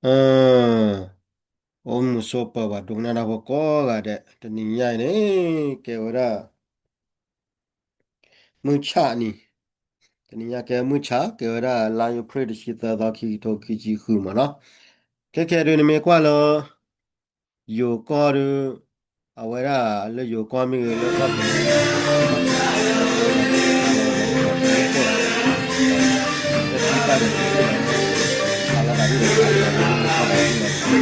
အိၣ်မုာ်ဆိးပၢၤပှၤဒိကနၣ်တၢ်ဖိကိးဂၤဒဲး တနံၤညါအံၤန့ၣ် ကဲဝဲဒၣ် မုၢ်ဆၣ်နံၤ, တနံၤညါကဲမုၢ်ဆၣ် ကဲဝဲဒၣ်လါအ့ဖြ့ၣ်တဆံသၢသီ ခံကထိခံဆံဃုမးနီၤ. ခဲခဲဒုးနမ့ၢ်ကွၢ်လၢ ယိၤကီၢ်ဒုး အဝဲဒၣ်လၢယိၤကီၢ်မ့ၢ်ဂ့ၤ လၢကီၢ်ပူ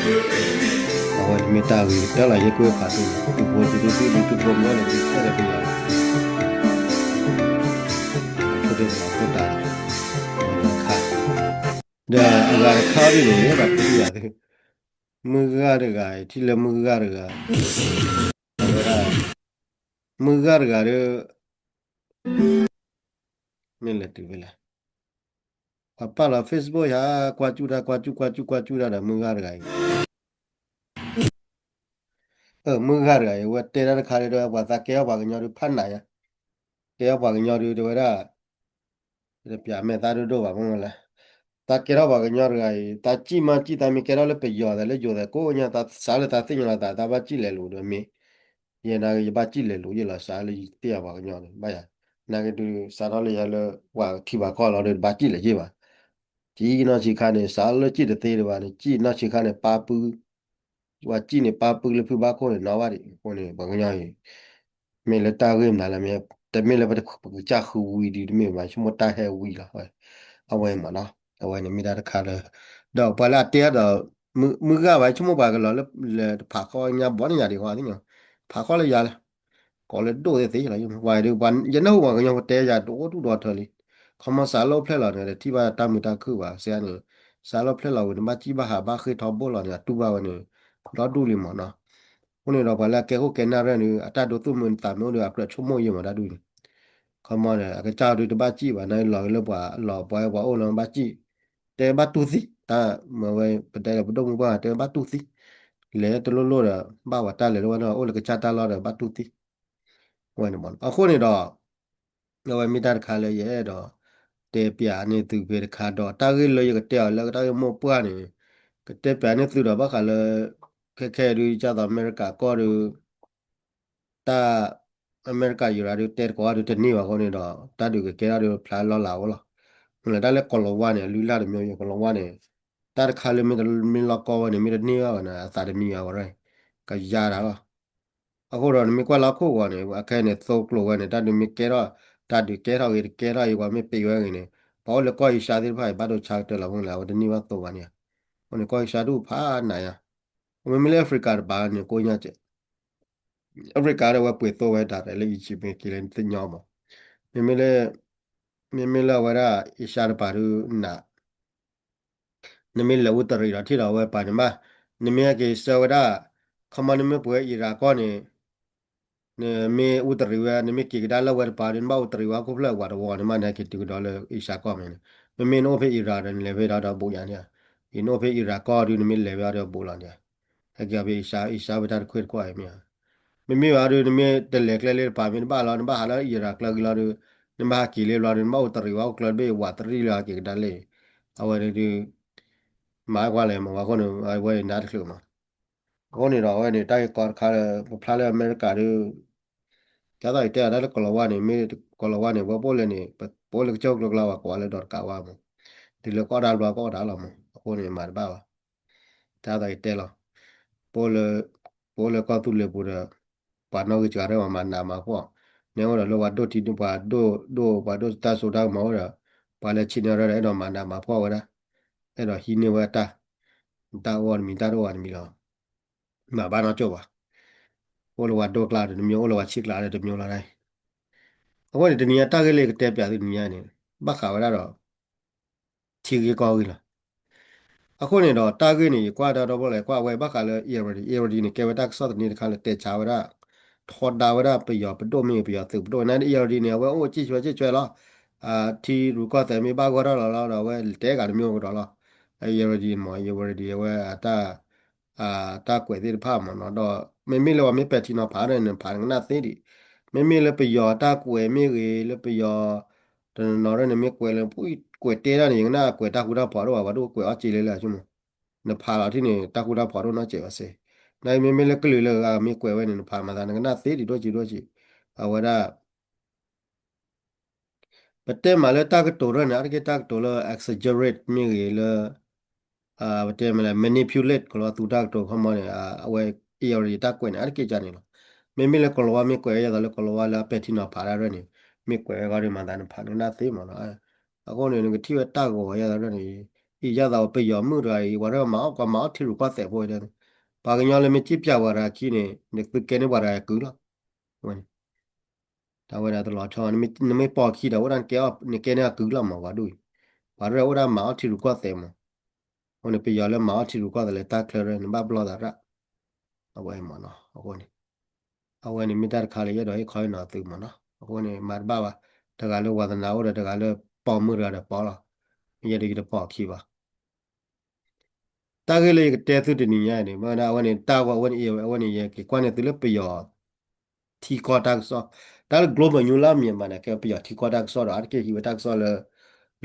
ၤ အဝဲမ့ၢ်တၢ်ဂ့ၤကတၢၢ်လီၤ ယကွဲးဖးသိ သုဖိသုသုသုသုဖိမီၢ်န့ၣ် သုထဲဒီးပယီၤ ဖိဒိၣ်ဖိတၢ်လီၤ ခါ ဒီးအဂၤတခါဒ်န့ၣ် ဒီးပယီၤသု မုၢ်ဂၤတဂၤအံၤ ထံၣ်လၢမုၢ်ဂၤတဂၤ အဝဲဒၣ် မုၢ်ဂၤတဂၤဒီး မ့ၢ်လဲၤတုၤဖဲလဲၣ် ပှၤပာ်လီၤ Facebook ယၤ ကွၢ်ကၠူၣ်တၢ် ကွၢ်ကၠူၣ် ကွၢ်ကၠူၣ် ကွၢ်ကၠူၣ်တၢ်ဒီးမုၢ်ဂၤတဂၤအံၤ မုၢ်ဂၤတဂၤအံၤ အဝဲတဲတၢ်တခါဒီး ပှၤသးကဲထီၣ်ပှၤကညီဒုးဖးနးယါ ကဲထီၣ်ပှၤကညီဒုး တဲဝဲဒၣ် တပျးမဲာ်သးဒိၣ်ဒိၣ်ဘၣ်မ့ၢ်လဲၣ် သးကဲထီၣ်ပှၤကညီတဂၤအံၤ သးစံၣ်မ့ၢ်စံၣ် သးမ့ၢ်ကဲထီၣ်လၢပယီၤသးလၢယိၤသးကိးညါ သးစးလၢသးသ့ၣ်ညါလီၤသး သးဘၣ်စံၣ်လဲၤလိာ်ဒီးမ့ၢ် ယဲနာ်က့ ယဘၣ်စံၣ်လဲၤလိာ်ယ့ၢ်လီၤ စးလၢယသ့ၣ်ယၤပှၤကညီန့ၣ် ဘၣ်ယၤ နာ်က့ဒုး စးထီၣ်လၢယၤလၢ ပှၤထံပှၤကီၢ်လီၤဒီး ဘၣ်စံၣ်လဲၤယ့ၢ်ဘၣ် စံၣ်နီၢ်ဆံးခါန့ၣ် စးလၢစံၣ်တသ့တဘၣ်န့ၣ် စံၣ်နီၢ်ဆံးခါန့ၣ် ပာ်ပုၢ် ပှၤစံၣ်န့ၣ် ပာ်ပုၢ်လၢဖုဘၣ်ခိၣ်န့ၣ် နီၣ်ဘၣ်ဒံး အဃိန့ၣ် ပှၤကညီအံၤ မ့ၢ်လၢတၢ်ဂ့ၢ်မနုၤလဲၣ် မ့ၢ်တမ့ၢ်လၢပကစၢ်ဃုဝံၤဒံးတမ့ၢ်ဘၣ် ဆိကမိၣ်တၢ်ဟဲဝံၤလီၤ အဝဲမ့ၢ်နီၤ အဝဲန့ၣ်မ့ၢ်တၢ်တခါလၢ ဒီးပှၤလၢအတဲဒီး မုၢ်ဂၤဘၣ် ဆိကမိၣ်ပှၤကလီၤလၢ လၢတဖးဃီညါဘီန့ၣ်ယၤဒံးဃီသ့ၣ်ညါ ဖးဃီလၢယၤလၢ ကိးလၢဒိၣ်သ့ၣ်သ့ၣ်လီၤ ပှၤဒုး ယနၢ်ဟူပှၤကညီပတဲယၤ တအိၣ်ဒူၣ်ဒီထၢလံ ခီမီစးလၢအိၣ်ဖျဲၣ်လီၤန့ၣ် တထံၣ်ဘၣ်တၢ်မုာ်တၢ်ခုၣ်ဘၣ် စ့ၢ်န့ၣ် စးလၢအိၣ်ဖျဲၣ်လီၤဝံၤန့ၣ် ဘၣ်စံၣ်ဘၣ်ဟးဘၣ်ဃ့ထီဘိလီၤန့ၣ် အတူၢ်ဘၣ်ဝဲန့ၣ် ဒီဒူၣ်လံမ့ၢ်နီၤ အဃိန့ၣ်ဒီး ပှၤလၢအကဲခိၣ်ကဲနၢ်ရၢၢ်န့ၣ် အတၢ်ဒိသူၣ်မုာ်သးမုာ်အိၣ်ဒီး အကြၢးဆိကမိၣ်ယံာ်မးတၢ်ဒုးန့ၣ် ခီမီဒီး အကစၢ်ဒုးတဘၣ်စံၣ်ဘၣ် နာ်လီၤက့ၤလၢပှၤလီၤပှၤပှၤအိၣ်လီၤဘၣ်စံၣ် တဲဘၣ်တူၢ်သံ တၢ်မၤဝဲ ပတဲလၢပဒိၣ်မုၣ်ပှၢ်တဲဘၣ်တူၢ်သံ လဲၤတလိၣ်လိၣ်ဒီး ဘၣ်ပှၤတၢ်လဲၤတဝဲန့ၣ် အိၣ်လၢကစၢ်တၢ်လီၢ်ဒီးဘၣ်တူၢ်သံ ဝဲန့ၣ်မ့ၢ်နီၤ အဃိန့ၣ်ဒီး အဝဲမ့ၢ်တၢ်တခါလၢယအဲၣ်ဒိး တဲပျးန့ၢ်သုဖဲတခါဒီး တၢ်ဂ့ၢ်လၢယကတဲအီၤလၢတၢ်ဂ့ၢ်မိၢ်ပှၢ်န့ၣ် ကတဲပျးန့ၢ်သုဒီးဘၣ်ဃးလၢ ခဲခဲဒုး ကၢ်သိးအမဲရကၤကီၢ်ဒုး တၢ် အမဲရကၤယရၤဒုး တဲတကိးဒုးတန့ၢ်ဘၣ်အဃိန့ၣ်ဒီး တၢ်ဒုးကကဲထီၣ်ဒုးဖျါလီၤလးအိၣ်လီၤ. မ့ၢ်လၢတၢ်လၢကီၤလၤဝါန့ၣ် အလုၢ်အလၢ်တမျိုး ကီၤလၤဝါန့ၣ် တၢ်တခါလၢမ့ၢ်တမ့ၢ်လီၢ်ကီၢ်ဝဲန့ၣ် မ့ၢ်တန့ၢ်ဘၣ်ဝဲန့ၣ် အသးတမံၤဘၣ်ဝဲ ကယါတၢ်လီၤ. အဃိဒီးနမ့ၢ်ကွၢ်လၢဟီၣ်ခိၣ်ဂီၤန့ၣ် အခဲအံၤန့ၣ် သိကျိၤဝဲန့ၣ် တၢ်ဒုးမ့ၢ်ကဲထီၣ် တၢ်ဒုးကဲထီၣ်ဂ့ၤတကဲထီၣ်ဂ့ၤ ပှၤမ့ၢ်ပံးဝဲဂ့ၤန့ၣ် ပှၤအိၣ်လၢကီၢ်အ့ရှါသ့ၣ်တဖၣ်အံၤ ဘၣ်ဒိဆါကတၢၢ်လီၤ မ့ၢ်လၢအဝဲတန့ၢ်ဘၣ်သိးဘၣ်န့ၣ်ဧါ. အဃိန့ၣ် ကီၢ်အ့ရှါဒုးဖးနးယါ မ့မ့ၢ်လၢ Africa တပၤန့ၣ် ကိးညါကဲး Africa ဒီးဝဲပှ့ၤသိဝဲဒၣ်လၢ Egypt မ့ၢ်က့ၤလၢနသ့ၣ်ညါမး မ့မ့ၢ်လၢ မ့မ့ၢ်လၢအဝဲဒၣ် အ့ရှါတပၤဒုးနး နမ့ၢ်လဲၤအူတရံးဒီးထံၣ်ဒီးဝဲပၤန့ၣ်မး နမ့ၢ်ဟဲက့ၤဆၢဝဲဒၣ် ခီမီ နမ့ၢ်ပှ့ၤဝဲ Iran ကီၢ်န့ၣ် နမ့ၢ်အူတရံးဝဲ နမ့ၢ်က့ၤကဒါလၢဝဲတပၤဒီး နဘၣ်အူတရံးဝဲဟီၣ်ခိၣ်ဖျၢၣ်ဝးတဝီန့ၣ်မး နဟဲက့ၤတုၤကဒီးလၢအ့ရှါကီၢ်မ့ၢ်န့ၣ် မ့မ့ၢ်နအိၣ်ဖဲ Iran ဒီးနလဲၤဖဲဒၣ်ဒီးဘူးယါန့ၣ် နအိၣ်ဖဲ Iran ကီၢ်ဒုး နမ့ၢ်လဲၤဖဲဒၣ်ဒီးဘူးလီၤန့ၣ် ဟဲက့ၤဖဲအ့ရှါ အ့ရှါဖဲတၢ်တခွဲးတခွးအံၤမ့ၢ် မ့မ့ၢ်ဘၣ်ဒီး နမ့ၢ်တလဲၤကျဲလၢတပၤမ့ၢ်တဘၣ်လီၤ နဘၣ်ဟးလၢ Iran ကျၢၤက့ၤလီၤဒီး နဘၣ်ဟးက့ၤလၢဘျီဒီး နဘၣ်အူတရံးဝဲဟီၣ်ခိၣ်ကျၢၤတဘ့ၣ်ဝးတရံးလၢဟဲက့ၤကဒါလဲၣ် အဝဲန့ၣ်ဒုး မၤကွၢ်လဲၣ်မး ဝဲအဃိန့ၣ် အဝဲန့ၣ်နါတချုးမး အဃိန့ၣ်ဒီး အဝဲန့ၣ် တၢ်ဂ့ၢ်ကီတခါလၢ ပဖျါလၢအမဲရကၤဒီး ကၢ်သိးယတဲအီၤတၢ်လၢကီၤလၤဝါန့ၣ် မ့ၢ်ကီၤလၤဝါန့ၣ် ဝဲပအိၣ်လဲၣ်န့ၣ် ပအိၣ်လၢကစၢၢ်ကျိၤကျါဝဲ ကိးဝဲလၢဒီးတကးဝါမး တုၤလၢကအီၣ်တၢ်ဘျီကအီၣ်တၢ်လီၤမး အဃိန့ၣ်မၤတဘၣ်ဘၣ် ကၢ်သိးယတဲလီၤ ပအိၣ်လၢ ပအိၣ်လၢကီၢ်သူလ့ၤပူၤဒီး ပှၤနီၣ်ဂံၢ်စှၤရဲၣ်မၤနးမၤဖှီၣ် နဲအိၣ်ဒီးလၢပှၤဒိၣ်ထံ ပှၤဒိၣ်ဒိၣ် ပှၤဒိၣ်တၢ်စိတၢ်ကမီၤအိၣ်ဒီး ပှၤလၢဆံးန့ၢ်ရဲၣ်ဒီး အဲၣ်ဒိးမၤနးမၤဖှီၣ်ဝဲဒၣ် အဲၣ်ဒိးဟံးန့ၢ်ဝဲတၢ် တၢ်အိၣ်တမံၤ တၢ်တအိၣ်ဝဲတမံၤလီၤ မၤဘၣ်နီၢ်ကၠိၣ်ဘၣ် အိၣ်လၢပှၤဒိၣ်ကျါဒီးတမံၤ အိၣ်လၢပှၤဆံးကျါဒီးတမံၤလီၤဒၣ်အံၤ အဃိန့ၣ် တနံၤအံၤတၢ်ဂ့ၢ်လၢကတဲပျးသုတနံၤအံၤန့ၣ် ဘၣ်ဃးဝဲဒၣ်ဒီး ထံဂ့ၢ်ကီၢ်ဂ့ၢ်လီၤ. အဃိန့ၣ်ဒီး တၢ်ဂ့ၢ်န့ၣ် ယကွၢ်တၢ်ဒီဘိလီၤ ယကွၢ်ဝဲဘၣ်ဃးလၢ Irrawaddy Irrawaddy န့ၣ် ကဲဝဲတၢ်ကစီၣ်သန့တခါလၢတဲဆါဝဲဒၣ် ထီဒါဝဲဒၣ်ပယီၤပဒိၣ်မ့ၢ်ဂ့ၤ ပယီၤသုးပဒိၣ်န့ၣ် Irrawaddy န့ၣ် အဝဲအိၣ်ကၠံၣ်ဆွဲကၠံၣ်ဆွဲလီၤ. ထံရူၢ်ကီၢ်သဲးမ့ၢ်ဘၣ်ဂီၢ်ထီၣ်လီၤလီၤဒီး အဝဲတဲဂၤတမ့ၢ်အိၣ်ကဒီးလီၤ. Irrawaddy မ့ၢ် Irrawaddy အဝဲအတၢ် တၢ်ကွဲးသ့ၣ်တဖၣ်မ့ၢ်နီၤ ဒီးမ့မ့ၢ်လၢပှၤမ့ၢ်ပဲာ်ထံနီၤဖးဒီးန့ၣ် နဖးနကနၣ်သ့ဒံး, မ့မ့ၢ်လၢပယီၤတၢ်ကွဲးမ့ၢ်ဂ့ၤ လၢပယီၤ တနီၤနီၤဒီးန့ၣ် မ့ၢ်ကွဲးလၢ ကွဲးတဲဒၣ်န့ၣ် ယကနၣ်ကွဲးတၢ်ဃူတၢ်ဖိးဒိၣ်ဘၣ် ပှၤဒိၣ်ကွဲးအီၣ်က့လၢလၢအဆိကမိၣ်, နဖးလီၤထံၣ်န့ၣ် တၢ်ဃူတၢ်ဖိးဒိၣ်နီတစဲးဘၣ်စ့ၢ်, နမ့မ့ၢ်လၢကလုာ်လၢအဂၤမ့ၢ်ကွဲးဝဲန့ၣ် နဖးမၤသး နကနၣ်သ့ဒံးဒိၣ်ကံဒိၣ်ကံ, အဝဲဒၣ် ပတဲမးလၢတၢ်ကတိၤရၢၢ်န့ၣ် အါတက့ၢ်တၢ်ကတိၤလၢ exaggerate မ့ၢ်ဂ့ၤလၢ ပတဲမးလၢ manipulate ကလီၤသူတၢ်ကတိၤခီမီန့ၣ် အဝဲ Irrawaddy တၢ်ကွဲးန့ၣ် အါတက့ၢ်ကန့ၣ်လီၤ. မ့မ့ၢ်လၢကလီၤဝါမ့ၢ်ကွဲးဝဲ ယသးလၢကလီၤဝါလၢအပဲာ်ထံနီၤဖးတၢ်ရၢၢ်န့ၣ် မ့ၢ်ကွဲးဝဲဂီၢ်ဒီးမၤသး နဖးနကနၣ်သ့မ့ၢ်နီၤ. အဃိန့ၣ် နကထံၣ်ဝဲတၢ်ဂီၤယသးရၢၢ်န့ၣ် အံၤယသးပယီၤမုၣ်တဂၤအံၤ ပှၤရၢၢ်မၤအီၣ်ကွၢ်မၤအီၣ်ထံရူၢ်ကီၢ်သဲးဖိဝဲဒၣ်န့ၣ်, ပှၤကညီလၢမ့ၢ်ကံၣ်ပျၢ်ပှၤတဂၤခံန့ၣ် နသုကဲန့ၢ်ပှၤတဂၤအကုၢ်လီၤ. တၢ်ဝဲဒၣ်တလီၤဆီ နမ့ၢ်ပိာ်ခံဒီး အိၣ်ဒၣ်နကဲန့ၢ်အကုၢ်လီၤမး ပှၤဒ်အံၤ, ပှၤရၢၢ်အိၣ်ဒၣ်မၤအီၣ်ထံရူၢ်ကီၢ်သဲးမး, အဃိန့ၣ် ပယီၤလၢမၤအီၣ်ထံရူၢ်ကီၢ်သဲးလၢတၢ်ချၢရၢၢ်န့ၣ် ဘၣ်ဘျီသးရၣ်, အဝဲမ့ၢ်နီၤ အဃိန့ၣ် အဝဲန့ၣ်မ့ၢ်တၢ်တခါလၢယအဲၣ်ဒိးဟ့ၣ်ခီဟ့ၣ်နီၤသုမ့ၢ်နီၤ, အဃိန့ၣ် မၤတဘၣ်ဘၣ်, တဂၤလၢဝါသနာအိၣ်ဒီး တဂၤလၢပိာ်မုၣ်တဂၤဒီးပိာ်လီၤ, ယဲဒၣ်ယတပိာ်ခံဘၣ် တၢ်ဂ့ၢ်လၢယကတဲသုတနံၤညါအံၤန့ၣ် မ့ၢ်ဝဲဒၣ်အဝဲန့ၣ် တၢ်ဂီၤအဝဲန့ၣ် အဝဲန့ၣ် ယက့ၤကွၢ်န့ၢ်သုလၢပယီၤ ထံကီၢ်တၢ်ကစီၣ်, တၢ်လၢ global news လၢအမံၤမးန့ၣ် ကဲပယီၤထံကီၢ်တၢ်ကစီၣ်ဒီး အါတက့ၢ်ဟံးဝဲတၢ်ကစီၣ်လၢ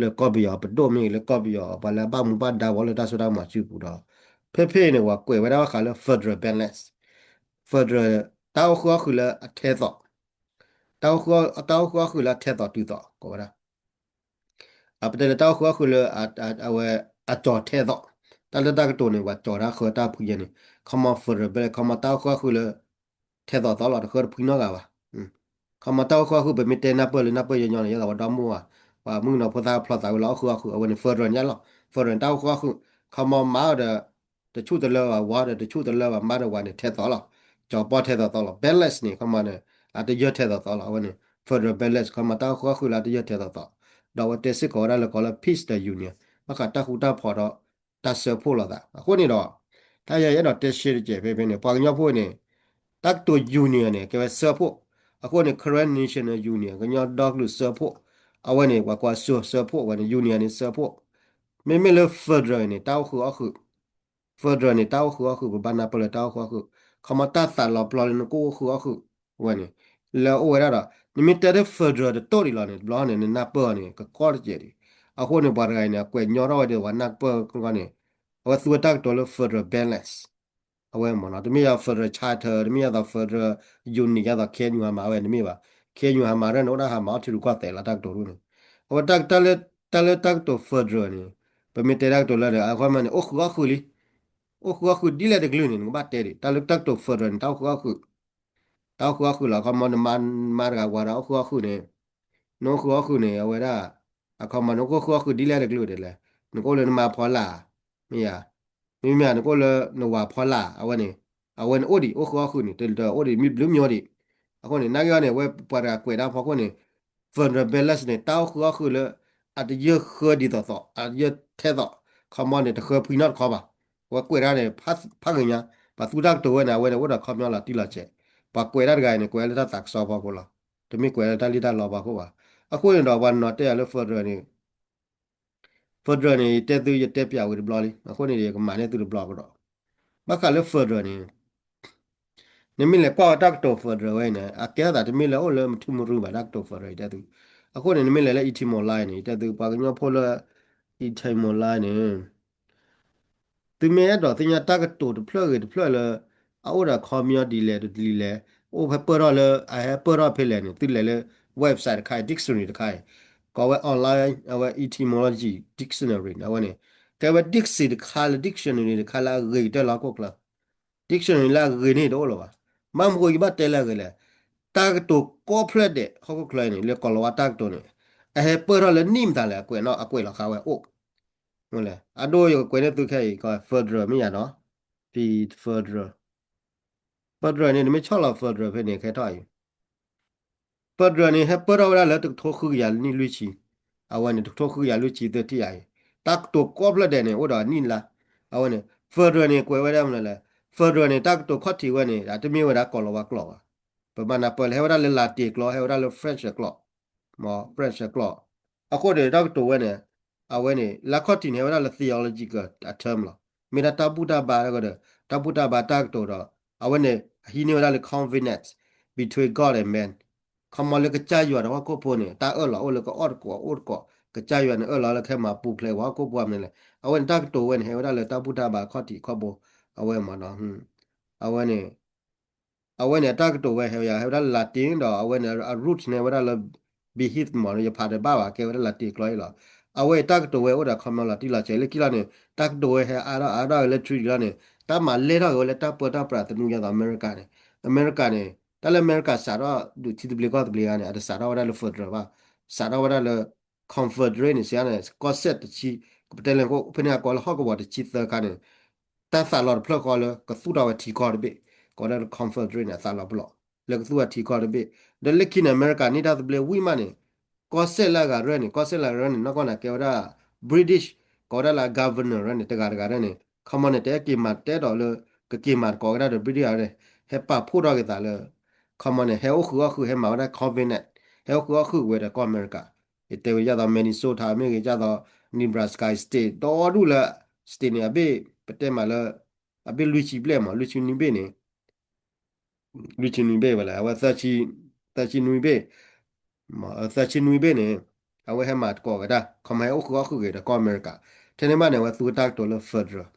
လၢကီၢ်ပယီၤပဒိၣ်မ့ၢ်ဂ့ၤ လၢကီၢ်ပယီၤ ပှၤလၢအဘၣ်မူဘၣ်ဒါဝဲလၢတၢ်စိတၢ်ကမီၤစုပူၤဒီး ဖဲဖဲအံၤန့ၣ် ပှၤကွဲးဝဲဒၣ်ဘၣ်ဃးလၢ federal balance, federal တၢ်အိၣ်ဃုာ်အီၣ်ဃုာ်လၢအထဲသိး, တၢ်အိၣ်ဃုာ်အီၣ်ဃုာ်လၢအထဲသိးတုၤသိး ကိးဝဲဒၣ် အပတဲလၢတၢ်အိၣ်ဃုာ်အီၣ်ဃုာ်လၢ အဝဲ အကၠီၤထဲသိး, တၢ်လၢတၢ်ကတိၤန့ၣ် ပှၤကၠီၤတၢ်ဃၢတၢ်ဖှံယဲန့ၣ် ခီမီ federal balance ခီမီ တၢ်အိၣ်ဃုာ်အီၣ်ဃုာ်လၢ ထဲသိးသိးလီၤ တဃၢတဖှံနီတဂၤဘၣ်. ခီမီ တၢ်အိၣ်ဃုာ်အီၣ်ဃုာ် ပမ့ၢ်တဲနၢ်ပၢၢ်လၢနၢ်ပၢၢ်ညီညီန့ၣ် ယသးပှၤဒီမါဝၤ ပှၤမုၣ်ကနီၤဖိသၣ်ဖျီသးဝဲလၢအိၣ်ဃုာ်အီၣ်ဃုာ် အဝဲန့ၣ် federal ညါလီၤ. federal န့ၣ် တၢ်အိၣ်ဃုာ်အီၣ်ဃုာ် ခီမီ မၤအီၤဒီး တဆူၣ်တလၢဘၣ် ဝါဒီးတဆူၣ်တလၢဘၣ် မါဒီးဝၤန့ၣ် ထဲသိးလီၤ. ကၠီၤပီၢ်ထဲသိးသိးလီၤ. balance န့ၣ် ခီမီန့ၣ် အတယၢၢ်ထဲသိးသိးလီၤ. အဝဲန့ၣ် federal balance ခီမီ တၢ်အိၣ်ဃုာ်အီၣ်ဃုာ်လၢအတယၢၢ်ထဲသိးသိး ဒီးအဝဲတဲစ့ၢ်ကီးဝဲဒၣ်လၢကီးလၢ peace ဒီး union ဘၣ်ဃးတၢ်ဃူတၢ်ဖိးဒီး တၢ်စၢဖှိၣ်လိာ်သး အဃိန့ၣ်ဒီး တၢ်ယဲယအဲၣ်ဒိးတဲရှဲတစဲးဖဲဖဲန့ၣ် ပှၤကညီဖိန့ၣ် တၢ်ကတိၤ union န့ၣ် ကဲဝဲစၢဖှိၣ်, အဃိန့ၣ် Karen National Union ကညီဒီကလုာ်စၢဖှိၣ်, အဝဲန့ၣ် ပှၤကွၢ်စိစၢဖှိၣ် အဝဲန့ၣ် union န့ၣ် စၢဖှိၣ်, မ့မ့ၢ်လၢ federal န့ၣ် တၢ်အိၣ်ဃုာ်အီၣ်ဃုာ် federal န့ၣ် တၢ်အိၣ်ဃုာ်အီၣ်ဃုာ် ပဘၣ်နၢ်ပၢၢ်လၢတၢ်အိၣ်ဃုာ်အီၣ်ဃုာ်, ခီမီ တၢ်သးလီၤပျီလၢနကအိၣ်ဃုာ်အီၣ်ဃုာ် အဝဲန့ၣ် လၢအအိၣ်ဝဲဒၣ်ဒီး နမ့ၢ်တဲဒၣ် federal တတိၢ်ဒံးလီၤန့ၣ် တဘျီန့ၣ် နနၢ်ပၢၢ်အီၤန့ၣ် ကကီတစဲးဒံး, အဃိန့ၣ် ပှၤတဂၤအံၤန့ၣ် အကွဲးညီထီၣ်ဝဲဒီးပှၤနၢ်ပၢၢ်ကီန့ၣ် အဝဲသူဝဲတၢ်ကတိၤလၢ federal balance အဝဲမ့ၢ်နီၤ တမ့ၢ်ယၤ federal charter တမ့ၢ်ယၤသိး federal unit ယၤသိး KNU ဟးမၤဝဲတမ့ၢ်ဘၣ်, KNU ဟးမၤရၢၢ်န့ၣ် အိၣ်ဒၣ်ဟးမၤအီၣ်ထံရူၢ်ကီၢ်သဲးလီၤ တၢ်ကတိၤဒ်န့ၣ်, အဝဲတၢ်လၢ တၢ်လၢတၢ်ကတိၤ federal န့ၣ် ပမ့ၢ်တဲတၢ်ကတိၤလၢန့ၣ် အခီမီန့ၣ် အိၣ်ဃုာ်အီၣ်ဃုာ်လံ, အိၣ်ဃုာ်အီၣ်ဃုာ်ဒ်လဲၣ်တကလုာ်န့ၣ် နကဘၣ်တဲဒံး တၢ်လၢတၢ်ကတိၤ federal န့ၣ် တၢ်အိၣ်ဃုာ်အီၣ်ဃုာ် တၢ်အိၣ်ဃုာ်အီၣ်ဃုာ်လီၤ အခီမီ နမါတဂၤဝၤဒီးအိၣ်ဃုာ်အီၣ်ဃုာ်န့ၣ်, နအိၣ်ဃုာ်အီၣ်ဃုာ်န့ၣ် အဝဲဒၣ် အခီမီ နကအိၣ်ဃုာ်အီၣ်ဃုာ်ဒ်လဲၣ်တကလုာ်ဒ်လဲၣ်, နကအိၣ်လၢနမါဖီလာ်, မ့ၢ်ဧါ, မ့မ့ၢ်နကအိၣ်လၢနဝၤဖီလာ် အဝဲန့ၣ်, အဝဲန့ၣ်အိၣ်ဒံး အိၣ်ဃုာ်အီၣ်ဃုာ်န့ၣ် တအိၣ်ဒံးမ့ၢ်ဘျုးမ့ၢ်အိၣ်ဒံး, အဃိန့ၣ် နာ်က့ၤအီၤန့ၣ် အဝဲပှၤတဂၤကွဲးတၢ်ဖီခိၣ်န့ၣ် federal balance န့ၣ် တၢ်အိၣ်ဃုာ်အီၣ်ဃုာ်လၢ အတယၢၢ်ဃၢဒ်သိးသိး အတယၢၢ်ထဲသိး, ခီမီန့ၣ် တဃၢဖှံနီတခီဘၣ်, အဝဲကွဲးတၢ်န့ၣ် ဖးဂ့ၤညါ, ပှၤသူတၢ်ကတိၤဝဲန့ၣ် အဝဲန့ၣ်အိၣ်ဒီးခီပညီလီၤတံၢ်လီၤဆဲး, ပှၤကွဲးတၢ်တဂၤအံၤန့ၣ် ကွဲးလၢတၢ်သးကစီၣ်ဖီခိၣ်လီၤ, တမ့ၢ်ကွဲးလၢတၢ်လံၣ်တၢ်လီဖီခိၣ်ဘၣ်, အဃိန့ၣ်ဒီး ပှၤနီၤတဲယၤလၢ federal န့ၣ် federal န့ၣ် ယတဲသု ယတဲပျးဝံၤတဘျီလံ အဃိန့ၣ် ယကမၤန့ၢ်သုတဘျီကဒီး, ဘၣ်ဃးလၢ federal န့ၣ် နမ့ၢ်လဲၤကွၢ်ဝဲတၢ်ကတိၤ federal ဝဲအံၤန့ၣ် အကဲအသးတမ့ၢ်လၢအိၣ်လၢမထူမရူဘၣ် တၢ်ကတိၤ federal ယတဲသု, အဃိန့ၣ် နမ့ၢ်လဲၤလၢ etymology န့ၣ် ယတဲသု ပှၤကညီဖိလၢ etymology န့ၣ် သုမ့ၢ်အဲၣ်ဒိးသ့ၣ်ညါတၢ်ကတိၤတဖျၢၣ်ဂ့ၤတဖျၢၣ်လၢ အအိၣ်ဒီးခီပညီဒ်လဲၣ်တဒ်လဲၣ်, အိၣ်ဖဲပၢၢ်ထီၣ်လၢ အဟဲပၢၢ်ထီၣ်ဖဲလဲၣ်န့ၣ် သုလဲၤလၢ website တခါအံၤ dictionary တခါအံၤ, ကိးဝဲ online အဝဲ etymology dictionary န့ၣ် အဝဲန့ၣ် ကဲဝဲ dictionary တခါလၢ dictionary တခါလၢအဂ့ၤကတၢၢ်လၢဟီၣ်ခိၣ်ချၢ, dictionary လၢအဂ့ၤန့ၣ်တအိၣ်လၢၤဘၣ်, ဘၣ်မနုၤဃိယဘၣ်တဲလၢအဂ့ၤလဲၣ်, တၢ်ကတိၤကိးဖျၢၣ်ဒဲးဟီၣ်ခိၣ်ချၢအံၤန့ၣ် လၢကိၤလၤဝါတၢ်ကတိၤန့ၣ် အဟဲပၢၢ်ထီၣ်လၢနံၣ်မတၤလဲၣ် အကွဲးနီၣ် အကွဲးလီၤဃာ်ဝဲအိၣ် မ့ၢ်လဲၣ် အဒိ ယကကွဲးန့ၢ်သုခဲအံၤ ကီး federal မ့ၢ်ယၤနီၤ, ဖံ federal, federal န့ၣ် နမ့ၢ်ဆီၣ်လီၤ federal ဖဲန့ၣ် ခဲထီၣ်အံၤ, federal န့ၣ် ဟဲပၢၢ်ထီၣ်ဝဲဒၣ်လၢတကထိဃုကယၤနံၣ်လွံၢ်ဆံ, အဝဲန့ၣ် တကထိဃုကယၤလွံၢ်ဆံသၢထံၣ်ယၤအံၤ, တၢ်ကတိၤကိးဖျၢၣ်ဒဲးန့ၣ် အိၣ်ဒီးနံၣ်လါ, အဝဲန့ၣ် federal န့ၣ် ကွဲးဝဲဒၣ်မနုၤလဲၣ်, federal န့ၣ် တၢ်ကတိၤခီၣ်ထံးဝဲန့ၣ် တမ့ၢ်ဝဲဒၣ်ကိးလီၤဝါကျိာ်ဘၣ်, ပဘၣ်နၢ်ပၢၢ်လၢ ဟဲဝဲဒၣ်လၢ Latin ကျိာ်, ဟဲဝဲဒၣ်လၢ French ကျိာ်, မ့ၢ် French ကျိာ်, အဃိန့ၣ် တၢ်ကတိၤဝဲန့ၣ် အဝဲန့ၣ် လၢခီၣ်ထံးန့ၣ် ဟဲဝဲဒၣ်လၢ theological အ term လီၤ. မ့ၢ်ဒၣ်တၢ်ဘူၣ်တၢ်ဘါဒီး တၢ်ဘူၣ်တၢ်ဘါတၢ်ကတိၤဒီး အဝဲန့ၣ် အဟံးန့ၢ်ဝဲဒၣ်လၢ covenant between God and man, ခီမီလၢကစၢ်ယွၤဒီးဟီၣ်ခိၣ်ဖိန့ၣ် တၢ်အၢၣ်လီၤအိၣ်လၢကအိၣ်တကိးအိၣ်တကိး, ကစၢ်ယွၤန့ၣ် အၢၣ်လီၤလၢကဟဲမၤပူၤဖျဲးပှၤဟီၣ်ခိၣ်ဖိမနုၤလဲၣ်, အဝဲန့ၣ် တၢ်ကတိၤဝဲန့ၣ် ဟဲဝဲဒၣ်လၢတၢ်ဘူၣ်တၢ်ဘါခီၣ်ထံးခီၣ်ဘိ, အဝဲမ့ၢ်နီၤ, အဝဲန့ၣ် အဝဲန့ၣ် အတၢ်ကတိၤဝဲဟဲဝဲ ဟဲဝဲဒၣ်လၢ Latin ဒီး အဝဲန့ၣ် အ root န့ၣ် ဝဲဒၣ်လၢ Behemoth မ့ၢ် ယဖးတဘၣ်ဘၣ် ကဲဝဲဒၣ် Latin ကျိာ်အံၤလီၤ. အဝဲအံၤတၢ်ကတိၤဝဲအိၣ်ဒီး ခီမီလီၤတံၢ်လီၤဆဲး လၢခံလီၤန့ၣ် တၢ်ကတိၤဝဲဟဲအါထီၣ် အါထီၣ်ဝဲလၢ treaty လီၤန့ၣ် တၢ်မၤလဲၢ်ထီၣ်က့ၤဝဲလၢတၢ်ပၢတၢ်ပြးသနူ ဒ်သိးအမဲရကၤန့ၣ်, အမဲရကၤန့ၣ် တၢ်လၢအမဲရကၤစးထီၣ်ဒုးထံသဘျ့ကီၢ်သဘျ့ဂၤန့ၣ် အတစးထီၣ်ဝဲဒၣ်လၢ federal ဘၣ်, စးထီၣ်ဝဲဒၣ်လၢ confederate န့ၣ် စ့ၢ်န့ၣ် ကီၢ်စဲၣ်တဆံ, ပတဲလၢ ဖဲန့ၣ်အကိးလၢဟီၣ်ကဝီၤတဆံသၢခါန့ၣ် တၢ်သးလီၤတဖျၢၣ်ဃီလၢ ကသူၣ်ထီၣ်ဝဲထံကီၢ်တဘ့ၣ်, ကိးဝဲဒၣ်လၢ confederate န့ၣ် အသးလီၤပလီၢ်, လၢကသူၣ်ထီၣ်ထံကီၢ်တဘ့ၣ်, ဒီးလၢခံန့ၣ် အမဲရကၤန့ၢ်တၢ်သဘျ့ဝံၤမးန့ၣ် ကီၢ်စဲၣ်လၢအဂၤရၢန့ၣ် ကီၢ်စဲၣ်လၢအဂၤရၢန့ၣ် နီၢ်ကီၢ်န့ၣ် ကဲဝဲဒၣ် British, ကိးဝဲဒၣ်လၢ governor ရၢန့ၣ် တဂၤတဂၤရၢန့ၣ် ခီမီန့ၣ် တဲက့ၤမၤတဲဒီးလၢ ကက့ၤမၤသကိးကဒါဒီး British အဂၤန့ၣ် ဟဲပာ်ဖှိၣ်ထီၣ်က့ၤသးလၢ ခီမီန့ၣ် ဟဲအိၣ်ဃုာ်အီၣ်ဃုာ် ဟဲမၤဝဲဒၣ် covenant, ဟဲအိၣ်ဃုာ်အီၣ်ဃုာ်ဝဲဒီးကီၢ်အမဲရကၤ, ယတဲဝဲဒ်သိး Minnesota မ့ၢ်ဂ့ၤ ဒ်သိး Nebraska state ဒီဒူၣ်လၢ state န့ၣ် အဘ့ၣ် ပတဲမးလၢ အဘ့ၣ်လွံၢ်ဆံဘျဲၣ်မး လွံၢ်ဆံနွံဘ့ၣ်န့ၣ် လွံၢ်ဆံနွံဘ့ၣ်ဝဲလဲၣ် အဝဲ သၢဆံနွံဘ့ၣ်, သၢဆံနွံဘ့ၣ်န့ၣ် အဝဲဟဲမၤသကိးကဒါ ခီမီဟဲအိၣ်ဃုာ်အီၣ်ဃုာ်ဂ့ၤဒီးကီၢ်အမဲရကၤ, ထဲန့ၣ်ဘၣ်န့ၣ် အဝဲသူကတၢ်ကတိၤလၢ federal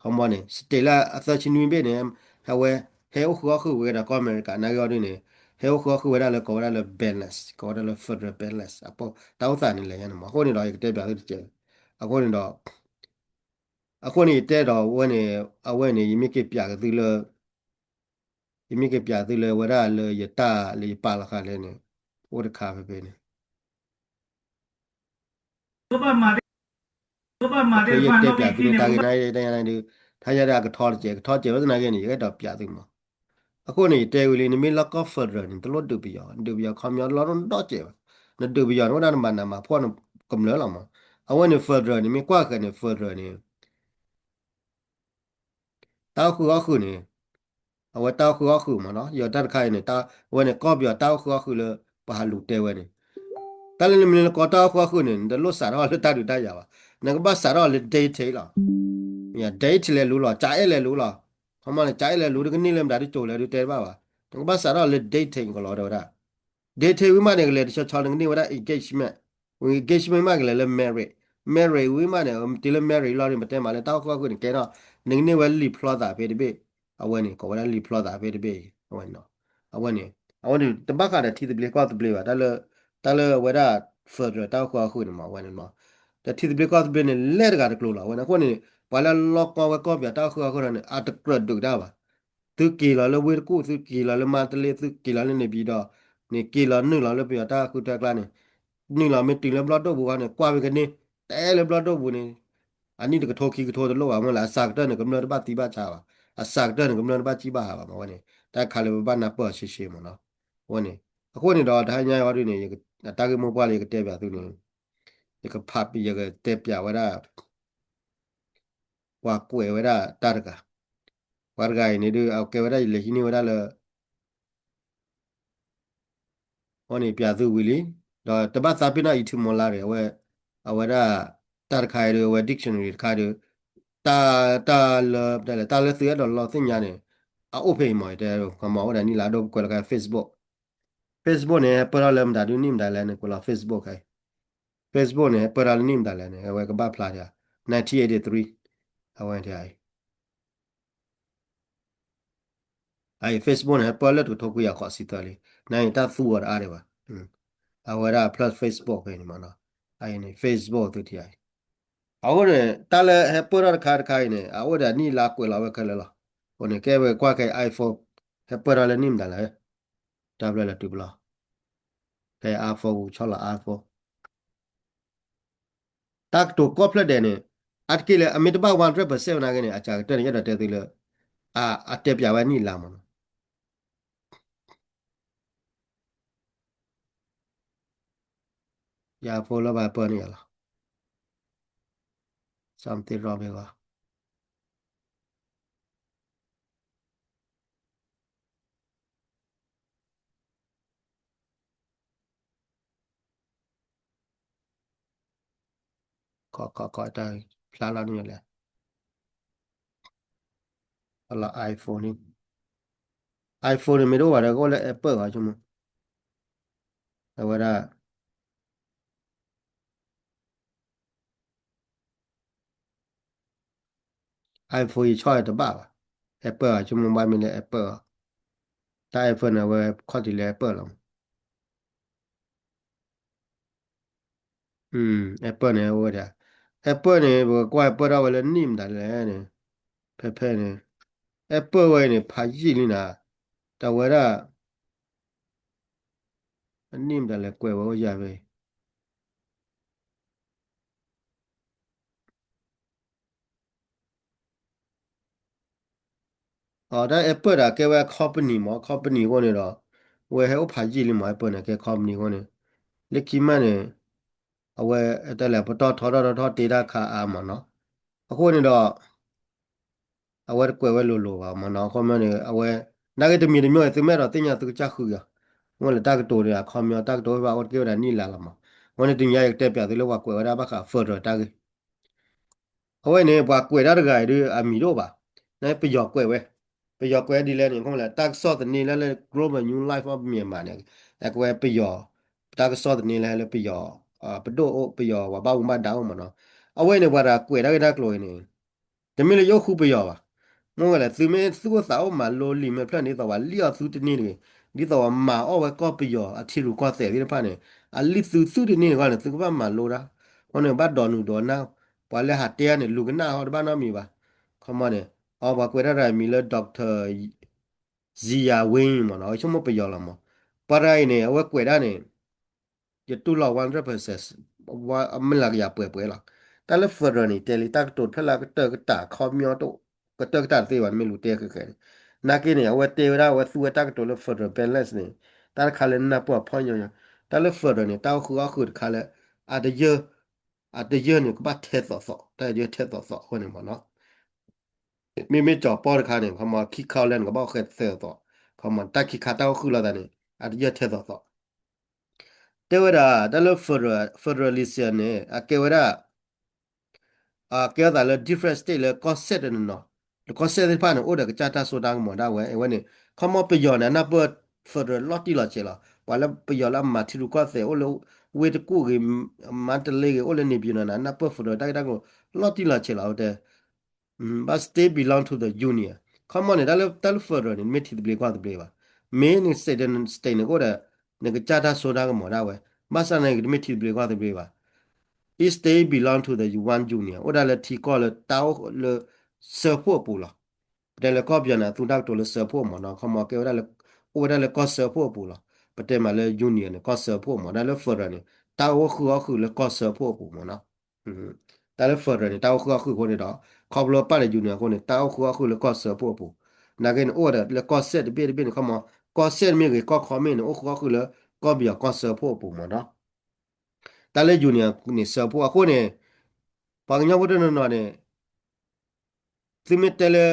ခီမီန့ၣ် state လၢအသၢဆံနွံဘ့ၣ်န့ၣ် အဝဲ ဟဲအိၣ်ဃုာ်အီၣ်ဃုာ်ဝဲဒီးကီၢ်အမဲရကၤ နာ်ဂ့ၤအီၤဒ်န့ၣ် ဟဲအိၣ်ဃုာ်အီၣ်ဃုာ်ဝဲဒၣ်လၢ ကိးဝဲဒၣ်လၢ balance, ကိးဝဲဒၣ်လၢ federal balance အပူၤ တၢ်အိၣ်သးန့ၣ်လဲၣ်ညါန့ၣ်မး အဃိန့ၣ်ဒီး ယကတဲပၠးသုတကဲး, အဃိန့ၣ်ဒီး အဃိန့ၣ်ယတဲဒီးဝဲန့ၣ် အဝဲန့ၣ် ယမ့ၢ်က့ၤပၠးက့ၤသုလၢ ယမ့ၢ်က့ၤပၠးသုလၢဝဲဒၣ်လၢယတၢ်လၢယပာ်လီၤဃာ်လၢန့ၣ် အိၣ်တခါဖဲဖဲန့ၣ် ယတဲပၠးသုလၢတၢ်ဂ့ၢ်န့ၣ် တၢ်ညါန့ၣ်ဒုး ထါယါဒၣ်အကထီတကဲး ကထီတကဲးဝဲသနာ်က့န့ၣ် ယကအဲၣ်ဒိးပၠးသုမး, အဃိန့ၣ် ယတဲဝံၤလံ နမ့ၢ်လီၢ်ကီၢ် federal န့ၣ် တလိၣ်ဒုးပယီၤ ဒုးပယီၤခီပညီလီၢ်ဒိၣ်ဒိၣ်ကဲးဘၣ်, နဒုးပယီၤန့ၣ်ဝဲဒၣ်နဘၣ်နးမၤဖှီၣ်ကမျၢၢ်လီၤမး, အဝဲန့ၣ် federal န့ၣ် မ့ၢ်ကွၢ်ဃဲၤန့ၣ် federal န့ၣ် တၢ်အိၣ်ဃုာ်အီၣ်ဃုာ်န့ၣ် အဝဲတၢ်အိၣ်ဃုာ်အီၣ်ဃုာ်မးနီၤ ယတၢ်တခါအံၤန့ၣ် အဝဲန့ၣ် ကီၢ်ပယီၤတၢ်အိၣ်ဃုာ်အီၣ်ဃုာ်လၢ ပှၤဟးလူၤတဲဝဲန့ၣ် တၢ်လၢနမ့ၢ်လၢကီၢ်တၢ်အိၣ်ဃုာ်အီၣ်ဃုာ်န့ၣ် နတလိၣ်စးထီၣ်လၢတၢ်ဒုးတၢ်ယၤဘၣ်, နကဘၣ်စးထီၣ်လၢ dictate လီၤ, dictate လဲၤလူလီၤ ကအဲၣ်လဲၤလူလီၤ, ခီမီန့ၣ် ကအဲၣ်လဲၤလူ တကန့ၢ်လၢမတၤဒ်ကၠိၤလဲၣ်ဒုးတဲတဘၣ်ဘၣ်, နကဘၣ်စးထီၣ်လၢ dictate ကလီၤတဲဝဲဒၣ် dictate ဝံၤမးန့ၣ် ကလဲၤတဆီဆီ နကန့ၢ်ဝဲဒၣ် engagement, engagement မးကလဲၤလၢ marriage, marriage ဝံၤမးန့ၣ် တုၤလၢ marriage လီၤန့ၣ် ပတဲမးလၢတၢ်အိၣ်ဃုာ်အီၣ်ဃုာ်န့ၣ် ကဲထီၣ် နကန့ၢ်ဝဲလံာ်ဖျီသးဖဲတဘ့ၣ်, အဝဲန့ၣ် ကိးဝဲဒၣ်လံာ်ဖျီသးဖဲတဘ့ၣ်, အဝဲန့ၣ် အဝဲန့ၣ် အဝဲန့ၣ် တဘၣ်ဃးဒီးထံသဘျ့ကီၢ်သဘျ့ဘၣ်, တၢ်လၢ တၢ်လၢအဝဲဒၣ် federal တၢ်အိၣ်ဃုာ်အီၣ်ဃုာ်န့ၣ်မး အဝဲန့ၣ်မး, ဒီးထံသဘျ့ကီၢ်သဘျ့န့ၣ် လဲၤတဂၤတကျိၤလီၤ အဝဲန့ၣ် အဃိန့ၣ် ပှၤလၢလီၢ်ကီၢ်ဝဲကီၢ်ပယီၤတၢ်အိၣ်ဃုာ်အီၣ်ဃုာ်န့ၣ် အတကြၢးဒုးတၢ်ဘၣ် သုက့ၤလီၤလၢဝ့ၢ်တကူၣ် သုက့ၤလီၤလၢမါတလ့ သုက့ၤလီၤလၢန့ၣ်ပံၤဒီး န့ၣ်က့ၤလီၤနုာ်လီၤလၢပယီၤတၢ်ဃုထၢကျါန့ၣ် နုာ်လီၤမ့ၢ်တုၤလၢဘျီၣ်ဒိၣ်ပူၤခါန့ၣ် ကွၢ်ဝဲကန့ၢ် တဲလၢဘျီၣ်ဒိၣ်ပူၤန့ၣ် အနံၣ်တကထိခံကထိတလိၣ်ဘၣ်မ့ၢ်လၢ အစှၤကတၢၢ်န့ၣ် ကမျၢၢ်တဘၣ်သံဘၣ်ဆါဘၣ်, အစှၤကတၢၢ်န့ၣ် ကမျၢၢ်တဘၣ်စံၣ်ဘၣ်ဟးဘၣ်မ့ၢ်ဝဲန့ၣ် တၢ်ခါလၢပဘၣ်နၢ်ပၢၢ်အီၤရှဲရှဲမ့ၢ်နီၤ, အဝဲန့ၣ် အဃိန့ၣ်ဒီးတဟါညါအံၤဒ်န့ၣ် အတၢ်ဂ့ၢ်မိၢ်ပှၢ်လၢယကတဲပၠးသုန့ၣ် ယကဖး ယကတဲပၠးဝဲဒၣ် ပှၤကွဲးဝဲဒၣ်တၢ်တဂၤ, ပှၤတဂၤအံၤန့ၣ်ဒုး အကဲဝဲဒၣ်ယလဲၤဟံးန့ၢ်ဝဲဒၣ်လၢ အဃိန့ၣ် ပၠးသုဝံၤလံ, ဒီးတဘၣ်သးပ့ၤနီၣ် အံၤထုမီၤလါဒီး အဝဲ အဝဲဒၣ် တၢ်တခါအံၤဒီး အဝဲ dictionary တခါဒီး တၢ် တၢ်လၢ တၢ်လၢသုအဲၣ်ဒိးလီၤသ့ၣ်ညါန့ၣ် အအိၣ်ဖဲအံၤမး တဲ ခီမီ အိၣ်ဒီးနံၣ်လါဒိၣ် ကွဲးလီၤခါ Facebook, Facebook န့ၣ် ဟဲပၢၢ်ထီၣ်လၢမတၤဒုးနံၣ်မတၤလဲၣ်န့ၣ် ကွဲးလီၤ Facebook ခါအံၤ, Facebook န့ၣ် ဟဲပၢၢ်ထီၣ်လၢနံၣ်မတၤလဲၣ်န့ၣ် အဝဲကဘၣ်ဖျါဒၣ် nineteen eighty-three အဝဲဒၣ်အံၤ အအံၤ Facebook န့ၣ် ဟဲပၢၢ်လၢတကထိခွံကယၤဃိးဆံသၢလံ, နအံၤတၢ်သူအီၤတအါဒံးဘၣ်, အဝဲဒၣ် plus Facebook ဖဲန့ၣ်မးနီၤ, အအံၤန့ၣ် Facebook သုထံၣ်အံၤ, အဃိန့ၣ် တၢ်လၢဟဲပၢၢ်ထီၣ်တခါတခါအံၤန့ၣ် အအိၣ်ဒီးနံၣ်လါကွဲးလီၤဝဲခဲလၢာ်လီၤ, အဃိန့ၣ် ကဲဝဲကွၢ်ခဲအံၤ iPhone ဟဲပၢၢ်ထီၣ်လၢနံၣ်မတၤလဲၣ်, တၢ်ဖျၢၣ်လၢတုၤပလီၢ်, ဖဲ iPhone ဂူာ်ဆီၣ်လီၤ iPhone တၢ်ကတိၤကိးဖျၢၣ်ဒဲးန့ၣ် အါတက့ၢ်လၢအမ့ၢ်တဘၣ် one hundred percent နာ်က့န့ၣ် အစှၤကတၢၢ်န့ၣ် ယအဲၣ်ဒိးတဲသုလၢ အတဲပၠးဝဲနံၣ်လါမးနီၤ. ယ iPhone လၢဘၣ်ပၢၢ်န့ၣ်ယၤလီၤ. Something wrong မ့ၢ်ဂီၤ ခီခီခီတၢ်ဖျါလီၤန့ၣ်လဲၣ်. အလီၤ iPhone န့ၣ် iPhone န့ၣ် မ့ၢ်တအိၣ်ဘၣ်ဒီး ကအိၣ်လၢ Apple ဂီၤဆိကမိၣ် အဝဲဒၣ် iPhone ယဆီၣ်တဘၣ်ဘၣ်. Apple အဆိကမိၣ်ဘၣ်မ့ၢ်လၢ Apple အီၤ တၢ် Apple န့ၣ် အဝဲခီၣ်ထံးလၢ Apple လီၤ. Apple န့ၣ် အဝဲဒၣ် Apple န့ၣ် ပကကွၢ် Apple ဒၣ်ဝဲလၢနံၣ်မတၤလဲၣ်န့ၣ် ဖဲဖဲန့ၣ် Apple ဝဲအံၤန့ၣ် ဖးယံာ်လံနၤ တၢ်ဝဲဒၣ် အနံၣ်မတၤလဲၣ် ကွဲးဝဲအိၣ်ယၤဖဲ အတၢ် Apple ဒၣ်ကဲဝဲ company မး company အဃိန့ၣ်ဒီး ဝဲဟဲအိၣ်ဖးယံာ်လံမး Apple န့ၣ် ကဲ company အဃိန့ၣ် လၢခံမးန့ၣ် အဝဲတၢ်လဲၤပတီၢ်ထီထီၣ်ထီထီၣ်တ့တၢ်ခါအါမးနီၤ အဃိန့ၣ်ဒီး အဝဲတကွဲးဝဲလိၤလိၤဘၣ်မးနီၤ အခီပညီန့ၣ် အဝဲ နာ်က့တမံၤတမံၤ သုမ့ၢ်အဲၣ်ဒိးသ့ၣ်ညါသုကစၢ်ဃုာ်အီၤ မ့ၢ်လၢတၢ်ကတိၤန့ၣ် အခီပညီ တၢ်ကတိၤဖဲဘၣ်အိၣ်တက့ၢ်ဝဲဒၣ်နံၣ်လါလီၤမး အဃိန့ၣ်တနံၤအံၤယကတဲပျးသုလၢပှၤကွဲးဝဲဒၣ်ဘၣ်ဃး federal တၢ်ဂ့ၢ် အဝဲန့ၣ် ပှၤကွဲးတၢ်တဂၤအံၤဒီးအမံၤတအိၣ်ဘၣ်, နပယီၤကွဲးဝဲ, ပယီၤကွဲးဒ်လဲၣ်န့ၣ် ခီမ့ၢ်လဲၣ် တၢ်ကစီၣ်သန့လၢလၢ Global New Light of Myanmar န့ၣ် အကဝဲပယီၤ, တၢ်ကစီၣ်သန့လၢလၢပယီၤ, ပဒိၣ်အိၣ် ပယီၤပှၤဘၣ်မူဘၣ်ဒါအိၣ်မးနီၤ, အဝဲန့ၣ် ပှၤတဂၤကွဲးတၢ်ဂ့ၢ်တၢ်ကျိၤအံၤန့ၣ် တမ့ၢ်လၢယအိၣ်ဃူပယီၤဘၣ်, မ့ၢ်ဝဲလဲၣ် သုမ့ၢ်သူၣ်အိၣ်သးအိၣ်မၤလိလံာ်မဲာ်ဖျၢၣ်န့ၣ် ဒ်သိးပှၤလံၣ်အီၤသုတန့ၢ်တဂ့ၤ, ဒ်သိးပှၤမၤအီၣ်ဝဲကီၢ်ပယီၤအထံရူၢ်ကီၢ်သဲးသ့ၣ်တဖၣ်န့ၣ် အလံၣ်သုသုတန့ၢ်တဂ့ၤန့ၣ် သုကဘၣ်မၤလိတၢ်, အဃိန့ၣ် ဘၣ်ဒိးနုာ်ဒိးနၢ်, ပှၤလၢဟးတဲအီၤန့ၣ် လူၤကနၣ်ဟီတဘၣ်နီတမံၤဘၣ်, ခီမီန့ၣ်, အီ ပှၤကွဲးတၢ်တဂၤအမံၤလၢ Doctor Zia Wing မ့ၢ်နီၤ အဆိကမိၣ်ပယီၤလီၤမး, ပှၤတဂၤအံၤန့ၣ် အဝဲကွဲးဒၣ်န့ၣ် ယတူၢ်လိာ် one hundred percent မ့ၢ်လၢကယၤပှဲၤပှဲၤလီၤ, တၢ်လၢ federal န့ၣ် တဲလံတၢ်ကတိၤတဖျၢၣ်လၢအကတၢၢ်ကတၢၢ် ခီပညီတအိၣ်, ကတၢၢ်ကတၢၢ်တသ့ဘၣ် နမ့ၢ်လူၤတဲဃဲၤဃဲၤန့ၣ်, နာ်က့န့ၣ် အဝဲတဲဝဲဒၣ် အဝဲသူဝဲတၢ်ကတိၤလၢ federal balance န့ၣ်, တၢ်တခါလၢနၢ်ပၢၢ်အီၤဖီၣ်ညီညီ, တၢ်လၢ federal န့ၣ် တၢ်အိၣ်ဃုာ်အီၣ်ဃုာ်တခါလၢ အတယၢၢ်, အတယၢၢ်န့ၣ် ကဘၣ်ထဲသိးသိး, တၢ်ယၢၢ်ထဲသိးသိးအဃိန့ၣ်မ့ၢ်နီၤ မ့မ့ၢ်ကၠီၤပီၣ်တခါန့ၣ် ခီမီ ခံခါလၢနကဘၣ်အိၣ်ဃဲၤသၢသိး, ခီမီ တၢ်ခံခါတၢ်အိၣ်ဃုာ်လိာ်သးန့ၣ် အတယၢၢ်ထဲသိးသိး, တဲဝဲဒၣ် တၢ်လၢ federal, federalism န့ၣ် အကဲဝဲဒၣ် ကဲထီၣ်သးလၢ different state လၢကီၢ်စဲၣ်တနီၤနီၤ, လၢကီၢ်စဲၣ်သ့ၣ်တဖၣ်န့ၣ် အိၣ်ဒီးကစၢ်တၢ်စိတၢ်ကမီၤဒၣ်ဝဲ, အဝဲန့ၣ် ခီမီပယီၤန့ၣ် အနၢ်ပၢၢ် federal လီၤတံၢ်လီၤဆဲးလီၤ, ပှၤလၢပယီၤလၢအမၤထံရူၢ်ကီၢ်သဲး အိၣ်လၢ ဝ့ၢ်တကူၣ်ဂ့ၤ, မါတလ့ဂ့ၤ, အိၣ်လၢ နေပြည်တော် န့ၣ် အနၢ်ပၢၢ် federal တၢ်ဂ့ၢ်တၢ်ကျိၤ လီၤတံၢ်လီၤဆဲးလီၤ, အဝဲတဲ but state belong to the union, ခီမီန့ၣ် တၢ်လၢ တၢ်လၢ federal န့ၣ် မ့ၢ်ထံသဘျ့ကီၢ်သဘျ့ဘၣ်, မ့ၢ်န state န့ၣ် ကအိၣ်ဒီး နကစၢ်တၢ်စိတၢ်ကမီၤဒၣ်ဝဲ, ဘၣ်ဆၣ်န့ၣ် တမ့ၢ်ထံသဘျ့ကီၢ်သဘျ့ဘၣ်, each state belong to the one union, အိၣ်ဒၣ်လၢထံကီၢ်လၢတၢ်အိၣ်လၢ စၢဖှိၣ်အပူၤလီၤ, ပတဲလၢကီၢ်ပယီၤန့ၣ် အသူတၢ်ကတိၤလၢစၢဖှိၣ်မ့ၢ်နီၤ, ခီမီကဲဝဲဒၣ်လၢ အိၣ်ဝဲဒၣ်လၢကီၢ်စၢဖှိၣ်အပူၤလီၤ, ပတဲမးလၢ union န့ၣ် ကီၢ်စၢဖှိၣ်မ့ၢ် တၢ်လၢ federal န့ၣ် တၢ်အိၣ်ဃုာ်အီၣ်ဃုာ်လၢကီၢ်စၢဖှိၣ်အပူၤမ့ၢ်နီၤ တၢ်လၢ federal န့ၣ် တၢ်အိၣ်ဃုာ်အီၣ်ဃုာ်အဃိန့ၣ်ဒီး ခီဖျိပာ်ဒီး union အဃိန့ၣ် တၢ်အိၣ်ဃုာ်အီၣ်ဃုာ်လၢကီၢ်စၢဖှိၣ်အပူၤ, နာ်က့န့ၣ် အိၣ်ဝဲဒၣ်လၢကီၢ်စဲၣ်တဘ့ၣ်တဘ့ၣ်န့ၣ် ခီမီ ကီၢ်စဲၣ်မ့ၢ်ဂ့ၤ ကီၢ်ခီမ့ၢ်ဂ့ၤန့ၣ် အိၣ်ဃုာ်အီၣ်ဃုာ်လၢကီၢ်ပယီၤကီၢ်စၢဖှိၣ်အပူၤမ့ၢ်နီၤ, တၢ်လၢ union န့ၣ် စၢဖှိၣ်အဃိန့ၣ် ပှၤကညီဖိတနီၤနီၤန့ၣ် သုမ့ၢ်တဲလၢ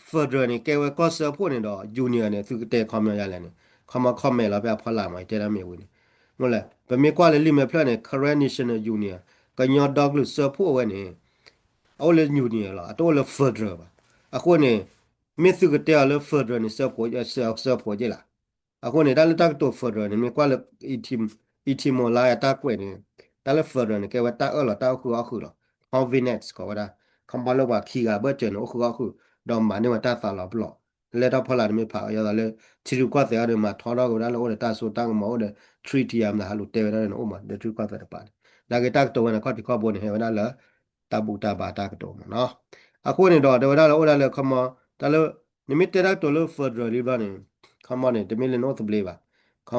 federal န့ၣ် ကဲဝဲကီၢ်စၢဖှိၣ်န့ၣ်ဒီး union န့ၣ် သုကတဲခီပညီယါလဲၣ်န့ၣ် ခီမီ comment လီၤဖဲအဖီလာ်မး ယတဲတၢ်မ့ၢ်ဝံၤန့ၣ်, မ့ၢ်လဲၣ် ပမ့ၢ်ကွၢ်လၢလံာ်မဲာ်ဖျၢၣ်န့ၣ် Karen National Union ကညီဒီကလုာ်စၢဖှိၣ်ဝဲန့ၣ် အအိၣ်လၢ union လီၤ အတအိၣ်လၢ federal ဘၣ်, အဃိန့ၣ် မ့ၢ်သုကတဲအီၤလၢ federal န့ၣ် စၢဖှိၣ်က့လီၤ, အဃိန့ၣ် တၢ်လၢတၢ်ကတိၤ federal န့ၣ် မ့ၢ်ကွၢ်လၢ etym-, etymology အတၢ်ကွဲးန့ၣ် တၢ်လၢ federal န့ၣ် ကဲဝဲတၢ်အၢၣ်လီၤတၢ်အိၣ်ဃုာ်အီၣ်ဃုာ်လီၤ, convenience ကိးဝဲဒၣ်, ခီမီလၢပှၤခံဂၤဘၢၣ်စၢၤန့ၣ် အိၣ်ဃုာ်အီၣ်ဃုာ် ဒီးမၤန့ၢ်ဝဲတၢ်သးလီၤပလိာ်, လဲၢ်ထီၣ်ဖီလာ်န့ၣ်မ့ၢ်ဖးအီၤ ယသးလၢ ထံရူၢ်ကီၢ်သဲးအီၤဒီး မၤထီထီၣ်က့ၤဝဲဒၣ်လၢအိၣ်ဒီးတၢ်စိတၢ်ကမီၤ အိၣ်ဒီး treaty အမနုၤ ဟးလူၤတဲဝဲဒၣ်န့ၣ် အိၣ်မးလၢထံရူၢ်ကီၢ်သဲးတပၤန့ၣ်, နာ်က့တၢ်ကတိၤဝဲန့ၣ် ခီၣ်ထံးခီၣ်ဘိန့ၣ် ဟဲဝဲဒၣ်လၢ တၢ်ဘူၣ်တၢ်ဘါတၢ်ကတိၤမ့ၢ်နီၤ, အဃိန့ၣ်ဒီး တဲဝဲဒၣ်လၢအိၣ်ဒၣ်လၢ ခီမီ တၢ်လၢ နမ့ၢ်တဲတၢ်ကတိၤလၢ federal လံဘျီန့ၣ် ခီမီန့ၣ် တမ့ၢ်လၢနအိၣ်သဘျ့ဘၣ်,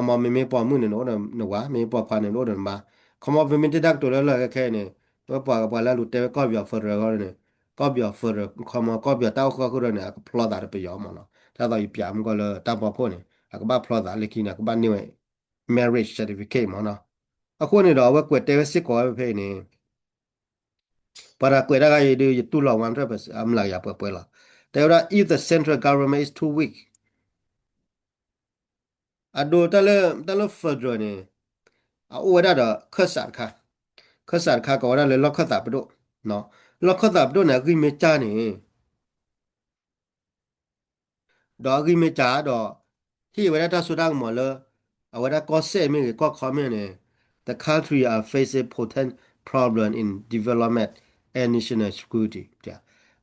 ခီမီ မ့မ့ၢ်ပိာ်မုၣ်န့ၣ် နအိၣ်ဒီးနဝၤ မ့မ့ၢ်ပိာ်ခွါန့ၣ် နအိၣ်ဒီးနမါ, ခီမီ ပမ့ၢ်တဲတၢ်ကတိၤလၢလၢခဲခဲအံၤန့ၣ် ဝဲပှၤပှၤလၢအလူၤတဲဝဲကီၢ်ပယီၤ federal ဂီၢ်န့ၣ် ကီၢ်ပယီၤ federal ခီမီ ကီၢ်ပယီၤတၢ်အိၣ်ဃုာ်အီၣ်ဃုာ်ဒီးန့ၣ် အကဖျီသးဒီးပယီၤမ့ၢ်နီၤ, တၢ်သိးယပျးမုၢ်ကီၢ်လၢတၢ်ဖီခိၣ်န့ၣ် အကဘၣ်ဖျီသးလၢခံန့ၣ် အကဘၣ်န့ၢ်ဝဲ marriage certificate မ့ၢ်နီၤ, အဃိန့ၣ်ဒီး အဝဲကွဲးတဲဝဲစ့ၢ်ကီးဝဲဖဲအံၤန့ၣ် ပှၤတၢ်ကွဲးတၢ်ဂၤအံၤဒီး ယတူၢ်လိာ် one hundred percent အမျးကယၤပှဲၤပှဲၤလီၤ. တဲဝဲဒၣ် if the central government is too weak, အဒိတၢ်လၢ တၢ်လၢ federal န့ၣ် အအိၣ်ဝဲဒၣ်ဒီးခၢၣ်စးတခါ, ခၢၣ်စးတခါကိးဝဲဒၣ်လၢလီၢ်ခၢၣ်သးပဒိၣ်, လီၢ်ခၢၣ်သးပဒိၣ်န့ၣ် အဂံၢ်မ့ၢ်စၢ်န့ၣ် ဒီးအဂံၢ်မ့ၢ်စၢ်ဒီး ဟ့ၣ်ဝဲဒၣ်တၢ်စိတၢ်ကမီၤလၢ အဝဲဒၣ်ကီၢ်စဲၣ်မ့ၢ်ဂ့ၤ ကီၢ်ခီမ့ၢ်ဂ့ၤန့ၣ် the country are facing potent problem in development and national security.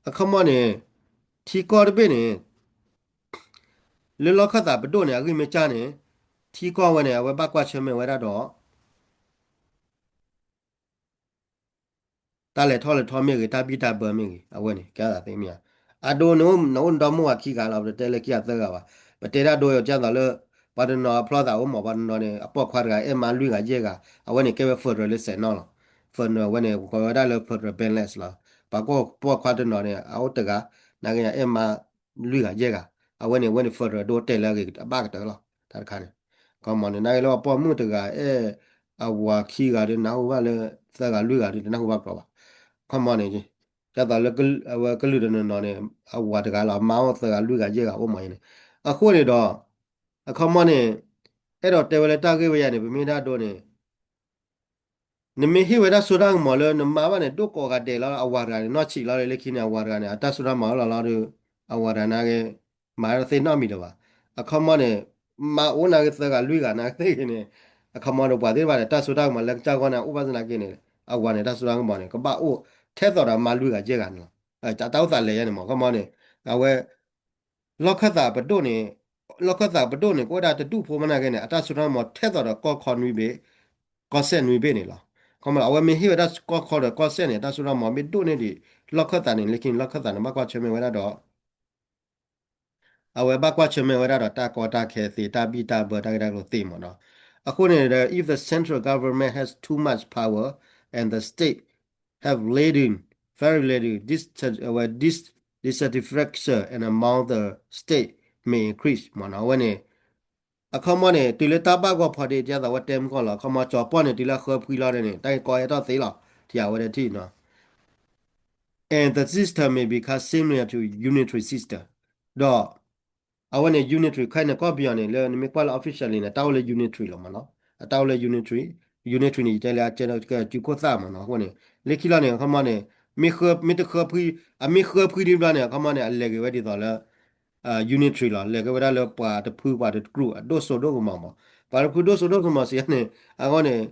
အခီမီန့ၣ် ထံကီၢ်တဘ့ၣ်န့ၣ် လၢလီၢ်ခၢၣ်သးပဒိၣ်န့ၣ် အဂံၢ်မ့ၢ်စၢ်န့ၣ် ထံကီၢ်ဝဲန့ၣ် အဝဲဘၣ်ကွၢ်ဆၢၣ်မဲာ်ဝဲဒၣ်ဒီး တၢ်လဲၤထီၣ်လဲၤထီမ့ၢ်ဂ့ၤ တၢ်ဘံၣ်တၢ်ဘၢမ့ၢ်ဂ့ၤ အဝဲန့ၣ် ကဲသးသ့မ့ၢ်ဧါ. အဒိန့ၣ် နအိၣ်နဒီမါဝၤခံဂၤလီၤ ပတတဲလၢခံဂၤသၢဂၤဘၣ်. ပတဲဒၣ်ဒိယိၤကၢ်သိးလၢ ပှၤတနီၤအဖျီသးအိၣ်မး ပှၤတနီၤန့ၣ် အပိာ်ခွါတဂၤအဲၣ်မါလွံၢ်ဂၤယဲၢ်ဂၤ အဝဲန့ၣ်ကဲဝဲ federal လၢစဲးနီၣ်လီၤ. federal အဝဲန့ၣ် ကိးဝဲဒၣ်လၢ federal balance လီၤ. ပှၤပိာ်ခွါတနီၤန့ၣ် အအိၣ်တဂၤ နာ်က့အဲၣ်မါလွံၢ်ဂၤယဲၢ်ဂၤ အဝဲန့ၣ် အဝဲန့ၣ် federal ဒိတဲာ်လၢအဂ့ၤအဘၣ်ကတၢၢ်လီၤ. တၢ်တခါန့ၣ် ခီမီန့ၣ် နာ်က့လၢပှၤပိာ်မုၣ်တဂၤအဲၣ် အဝၤခံဂၤဒီးနၢ်ဟူဘၣ်လၢ သၢဂၤလွံၢ်ဂၤဒီးတနၢ်ဟူဘၣ်ကီဘၣ်. ခီမီန့ၣ် ကဲသိးလၢ အဝဲကလုာ်တနီၤနီၤန့ၣ် အဝၤတဂၤလီၤ မါအိၣ်သၢဂၤလွံၢ်ဂၤယဲၢ်ဂၤအိၣ်မးအံၤန့ၣ်. အဃိန့ၣ်ဒီး အခီမီန့ၣ် အဲၣ်ဒိးတဲဝဲလၢတၢ်ဂ့ၢ်ဝဲယၤန့ၣ် ပမ့ၢ်ဒၣ်ဒိန့ၣ် နမ့ၢ်ဟ့ၣ်ဝဲတၢ်စိတၢ်ကမီၤလၢနမါဘၣ်န့ၣ် ဒိၣ်ကိးဂၤဒဲးလီၤ အဝၤတဂၤန့ၣ် နီၢ်ဆံးလီၤလၢခံန့ၣ် အဝၤတဂၤန့ၣ် အတၢ်စိတၢ်ကမီၤလီၤလီၤဒီး အဝၤတဂၤန့ၣ် မၤတၢ်သ့ၣ်နီတမံၤလၢၤဘၣ်. အခီမီန့ၣ် မါအိၣ်နာ်က့သၢဂၤလွံၢ်ဂၤနာ်က့သ့ၣ်ဂ့ၤန့ၣ် အခီမီဒီးပှၤသ့ၣ်တဖၣ်န့ၣ် တၢ်စိတၢ်ကမီၤလၢကစၢ်ဂီၢ်န့ၣ် အိၣ်ဘၣ်သနာ်က့န့ၣ် အဝၤန့ၣ် တၢ်စိတၢ်ကမီၤန့ၣ် ကဘၣ်အိၣ်ထဲသိးဒီးမါလွံၢ်ဂၤယဲၢ်ဂၤန့ၣ်လီၤ. တၢ်အိၣ်သးလဲၤယါန့ၣ်မး ခီမီန့ၣ် အဝဲ လီၢ်ခၢၣ်သးပဒိၣ်န့ၣ် လီၢ်ခၢၣ်သးပဒိၣ်န့ၣ် ကအိၣ်ဝဲဒၣ်တဒူၣ်ဖိမးနာ်က့န့ၣ် အတၢ်စိတၢ်ကမီၤထဲသိးဒီးကီၢ်ခီနွံဘ့ၣ်, ကီၢ်စဲၣ်နွံဘ့ၣ်န့ၣ်လီၤ. ခီမီ အဝဲမ့ၢ်ဟ့ၣ်ဝဲဒၣ်ကီၢ်ခီဒီးကီၢ်စဲၣ်န့ၣ် အတၢ်စိတၢ်ကမီၤမ့ၢ်ဒိၣ်န့ၢ်ဒံး လီၢ်ခၢၣ်သးန့ၣ် လၢခံန့ၣ် လီၢ်ခၢၣ်သးန့ၣ် ဘၣ်ကွၢ်ဆၢၣ်မဲာ်ဝဲဒၣ်ဒီး အဝဲဘၣ်ကွၢ်ဆၢၣ်မဲာ်ဝဲဒၣ်ဒီးတၢ်ကီတၢ်ခဲသ့ တၢ်ဘံၣ်တၢ်ဘၢတၢ်ဂ့ၢ်တၢ်ကျိၤသ့မးနီၤ. အဃိန့ၣ်ဒီး if the central government has too much power and the state have little, very little dis, အဝဲ dis, dissatisfaction and among the state may increase မးနီၤ. အဝဲန့ၣ် အခီမီန့ၣ် တုၤလၢတၢ်ဘၣ်ဂီၢ်ဖီဒ့ ဒ်သိးဝဲတဲမုၢ်ကီၢ်လီၤ. အခီမီ ကၠီၤပီၣ်န့ၣ် တုၤလၢအဃၢဖှံလီၤန့ၣ် တၢ်ဂ့ၢ်ကီဟဲထီၣ်သ့လီၤ. ထံၣ်အဝဲဒၣ်ထံၣ်နီၤ and the system may become similar to unitary system ဒီး အဝဲန့ၣ် unitary ခဲအံၤန့ၣ် ကီၢ်ပယီၤန့ၣ် လၢနမ့ၢ်ကွၢ်လၢ officially န့ၣ် တၢ်အိၣ်လၢ unitary လီၤမးနီၤ. အတၢ်အိၣ်လၢ unitary, unitary န့ၣ် ယတဲလၢအကဲကၠူခိၣ်သၣ်မးနီၤ. အဃိန့ၣ် လၢခံလီၤန့ၣ် အခီမီန့ၣ် မ့ၢ်ဃၢ မ့ၢ်တဃၢဖှံ, အမ့ၢ်ဃၢဖှံဒံးဘျီန့ၣ် အခီမီန့ၣ် အလဲၤက့ၤဝဲဒ်သိးလၢ unitary လီၤ. လဲၤက့ၤဝဲဒၣ်လၢပှၤတဖုပှၤတကရူၢ် အဒိၣ်စိဒိၣ်ကမီၤမး. ပှၤတဖုဒိၣ်စိဒိၣ်ကမီၤစံးန့ၣ် အဂီၢ်န့ၣ်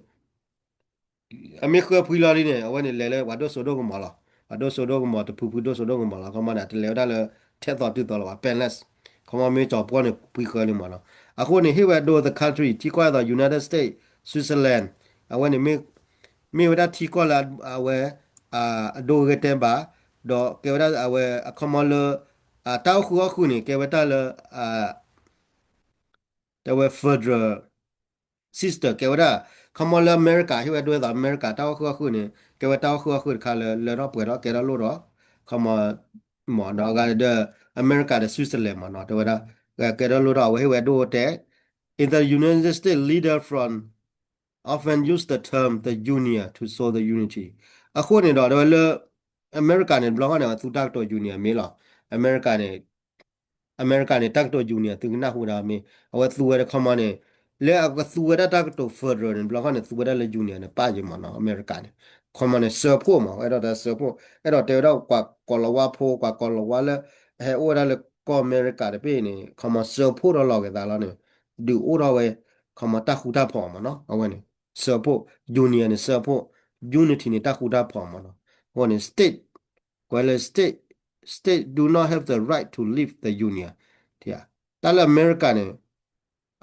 အမ့ၢ်ဃၢဖှံလီၤလံန့ၣ် အဝဲန့ၣ်လဲၤလၢပှၤဒိၣ်စိဒိၣ်ကမီၤလီၤ. ပှၤဒိၣ်စိဒိၣ်ကမီၤ တဖုဖုဒိၣ်စိဒိၣ်ကမီၤလီၤ. အခီမီန့ၣ် အတလဲၤဝဲဒၣ်လၢထဲသိးတုၤသိးလၢၤဘၣ် balance. အခီမီမ့ၢ်ကၠီၤပီၣ်န့ၣ် ဖှံဃၢလံမးနီၤ. အဃိန့ၣ် ဟ့ၣ်ဝဲဒိ the country ထံကီၢ်ဒ်သိး United States, Switzerland အဝဲန့ၣ် မ့ၢ်ဝဲဒၣ်ထံကီၢ်လၢအဝဲ အဒိဂ့ၤတဲဘၣ် ဒီးကဲဝဲဒၣ်အဝဲအခီမီလၢ တၢ်အိၣ်ဃုာ်အီၣ်ဃုာ်န့ၣ် ကဲဝဲတၢ်လၢ တဲဝဲ federal system ကဲဝဲဒၣ် ခီမီလၢအမဲရကၤ ဟ့ၣ်ဝဲဒိဝဲဒ်သိး အမဲရကၤတၢ်အိၣ်ဃုာ်အီၣ်ဃုာ်န့ၣ် ကဲဝဲတၢ်အိၣ်ဃုာ်အီၣ်ဃုာ်တခါလၢ လၢထီၣ်ပှဲၤထီၣ်ကဲထီၣ်လိၣ်ထီၣ် ခီမီ မးဒီးအဂၤဒီး အမဲရကၤဒီး Switzerland မးနီၤ တဲဝဲဒၣ် ကဲထီၣ်လိၣ်ထီၣ် အဝဲဟ့ၣ်ဝဲဒိတဲ in the United States leader from often use the term the union to show the unity အဃိန့ၣ်ဒီး တဲဝဲလၢ အမဲရကၤန့ၣ် တဘျီဃီန့ၣ် အဝဲသူတၢ်ကတိၤ union မ့ၢ်လီၤ. အမဲရကၤန့ၣ် အမဲရကၤန့ၣ် တၢ်ကတိၤ union သုကနၢ်ဟူဒၣ်မ့ၢ် အဝဲသူဝဲဒၣ်ခီမီန့ၣ် လၢအကသူဝဲဒၣ်တၢ်ကတိၤ federal န့ၣ် တဘျီဃီန့ၣ် သူဝဲဒၣ်လၢ union န့ၣ် ပၣ်ယဲမးနီၤ အမဲရကၤန့ၣ် ခီမီန့ၣ် စၢဖှိၣ်မး အဲၣ်ဒိးတဲစၢဖှိၣ် အဲၣ်ဒိးတဲဝဲဒၣ်ပှၤကီၤလၤဝါဖိ ပှၤကီၤလၤဝါလၢ ဟဲအိၣ်ဝဲဒၣ်လၢကီၢ်အမဲရကၤတဘ့ၣ်န့ၣ် ခီမီစၢဖှိၣ်ထီၣ်လီၤက့ၤသးလီၤန့ၣ် ဒုးအိၣ်ထီၣ်ဝဲ ခီမီတၢ်ဃူတၢ်ဖိးမးနီၤ အဝဲန့ၣ် စၢဖှိၣ် union န့ၣ် စၢဖှိၣ် unity န့ၣ် တၢ်ဃူတၢ်ဖိးမးနီၤ အဃိန့ၣ် state ကွဲးလၢ state, state do not have the right to leave the union တၢ်လၢအမဲရကၤန့ၣ်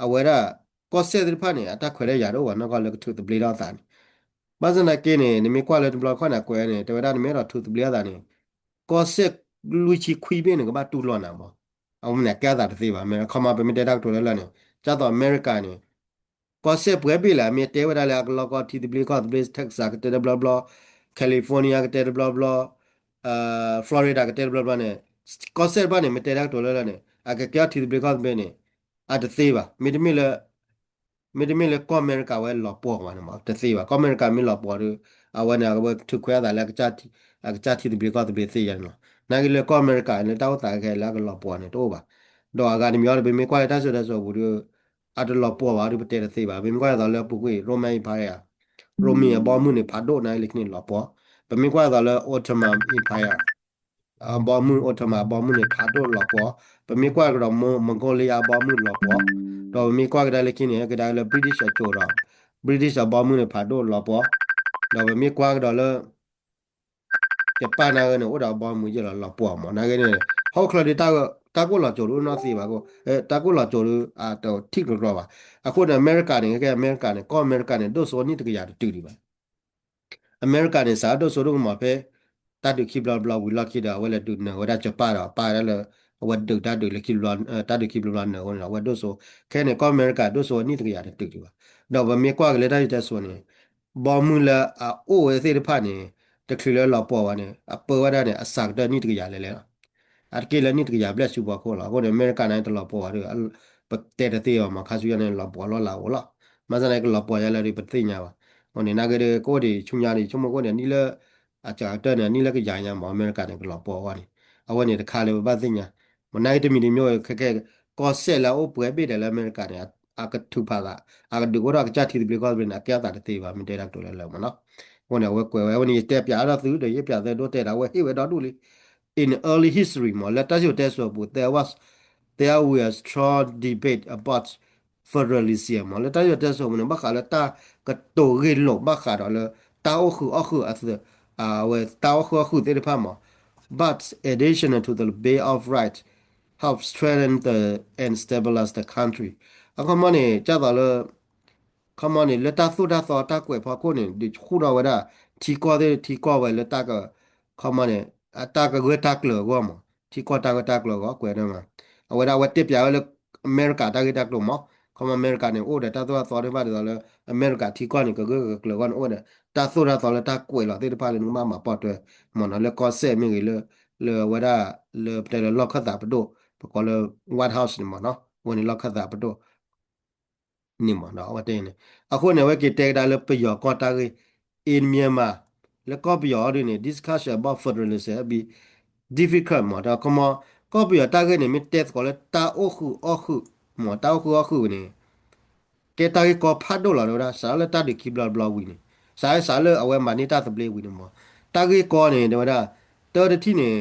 အဝဲဒၣ် ကီၢ်စဲၣ်သ့ၣ်တဖၣ်န့ၣ် အတၢ်ခွဲးတၢ်ယာ်တအိၣ်ဘၣ် နီၢ်ကီၢ်လၢကထုးသဘျ့ထီၣ်အသးန့ၣ် ဘၣ်ဆၣ်သနာ်က့န့ၣ် နမ့ၢ်ကွၢ်လၢတဘျီခီန့ၣ် အကွဲးန့ၣ် တဲဝဲဒၣ်နမ့ၢ်အဲၣ်ဒိးထုးသဘျ့ထီၣ်အသးန့ၣ် ကီၢ်စဲၣ်လွံၢ်ဆံခွံဘ့ၣ်န့ၣ် ကဘၣ်တူၢ်လိာ်နၤမး အဝဲန့ၣ် အကဲအသးတသ့ဘၣ် ခီမီပမ့ၢ်တဲတၢ်ကတိၤလၢလၢ်န့ၣ် ဒ်သိးအမဲရကၤန့ၣ် ကီၢ်စဲၣ်ပှဲၤဘ့ၣ်လဲၣ် အမ့ၢ်တဲဝဲဒၣ်လၢအကလီကီထံသဘျ့ကီၢ်သဘျ့ Texas ကတဲတဘျီဘျီ California ကတဲတဘျီဘျီ Florida ကတဲတဘျီဘျီန့ၣ် ကီၢ်စဲၣ်တဖၣ်န့ၣ် မ့ၢ်တဲတၢ်ကတိၤလၢလၢ်န့ၣ် အကကဲထီၣ်ထံသဘျ့ကီၢ်သဘျ့န့ၣ် အတသ့ဘၣ် မ့တမ့ၢ်လၢ မ့တမ့ၢ်လၢကီၢ်အမဲရကၤဝဲလီၤပှီၢ်ဘၣ်န့ၣ်မး တသ့ဘၣ်. ကီၢ်အမဲရကၤမ့ၢ်လီၤပှီၢ်ဒီး အဝဲန့ၣ် အဝဲထုးခွဲးအသးလၢ အကစၢ်ထံသဘျ့ကီၢ်သဘျ့သ့ယါန့ၣ်လီၤ. နာ်က့လၢကီၢ်အမဲရကၤန့ၣ် တၢ်အိၣ်သးခဲလၢအကလီၤပှီၢ်န့ၣ် တအိၣ်ဘၣ်. ဒီးအဂၤတမံၤအံၤဒီး ပမ့ၢ်ကွၢ်လၢတၢ်စံၣ်စိၤတဲစိၤအပူၤဒီး အတလီၤပှီၢ်ဘၣ်ဒီး ပတဲတသ့ဘၣ်. ပမ့ၢ်ကွၢ်ဒ်သိးလၢပူၤကွံာ် Roman Empire, Roman အဘီမုၢ်န့ၣ်ဖးဒိၣ်နာ်က့လၢခံန့ၣ်လီၤပှီၢ်. ပမ့ၢ်ကွၢ်ဒ်သိးလၢ Ottoman Empire အဘီမုၢ် Ottoman အဘီမုၢ်န့ၣ် ဖးဒိၣ်လီၤပှီၢ်. ပမ့ၢ်ကွၢ်ကဒီး Mongolia အဘီမုၢ်လီၤပှီၢ်. ဒီးပမ့ၢ်ကွၢ်ကဒါလၢခံန့ၣ် ကဒါလၢ British အစိၤဒီး British အဘီမုၢ်န့ၣ် ဖးဒိၣ်လီၤပှီၢ်. ဒီးပမ့ၢ်ကွၢ်ကဒီးလၢ ယပၣ်နာ်ဂ့ၤန့ၣ် အိၣ်ဒီးအဘီမုၢ်ယဲၢ်လီၤ လီၤပှီၢ်မး. နာ်ဂ့ၤန့ၣ် ဟီၣ်ခိၣ်ချၢဒ် တၢ်ကိၢ်လီၤစိၤဒ်အိၣ်နီၢ်သံဘၣ်, တၢ်ကိၢ်လီၤစိၤဒ် အတထံၣ်ကလီၤဘၣ်. အဃိန့ၣ် အမဲရကၤန့ၣ် ခဲအမဲရကၤန့ၣ် ကီၢ်အမဲရကၤန့ၣ် ဒိၣ်စိနံၣ်တကယၤတတုၤဒံးဘၣ်. အမဲရကၤန့ၣ် စးဒိၣ်စိဒိၣ်ကမီၤဖဲ တၢ်ဒုးခံဘျီတဘျီဝံၤလီၢ်ခံဒီး အဝဲလဲၤဒုးနၢၤဝဲဒၣ်ကၠပၢ်ဒီး ပၢ်ဒၣ်လၢ အဝဲဒုးတၢ်ဒုးလၢခံဘျီ တၢ်ဒုးခံဘျီတဘျီနၢၤဝဲန့ၣ် အဝဲဒိၣ်စိ. ခဲန့ၣ် ကီၢ်အမဲရကၤ ဒိၣ်စိနံၣ်တကယၤတတုၤဒံးဘၣ်. ဒီးပမ့ၢ်ကွၢ်က့ၤလၢတၢ်စံၣ်တဲစိၤန့ၣ် ဘီမုၢ်လၢအအိၣ်ဝဲသ့ၣ်တဖၣ်န့ၣ် တချုးလၢလီၤပှီၢ်ဘၣ်န့ၣ် အပၢဝဲဒၣ်န့ၣ် အစှၤကတၢၢ်နံၣ်တကယၤလဲၤလဲၤလီၤ. အတက့ၢ်လၢနံၣ်တကယၤဘျဲၣ်ဆူဖီခိၣ်လီၤ. အဃိန့ၣ် အမဲရကၤန့ၣ် တလီၤပှီၢ်ဘၣ်ဒီး ပတဲတသ့ဘၣ်မး ခါဆူညါန့ၣ် လီၤပှီၢ်လီၤလးအိၣ်လီၤ. မၤသးန့ၣ် ကလီၤပှီၢ်ယါလၢာ်ဒီး ပတသ့ၣ်ညါဘၣ်. အဃိန့ၣ် နာ်ဂ့ၤဒီး ကအိၣ်ဒံးဆူညါဒီး ဆိကမိၣ်ကအိၣ်န့ၣ် နံၣ်လၢ အစှၤကတၢၢ်န့ၣ် နံၣ်လၢကယၤညါမး အမဲရကၤန့ၣ် ကလီၤပှီၢ်အဂီၢ်န့ၣ် အဝဲန့ၣ်တခါလၢပဘၣ်သ့ၣ်ညါ. မ့ၢ်နာ်ဂ့ၤတမံၤတမံၤ ခဲကဲ ကီၢ်စဲၣ်လၢအအိၣ်ပှဲၤဘ့ၣ်ဒဲးလၢအမဲရကၤန့ၣ် အကထုးဖးသး အကဒုးအိၣ်ထီၣ်အကစၢ်ထံသဘျ့ကီၢ်သဘျ့န့ၣ် အကဲအသးတသ့ဘၣ် မ့ၢ်တဲဒၣ်ကတိၤလၢလၢမးနီၤ. အဃိန့ၣ် အဝဲကွဲးဝဲ အဝဲန့ၣ် ယတဲပၠးအါထီၣ်သုဒီး ယပၠးသၢဒိတဲဒၣ် အဝဲဟ့ၣ်ဝဲဒီဒူၣ်လံ in early history မး လၢတၢ်စံၣ်စိၤတဲစိၤအပူၤ there was, there were strong debate about federalism မး လၢတၢ်စံၣ်စိၤတဲစိၤအပူၤန့ၣ် ဘၣ်ဃးလၢတၢ်ကတိၤဂ့ၢ်လိာ် ဘၣ်ဃးဒီးလၢ တၢ်အိၣ်ဃုာ်အီၣ်ဃုာ်အသး အဝဲတၢ်အိၣ်ဃုာ်အီၣ်ဃုာ်သ့ၣ်တဖၣ်မး but additional to the Bill of Rights help strengthen the, and stabilize the country အခီပညီန့ၣ် ဒ်သိးလၢ ခီပညီန့ၣ် လၢတၢ်သိၣ်တၢ်သီတၢ်ကွဲးဖီခိၣ်န့ၣ် ဒုးဃူဒီးဝဲဒၣ် ထံကီၢ်သ့ၣ်ထံကီၢ်ဝဲလၢတၢ်က ခီပညီန့ၣ် အတၢ်ကဂၢၢ်တၢ်ကျၢၤအဂီၢ်မး ထံကီၢ်တၢ်ဂၢၢ်တၢ်ကျၢၤအဂီၢ် ကွဲးဒၣ်မး အဝဲဒၣ်အဝဲတဲပၠးဝဲလၢ အမဲရကၤတၢ်ဂ့ၢ်တၢ်ကျိၤမး ခီပညီအမဲရကၤန့ၣ် အိၣ်ဒီးတၢ်သိၣ်တၢ်သီသ့ၣ်တဖၣ်ဒ်သိးလၢ အမဲရကၤထံကီၢ်န့ၣ် ကဂၢၢ်ကကျၢၤအဂီၢ်န့ၣ် အိၣ်ဒီး တၢ်သိၣ်တၢ်သီလၢတၢ်ကွဲးလီၤသ့ၣ်တဖၣ်လၢနကဘၣ်မၤပိာ်ထွဲ မးနီၤ လၢကီၢ်စဲၣ်မ့ၢ်ဂ့ၤလၢ လၢအဝဲဒၣ် လၢပတဲလၢလီၢ်ခၢၣ်သးပဒိၣ် ပကိးလၢ White House န့ၣ်မးနီၤ အဝဲန့ၣ်လီၢ်ခၢၣ်သးပဒိၣ် န့ၣ်မးနီၤ အဝဲတဲန့ၣ် အဃိန့ၣ် အဝဲက့ၤတဲကဒါလၢပယီၤကီၢ်တၢ်ဂ့ၢ် in Myanmar လၢကီၢ်ပယီၤအီၤဒ်န့ၣ် discussion about federalism be difficult မး ဒီးခီပညီ ကီၢ်ပယီၤတၢ်ဂ့ၢ်န့ၣ် မ့ၢ်တဲသကိးလၢတၢ်အိၣ်ဃုာ်အီၣ်ဃုာ် မး တၢ်အိၣ်ဃုာ်အီၣ်ဃုာ်န့ၣ် ကဲတၢ်ဂ့ၢ်ကီဖးဒိၣ်လီၤ တဲဝဲဒၣ် စးထီၣ်လၢတၢ်ဒုးခံဘျီတဘျီဝံၤန့ၣ် စးထီၣ်လၢအဝဲမၤန့ၢ်တၢ်သဘျ့ဝံၤန့ၣ်မး တၢ်ဂ့ၢ်ကီန့ၣ် တဲဝဲဒၣ် တၢ်တထံၣ်န့ၣ်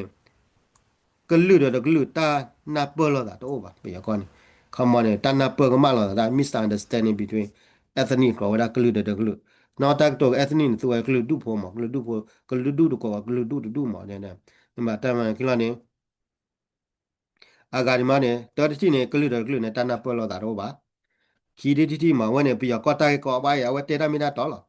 ကလုာ်ဒီးတကလုာ်တၢ်နၢ်ပၢၢ်လိာ်သးတအိၣ်ဘၣ် ပယီၤကီၢ်န့ၣ် ခီပညီန့ၣ် တၢ်နၢ်ပၢၢ်ကမၣ်လိာ်သး misunderstanding between ethnic ကိးဝဲဒၣ်ကလုာ်ဒီးတကလုာ် နီၢ်တၢ်ကတိၤ ethnic န့ၣ် သူဝဲကလုာ်ဒူၣ်ဖိမး ကလုာ်ဒူၣ်ဖိ ကလုာ်ဒူၣ်တကိး ကလုာ်ဒူၣ်တဒူၣ်မး မ့ၢ်ဘၣ်တၢ်မၤခံလီၤန့ၣ် အဂၤန့ၣ်မးန့ၣ် တၢ်တထံၣ်န့ၣ် ကလုာ်ဒီးကလုာ်န့ၣ် တၢ်နၢ်ပၢၢ်လိာ်သးတအိၣ်ဘၣ် ခံထံၣ်တထံၣ်မး အဝဲန့ၣ် ပယီၤကီၢ်တၢ်ဂ့ၢ်ကီဘၣ်အံၤ အဝဲတဲတၢ်မ့ၢ်တၢ်တီလီၤ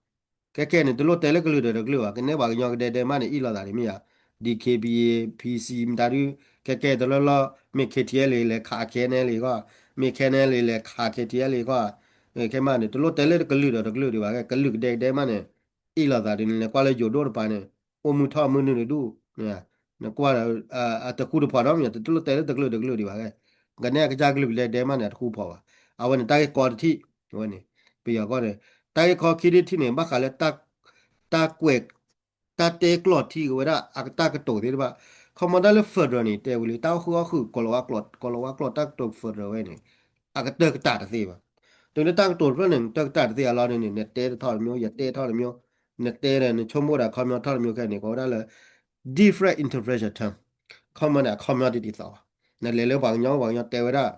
ခဲခဲန့ၣ် တလိၣ်တဲလၢကလုာ်ဒီးတကလုာ်ဘၣ် ကနဲပှၤကညီကဒဲကဒဲမးန့ၣ် အ့ၣ်လိာ်သးန့ၣ်မ့ၢ်ဧါ DKBA PC မတၤဒု ခဲခဲတလီၢ်လီၢ် မ့ၢ် KTLA လဲၤခး KNLA ဂီၢ် မ့ၢ် KNLA လဲၤခး KTLA ဂီၢ် ခဲမးန့ၣ် တလိၣ်တဲလၢကလုာ်ဒီးတကလုာ်ဒံးဘၣ် ကလုာ်ကဒဲကဒဲမးန့ၣ် အ့ၣ်လိာ်သးဒ်န့ၣ် နကွၢ်လၢယိၤဒိၣ်တပၤန့ၣ် အိၣ်မုၢ်ထီၣ်မုၢ်နုာ်တဒူၣ် နကွၢ်ဒီး အတဃူတဖိးဒီးမ့ၢ် တလိၣ်တဲလၢတကလုာ်တကလုာ်ဒံးဘၣ် ကနဲအကစၢ်ကလုာ်ကဒဲကဒဲမးန့ၣ် အတဃူဖိးဘၣ် အဝဲန့ၣ် တၢ်ဂ့ၢ်ကီတထံၣ် အဝဲန့ၣ် ပယီၤကီၢ်န့ၣ် တၢ်ဂ့ၢ်ကီခံထံၣ်တထံၣ်န့ၣ် ဘၣ်ဃးလၢ တၢ်ကွဲး တၢ်တဲကျိာ်ထံက့ၤဝဲဒၣ် အကတၢ်ကတိၤသ့ၣ်တဖၣ် ခီမီတၢ်လၢ federal န့ၣ် တဲဝံၤလံ တၢ်အိၣ်ဃုာ်အီၣ်ဃုာ် ကီၤလၤဝါကျိာ် ကီၤလၤဝါကျိာ်တၢ်ကတိၤ federal ဝဲန့ၣ် အကတၢၢ်ကတၢၢ်တသ့ဘၣ် တုၤလၢတၢ်ကတိၤတဖျၢၣ်န့ၣ် တၢၢ်ကတၢၢ်တသ့အလီၢ်န့ၣ် နတဲတထီၣ်တမျိုး ယတဲထီၣ်တမျိုး နတဲဒီးနဆိကမိၣ်ဒီးအခီပညီထီၣ်တမျိုးခဲန့ၣ် ကိးဝဲဒၣ်လၢ different interpretation term ခီမီန့ၣ် အခီပညီတဒ်သိးဘၣ် နလဲၤလၢပှၤကညီ ပှၤကညီတဲဝဲဒၣ်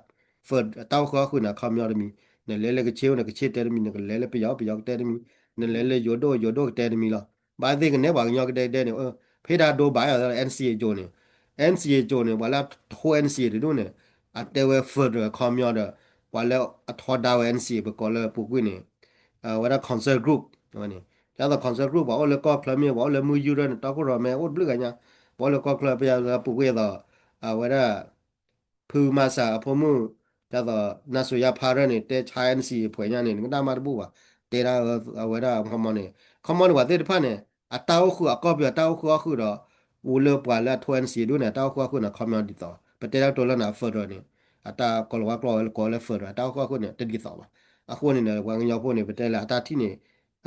တၢ်အိၣ်ဃုာ်အီၣ်ဃုာ်န့ၣ် အခီပညီတမံၤ နလဲၤလၢကခ့ၣ်န့ၣ် ကခ့ၣ်တဲတမံၤ နကလဲၤလၢပယီၤ ပယီၤကတဲတမံၤ နလဲၤလၢယိၤဒိၣ် ယိၤဒိၣ်ကတဲတမံၤလီၤ ဘၣ်သ့ၣ်ကနဲပှၤကညီကဒဲကဒဲန့ၣ် ဖဲဒၣ်ဒိဘၣ်အီၤ NCA ကၠိန့ၣ် NCA ကၠိန့ၣ် ပှၤလၢအထိ NCA တဒူၣ်န့ၣ် အတဲဝဲ federal အခီပညီဒီး ပှၤလၢအထီဒါဝဲ NCA ပကိးလၢပူၤကွံာ်န့ၣ် အဝဲဒၣ် concert group ဝဲန့ၣ် ဒ်သိး concert group ပှၤအိၣ်လၢကီၢ်ချၢမ့ၢ် ပှၤအိၣ်လၢမုၢ်ယူၢ်ရၢၢ်န့ၣ် တီခိၣ်ရိၣ်မဲအိၣ်တဘျုးဂၤညါ ပှၤအိၣ်လၢကီၢ်ချၢ ပယီၤပူၤကွံာ်အသိး အဝဲဒၣ် ဖုမၤစၢ်အဖိမုၣ် ဒ်သိး နါစိၤယါဖးရၢၢ်န့ၣ် တဲဆါ NCA အဖှဲးညါန့ၣ် နကနၣ်မးတဘူၣ်ဘၣ် တဲဒၣ်အဝဲဒၣ်ခီမီန့ၣ် ခီမီန့ၣ် ပှၤသ့ၣ်တဖၣ်န့ၣ် အတၢ်အိၣ်ဃုာ် အကီၢ်ပယီၤတၢ်အိၣ်ဃုာ်အီၣ်ဃုာ်ဒီး အိၣ်လၢပှၤလၢအထိ NCA ဒူၣ်န့ၣ် အတၢ်အိၣ်ဃုာ်အီၣ်ဃုာ်န့ၣ် ခီမီဒ်သိး ပတဲဒၣ်ကတိၤလၢန့ၣ် federal န့ၣ် အတၢ်ကီၤလၤဝါကျိာ်ဝဲလၢကိးလၢ federal အတၢ်အိၣ်ဃုာ်အီၣ်ဃုာ်န့ၣ် တဒ်သိးဘၣ် အဃိန့ၣ်ဒီး ပှၤကညီဖိန့ၣ် ပတဲလၢအတၢ်ထံၣ်န့ၣ်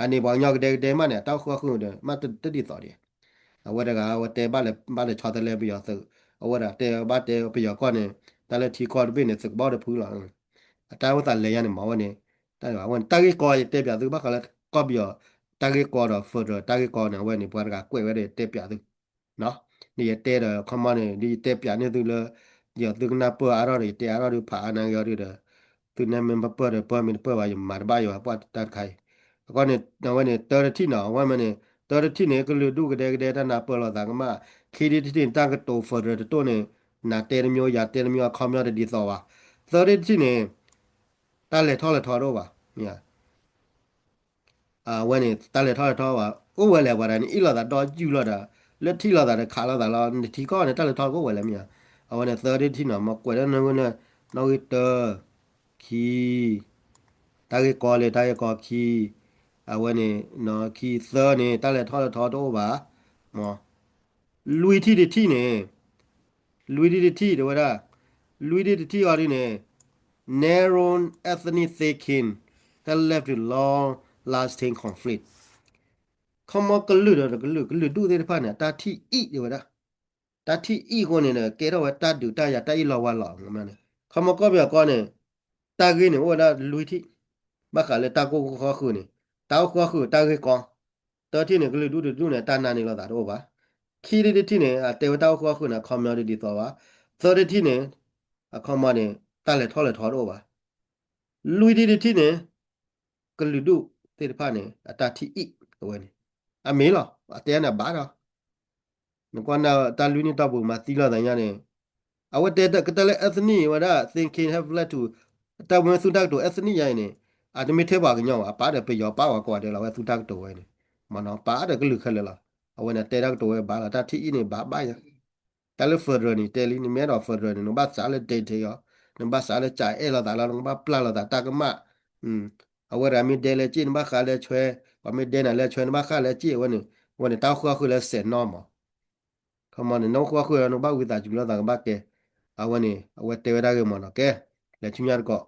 အန့ၣ်ပှၤကညီကဒဲကဒဲမးန့ၣ် အတၢ်အိၣ်ဃုအီၣ်ဃုဒီး မးတဒ်သိးဒံး. အဝဲတဂၤ အဝဲတဲဘၣ်လၢ ဘၣ်လၢဆီတလဲပယီၤသုး, အဝဲဒၣ်တဲဘၣ်တဲပယီၤကီၢ်န့ၣ် တၢ်လၢထံကီၢ်တဘ့ၣ်န့ၣ် သုးကဘီတဖုလီၤ. အတၢ်အိၣ်သးလဲၤယါန့ၣ်မ့ၢ်ဝဲန့ၣ် တၢ်ဝဲန့ၣ် တၢ်ဂ့ၢ်ကီယတဲပၠးသုဘၣ်ဃးလၢကီၢ်ပယီၤ တၢ်ဂ့ၢ်ကီဒီး federal တၢ်ဂ့ၢ်ကီန့ၣ် အဝဲန့ၣ် ပှၤတဂၤကွဲးဝဲဒီးတဲပၠးသု န့ၣ်ယတဲဒီး ခီမီန့ၣ် ဒ်ယတဲပၠးန့ၢ်သုလၢ ယသုကနၢ်ပၢၢ်အါထီၣ်ဒီး ယတဲအါထီၣ်ဒုးဖးအါနာ်က့အီၤဒုးဒီး သုနဲၣ်မ့ၢ်ပၢၢ်ဒီး ပၢၢ်မ့ၢ်တပၢၢ်ဘၣ် ယမၤတဘၣ်ယွၤပှၢ်တၢ်တခါအံၤ. အဃိန့ၣ် အဝဲန့ၣ် တၢတထံၣ်နီၤ အဝဲမ့ၢ်န့ၣ် တၢတထံၣ်န့ၣ် ကလုာ်ဒူၣ်ကဒဲကဒဲတၢ်နၢ်ပၢၢ်လိာ်သးကမၣ်, ခံထံၣ်တထံၣ်န့ၣ် တၢ်ကတိၤ federal တတိၢ်န့ၣ် နၤတဲတမျိုး ယၤတဲတမျိုး အခီပညီတဒ်သိးဘၣ်. သၢထံၣ်တထံၣ်န့ၣ် တၢ်လဲၤထီၣ်လဲၤထီတအိၣ်ဘၣ်. အဝဲန့ၣ် တၢ်လဲၤထီၣ်လဲၤထီဘၣ် အိၣ်ဝဲလဲၣ်ပှၤတဂၤန့ၣ် အ့ၣ်လိာ်သးဒီးယူၢ်လိာ်ဒီး လၢထံၣ်လိာ်သးဒီးခးလိာ်သးလီၤ နထံကီၢ်န့ၣ် တၢ်လဲၤထီၣ်ကအိၣ်ဝဲလဲၣ်မ့ၢ်ဧါ. အဝဲန့ၣ် သၢထံၣ်တထံၣ်နီၤ မ့ၢ်ကွဲးလၢနဂုၢ်န့ၣ် နီၣ်ဂံၢ်တၢ ခံ တၢ်ဂ့ၢ်ကီလၢတၢ်ဂ့ၢ်ကီခံ အဝဲန့ၣ် ခံသၢန့ၣ် တၢ်လဲၤထီၣ်လဲၤထီတအိၣ်ဘၣ်. လွံၢ်ထံၣ်တထံၣ်န့ၣ် လွံၢ်ထံၣ်တထံၣ်တဲဝဲဒၣ် လွံၢ်ထံၣ်တထံၣ်အီၤဒ်န့ၣ် narrow ethnic thinking that led to long lasting conflict. ခီမီကလုာ်ဒီးကလုာ် ကလုာ်ဒူၣ်သ့ၣ်တဖၣ်န့ၣ် တၢ်ထံၣ်အံၣ်တဲဝဲဒၣ် တၢ်ထံၣ်အံၣ်အဃိန့ၣ်ဒီး ကဲထီၣ်ဝဲတၢ်ဒုးတၢ်ယၤတၢ်အ့ၣ်လိာ်ဝါလိာ်န့ၣ်. ခီမီကီၢ်ပယီၤကီၢ်န့ၣ် တၢ်ဂ့ၢ်န့ၣ်အိၣ်ဝဲဒၣ်လွံၢ်ထံၣ် ဘၣ်ဃးလၢတၢ်ကအိၣ်ဃုာ်ဃုာ်န့ၣ် တၢ်အိၣ်ဃုာ်ဃုာ်တၢ်ဂ့ၢ်ကီ တၢထံၣ်န့ၣ် ကလုာ်ဒူၣ်တဒူၣ်န့ၣ် တၢ်နာ်န့ၢ်လိာ်သးတအိၣ်ဘၣ်. ခံထံၣ်တထံၣ်န့ၣ် အတဲဝဲတၢ်အိၣ်ဃုာ်ဃုာ်န့ၣ် အခီပညီတဒ်သိးဘၣ်. သၢထံၣ်တထံၣ်န့ၣ် အခီပညီန့ၣ် တၢ်လဲၤထီၣ်လဲၤထီတအိၣ်ဘၣ်. လွံၢ်ထံၣ်တထံၣ်န့ၣ် ကလုာ်ဒူၣ်သ့ၣ်တဖၣ်န့ၣ် အတၢ်ထံၣ်အံၣ်အဝဲန့ၣ် အမ့ၢ်လီၤ အတဲန့ၣ်ဘၣ်ဒီး နကွၢ်နၢ်တၢ်လွံၢ်နံၣ်တီၢ်ပူၤမၤသံလိာ်သးညါန့ၣ် အဝဲတဲကတၢၢ်လၢ ethnic ဝဲဒၣ် thinking have led to တၢ်ဝဲသူတၢ်ကတိၤ ethnic ယါအံၤန့ၣ် အတမ့ၢ်ထဲပှၤကညီဘၣ် အပာ်ဒီးပယီၤပာ်ဝဲကိးဂၤဒဲးလီၤ အဝဲသူတၢ်ကတိၤဝဲန့ၣ် မ့ၢ်နီၤ ပာ်ဒီးကလုာ်ခဲလၢာ်လီၤ. အဝဲန့ၣ်တဲတၢ်ကတိၤဝဲဘၣ်လီၤ တၢ်ထံၣ်အံၣ်န့ၣ်ဘၣ်ဘၣ်ယါ တၢ်လၢ federal န့ၣ် တဲလံ နမ့ၢ်အဲၣ်ဒိး federal န့ၣ် နဘၣ်စးလၢ detail အီၤ နဘၣ်စးလၢကအဲၣ်လိာ်သးလီၤ နကဘၣ်ပျၢ်လိာ်သးတၢ်ကမၣ် အဝဲတဂၤမ့ၢ်ဒဲလဲၣ်စ့ၢ် နဘၣ်ဃးလဲၤဆွဲ, ပှၤမ့ၢ်ဒဲနၤလဲၤဆွဲ နဘၣ်ဃးလဲၤစ့ၢ်ဝဲန့ၣ်, အဝဲန့ၣ် တၢ်အိၣ်ဃုာ်အီၣ်ဃုာ်လၢစဲးနီၢ်မး, ခီမီန့ၣ် နအိၣ်ဃုာ်အီၣ်ဃုာ်လီၤ နကဘၣ်ဝံသးစူၤလိာ်သးကဘၣ်ကဲ, အဝဲန့ၣ် အဝဲတဲဝဲဒၣ်ဂ့ၢ်မးနီၤ ကဲ, လဲၤဆူညါတကိး,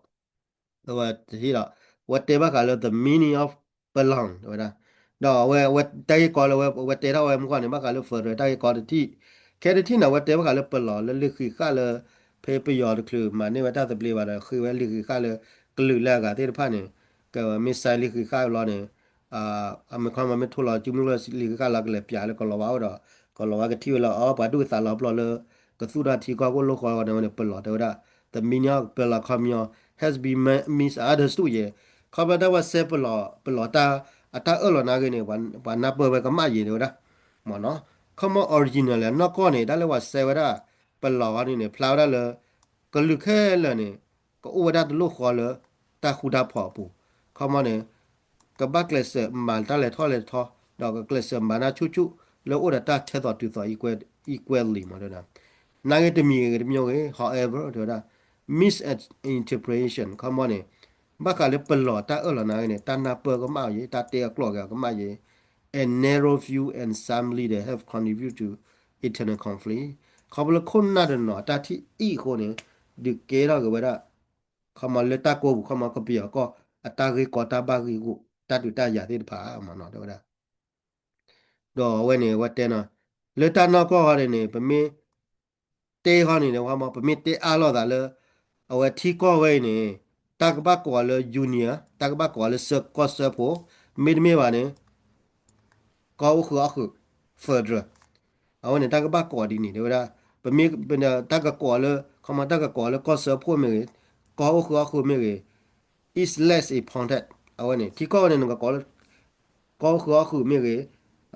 အဝဲတဟ့ၣ်လီၤ, အဝဲတဲဘၣ်ဃးလၢ the meaning of ပလီၢ် တဲဝဲဒၣ်, ဒီးအဝဲ အဝဲတၢ်ဂ့ၢ်ကီလၢအဝဲတဲထီၣ်ဝဲမုၢ်ဂီၢ်န့ၣ် ဘၣ်ဃးလၢ federal တၢ်ဂ့ၢ်ကီတထံၣ်, ခဲတထံၣ်န့ၣ် အဝဲတဲဘၣ်ဃးလၢပလီၢ်လၢလံာ်ဃံးဃာ်လၢ ဖဲပယီၤတချုးမၤန့ၢ်ဝဲတၢ်သဘျ့ဘၣ်ဒီး ဃ့ဝဲလံာ်ဃံးဃာ်လၢ ကလုာ်လၢအဂၤသ့ၣ်တဖၣ်န့ၣ်, ကမ့ၢ် sign လံာ်ဃံးဃာ်လီၤန့ၣ်, အမ့ၢ်ခီမီမ့ၢ်ထိၣ်လီၤ ကၠူမုၢ်လၢလံာ်ဃံးဃာ်လီၤ ကလဲၤပၠးလၢကလီၤဝါအိၣ်ဒီး, ကလီၤဝါကထံၣ်ဝဲလၢ အီ ပှၤဒူၣ်သးလီၤပျီၢ်လၢ ကသူၣ်ထီၣ်ထံကီၢ်ကအိၣ်လၢဃီန့ၣ် အဝဲန့ၣ် ပလီၢ်တဲဝဲဒၣ်, the meaning of ပလီၢ်ခီမီ has been misunderstood ယဲၢ်, ခီဖျိတၢ်ဝဲစဲပလီၢ်, ပလီၢ်တၢ်, အတၢ်အၢၣ်လီၤနာ်ဂ့ၤန့ၣ် ပှၤနၢ်ပၢၢ်ဝဲကမၣ်ယဲၢ်တဲဝဲဒၣ်, မ့ၢ်နီၤ, ခီမီ original လၢနီၢ်ကီၢ်န့ၣ် တၢ်လၢပှၤစဲဝဲဒၣ် ပလီၢ်ဂီၢ်န့ၣ်န့ၣ် ဖျါဝဲဒၣ်လၢ ကလုာ်ခဲလၢာ်န့ၣ် ကအိၣ်ဝဲဒၣ်တလိၣ်ဃီလၢ တၢ်ဃူတၢ်ဖိးအပူၤ, ခီမီန့ၣ် ကဘၣ်ကျဲးစၢးမၤတၢ်လဲၤထီၣ်လဲၤထီ, ဒီးကကျဲးစၢးမၤတၢ်ဆူၣ်ဆူၣ် လၢအိၣ်ဒီးတၢ်ထဲသိးတုၤသိး equal, equally မးတဲဝဲဒၣ်, နာ်ဂ့ၤတမံၤဂ့ၤတမံၤဂ့ၤ however တဲဝဲဒၣ်, misinterpretation ခီမီန့ၣ် ဘၣ်ဃးလၢပလီၢ်တၢ်အၢၣ်လီၤနာ်ဂ့ၤန့ၣ် တၢ်နၢ်ပၢၢ်ကမၣ်ယဲၢ် တၢ်တဲအကျိာ်က့ၤအီၤကမၣ်ယဲၢ်, a narrow view and some leaders have contributed to internal conflict ခီဖျိလၢခိၣ်နၢ်တနီၤအတၢ်ထံၣ်အံၣ်အဃိန့ၣ် ဒုးကဲထီၣ်က့ၤဝဲဒၣ် ခီမီလၢတၢ်ကိးပူၤ ခီမီကပယီၤကီၢ် အတၢ်ဂ့ၢ်ကီတၢ်ဘၣ်ဂ့ၢ်ဂီၢ် တၢ်ဒုးတၢ်ယၤသ့ၣ်တဖၣ်မးနီၤ တဲဝဲဒၣ်, ဒီးအဝဲန့ၣ် အဝဲတဲနီၤ, လၢတၢ်နီၢ်ကီၢ်ဃီန့ၣ်န့ၣ် ပမ့ၢ်တဲဃီန့ၣ်န့ၣ် ခီမီ ပမ့ၢ်တဲအါလိာ်သးလၢ အဝဲထံကီၢ်ဝဲအံၤန့ၣ် တၢ်ကဘၣ်ကိးအီၤလၢ union တၢ်ကဘၣ်ကိးအီၤလၢကီၢ်စၢဖှိၣ်, မ့တမ့ၢ်ဘၣ်န့ၣ် ကီၢ်အိၣ်ဃုာ်အီၣ်ဃုာ် federal အဝဲန့ၣ် တၢ်ကဘၣ်ကိးအီၤဒ်န့ၣ် တဲဝဲဒၣ်, ပမ့ၢ် တၢ်ကကိးအီၤလၢ ခီမီ တၢ်ကကိးအီၤလၢကီၢ်စၢဖှိၣ်မ့ၢ်ဂ့ၤ, ကီၢ်အိၣ်ဃုာ်အီၣ်ဃုာ်မ့ၢ်ဂ့ၤ, is less important အဝဲန့ၣ် ထံကီၢ်ဝဲန့ၣ် နကကိးလၢ ကီၢ်အိၣ်ဃုာ်အီၣ်ဃုာ်မ့ၢ်ဂ့ၤ,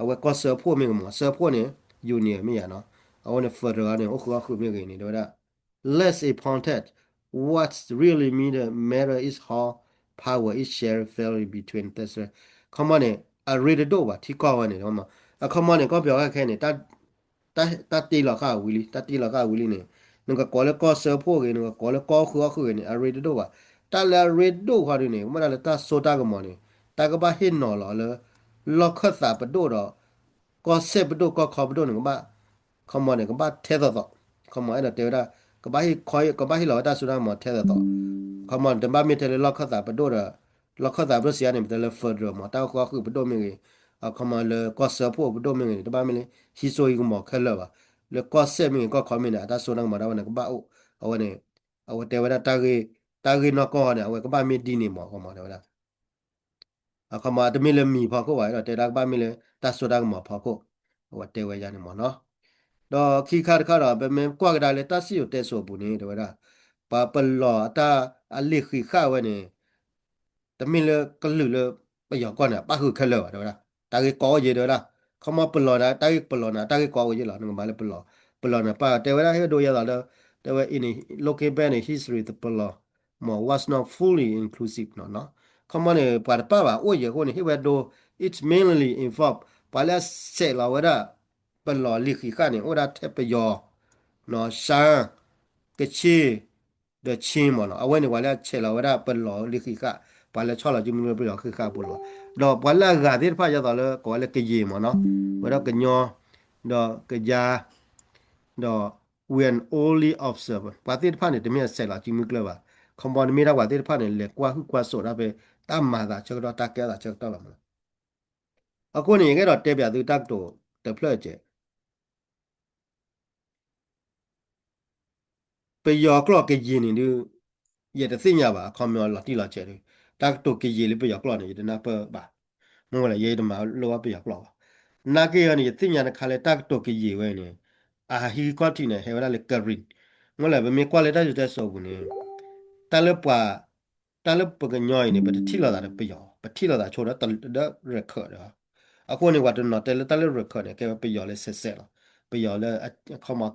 အဝဲကီၢ်စၢဖှိၣ်မ့ၢ်ဂ့ၤမး စၢဖှိၣ်န့ၣ် union မ့ၢ်ယါနီၤ, အဝဲန့ၣ် federal န့ၣ် အိၣ်ဃုာ်အီၣ်ဃုာ်မ့ၢ်ဂ့ၤန့ၣ် တဲဝဲဒၣ် less important, what really mean the matter is how power is shared fairly between ခီမီန့ၣ် အရ့တဒိၣ်ဘၣ် ထံကီၢ်ဝဲန့ၣ် အခီမီန့ၣ် ကီၢ်ပယီၤခဲခဲန့ၣ် တၢ်တ့လီၤဃာ်ဝံၤလံ တၢ်တ့လီၤဃာ်ဝံၤလံန့ၣ် နကကိးလၢကီၢ်စၢဖှိၣ်ဂ့ၤ နကကိးလၢကီၢ်အိၣ်ဃုာ်အီၣ်ဃုာ်ဂ့ၤန့ၣ် အရ့တဒိၣ်ဘၣ်. တၢ်လၢအရ့ဒိၣ်ဃီဒုန့ၣ် မ့ၢ်ဒၣ်လၢတၢ်စိတၢ်ကမီၤန့ၣ် တၢ်ကဘၣ်ဟ့ၣ်နီၤလီၤလၢ လီၢ်ခၢၣ်သးပဒိၣ်ဒီး ကီၢ်စဲၣ်ပဒိၣ် ကီၢ်ခီပဒိၣ်န့ၣ် ကဘၣ် ခီမီန့ၣ် ကဘၣ်ထဲသိးသိး ခီမီအဲၣ်ဒိးတဲဝဲဒၣ် ကဘၣ်ဟ့ၣ်ခီ ကဘၣ်ဟ့ၣ်လီၤဝဲတၢ်စိတၢ်ကမီၤထဲသိးသိး ခီမီန့ၣ် တဘၣ်မ့ၢ်ထဲလၢလီၢ်ခၢၣ်သးပဒိၣ်ဒီး လီၢ်ခၢၣ်သးဘျိၣ်စံးယါန့ၣ် ပတဲလၢ federal မး တၢ်ဃီဃုာ်ပဒိၣ်မ့ၢ်ဂ့ၤ, အခီမီလၢကီၢ်စၢဖှိၣ်ပဒိၣ်မ့ၢ်ဂ့ၤန့ၣ် တဘၣ်မ့ၢ်လၢ ဟံးစိဟံးကမီၤခဲလၢာ်ဘၣ်. လၢကီၢ်စဲၣ်မ့ၢ်ဂ့ၤ ကီၢ်ခီမ့ၢ်ဂ့ၤန့ၣ် အတၢ်စိတၢ်ကမီၤဒၣ်ဝဲန့ၣ် ကဘၣ်အိၣ် အဝဲန့ၣ် အဝဲတဲဝဲဒၣ် တၢ်ဂ့ၢ်နီၢ်ကီၢ်န့ၣ် အဝဲကဘၣ်မ့ၢ်ဒ်န့ၣ်မး အခီမီတဲဝဲဒၣ် အခီမီ တမ့ၢ်လၢမံၤဖီခိၣ်ဘၣ် ဒီးတဲဒၣ်ကဘၣ်မ့ၢ်လၢတၢ်စိတၢ်ကမီၤဖီခိၣ် အဝဲတဲဝဲယါန့ၣ်မးနီၤ. ဒီးခံခါတခါဒီး ပမ့ၢ်ကွၢ်ကဒါလၢတၢ်စံၣ်စိၤတဲစိၤအပူၤန့ၣ် တဲဝဲဒၣ် ပှၤပလီၢ်အတၢ်အလ့ၣ်ဃံးဃာ်ဝဲန့ၣ် တမ့ၢ်လၢကလုာ်လၢပယီၤကီၢ်န့ၣ် ပၣ်ဃုာ်ခဲလၢာ်ဘၣ် တဲဝဲဒၣ် တၢ်ဂ့ၢ်ကီအိၣ်ယဲ တဲဝဲဒၣ် ခီမီပလီၢ်န့ၣ် တၢ်ဂ့ၢ်ပလီၢ်န့ၣ် တၢ်ဂ့ၢ်ကီအိၣ်ယဲလီၤ နကမၤလၢပလီၢ် ပလီၢ်န့ၣ် ပၣ်တဲဝဲဒၣ်ဟ့ၣ်ဒိယဲသိးလၢ တဲဝဲအံၤန့ၣ် looking back န့ၣ် history တပလီၢ် မ့ၢ် was not fully inclusive နီၤနီၤ ခီမီန့ၣ် ပှၤတပၣ်ဘၣ်အိၣ်ယဲအဃိန့ၣ် ဟ့ၣ်ဝဲဒိ it mainly involve ပှၤလၢအဆဲးလီၤဝဲဒၣ် ပလီၢ်လံာ်ဃံးဃာ်န့ၣ် အိၣ်ဝဲဒၣ်ထဲပယီၤ နီၤ ရှမ်း ကချ့ၣ် ဒီး ချင်း မ့ၢ်နီၤ အဝဲန့ၣ် ပှၤလၢအဆဲးလီၤဝဲဒၣ်ပလီၢ်လံာ်ဃံးဃာ် ပှၤလၢဆီၣ်လီၤစုမုၢ်ကျၢၢ်ပယီၤဃံးဃာ်အပူၤလီၤ. ဒီးပှၤလၢအဂၤသ့ၣ်တဖၣ်ယဲသိးလၢကိးဝဲလၢကယ့ၤမ့ၢ်နီၤ ဝဲဒီးကညီ ဒီးကယါ ဒီး we are only observer ပှၤသ့ၣ်တဖၣ်န့ၣ် တမ့ၢ်အဆဲးလီၤစုမုၢ်ကျၢၢ်ဘၣ် ခီမီတမ့ၢ်ဒၣ်ပှၤသ့ၣ်တဖၣ်န့ၣ် လဲၤကွၢ်ဟုၣ်ကွၢ်စိာ်ဒၣ်ဖဲ တၢ်မၤသးဆၢကတီၢ် တၢ်ကဲထီၣ်သးဆၢကတီၢ်လီၤမ့ၢ်နီၤ အဃိန့ၣ် ယကအဲၣ်ဒိးတဲပၠးသုတၢ်ကတိၤတဖျၢၣ်အကျဲ ပယီၤကျိာ်ကယ့ၤန့ၣ်ဒုး ယတသ့ၣ်ညါဘၣ် အခီပညီလီၤတံၢ်လီၤဆဲးဒုး တၢ်ကတိၤကယ့ၤလၢပယီၤကျိာ်န့ၣ် ယတနၢ်ပၢၢ်ဘၣ်. မ့ၢ်ဝဲလဲၣ် ယတမၤလိဘၣ်ပယီၤကျိာ်ဘၣ်. နာ်က့အံၤန့ၣ် ယသ့ၣ်ညါတခါလၢတၢ်ကတိၤကယ့ၤဝဲန့ၣ် အဟံးခီၣ်ထံးန့ၣ် ဟဲဝဲဒၣ်လၢ Karen မ့ၢ်လဲၣ် ပမ့ၢ်ကွၢ်လၢတၢ်စံၣ်စိၤတဲစိၤအပူၤန့ၣ် တၢ်လၢပှၤ တၢ်လၢပကညီအံၤန့ၣ် ပတထံၣ်လိာ်သးဒီးပယီၤ ပထံၣ်လိာ်သးဆိဒီး ဒီးရခၢၣ်ဒီး အဃိန့ၣ် ပှၤတနီၤတဲလၢတၢ်လၢရခၢၣ်န့ၣ် ကဲဝဲပယီၤလၢဆဲးဆဲးလီၤ. ပယီၤလၢ ခီမီ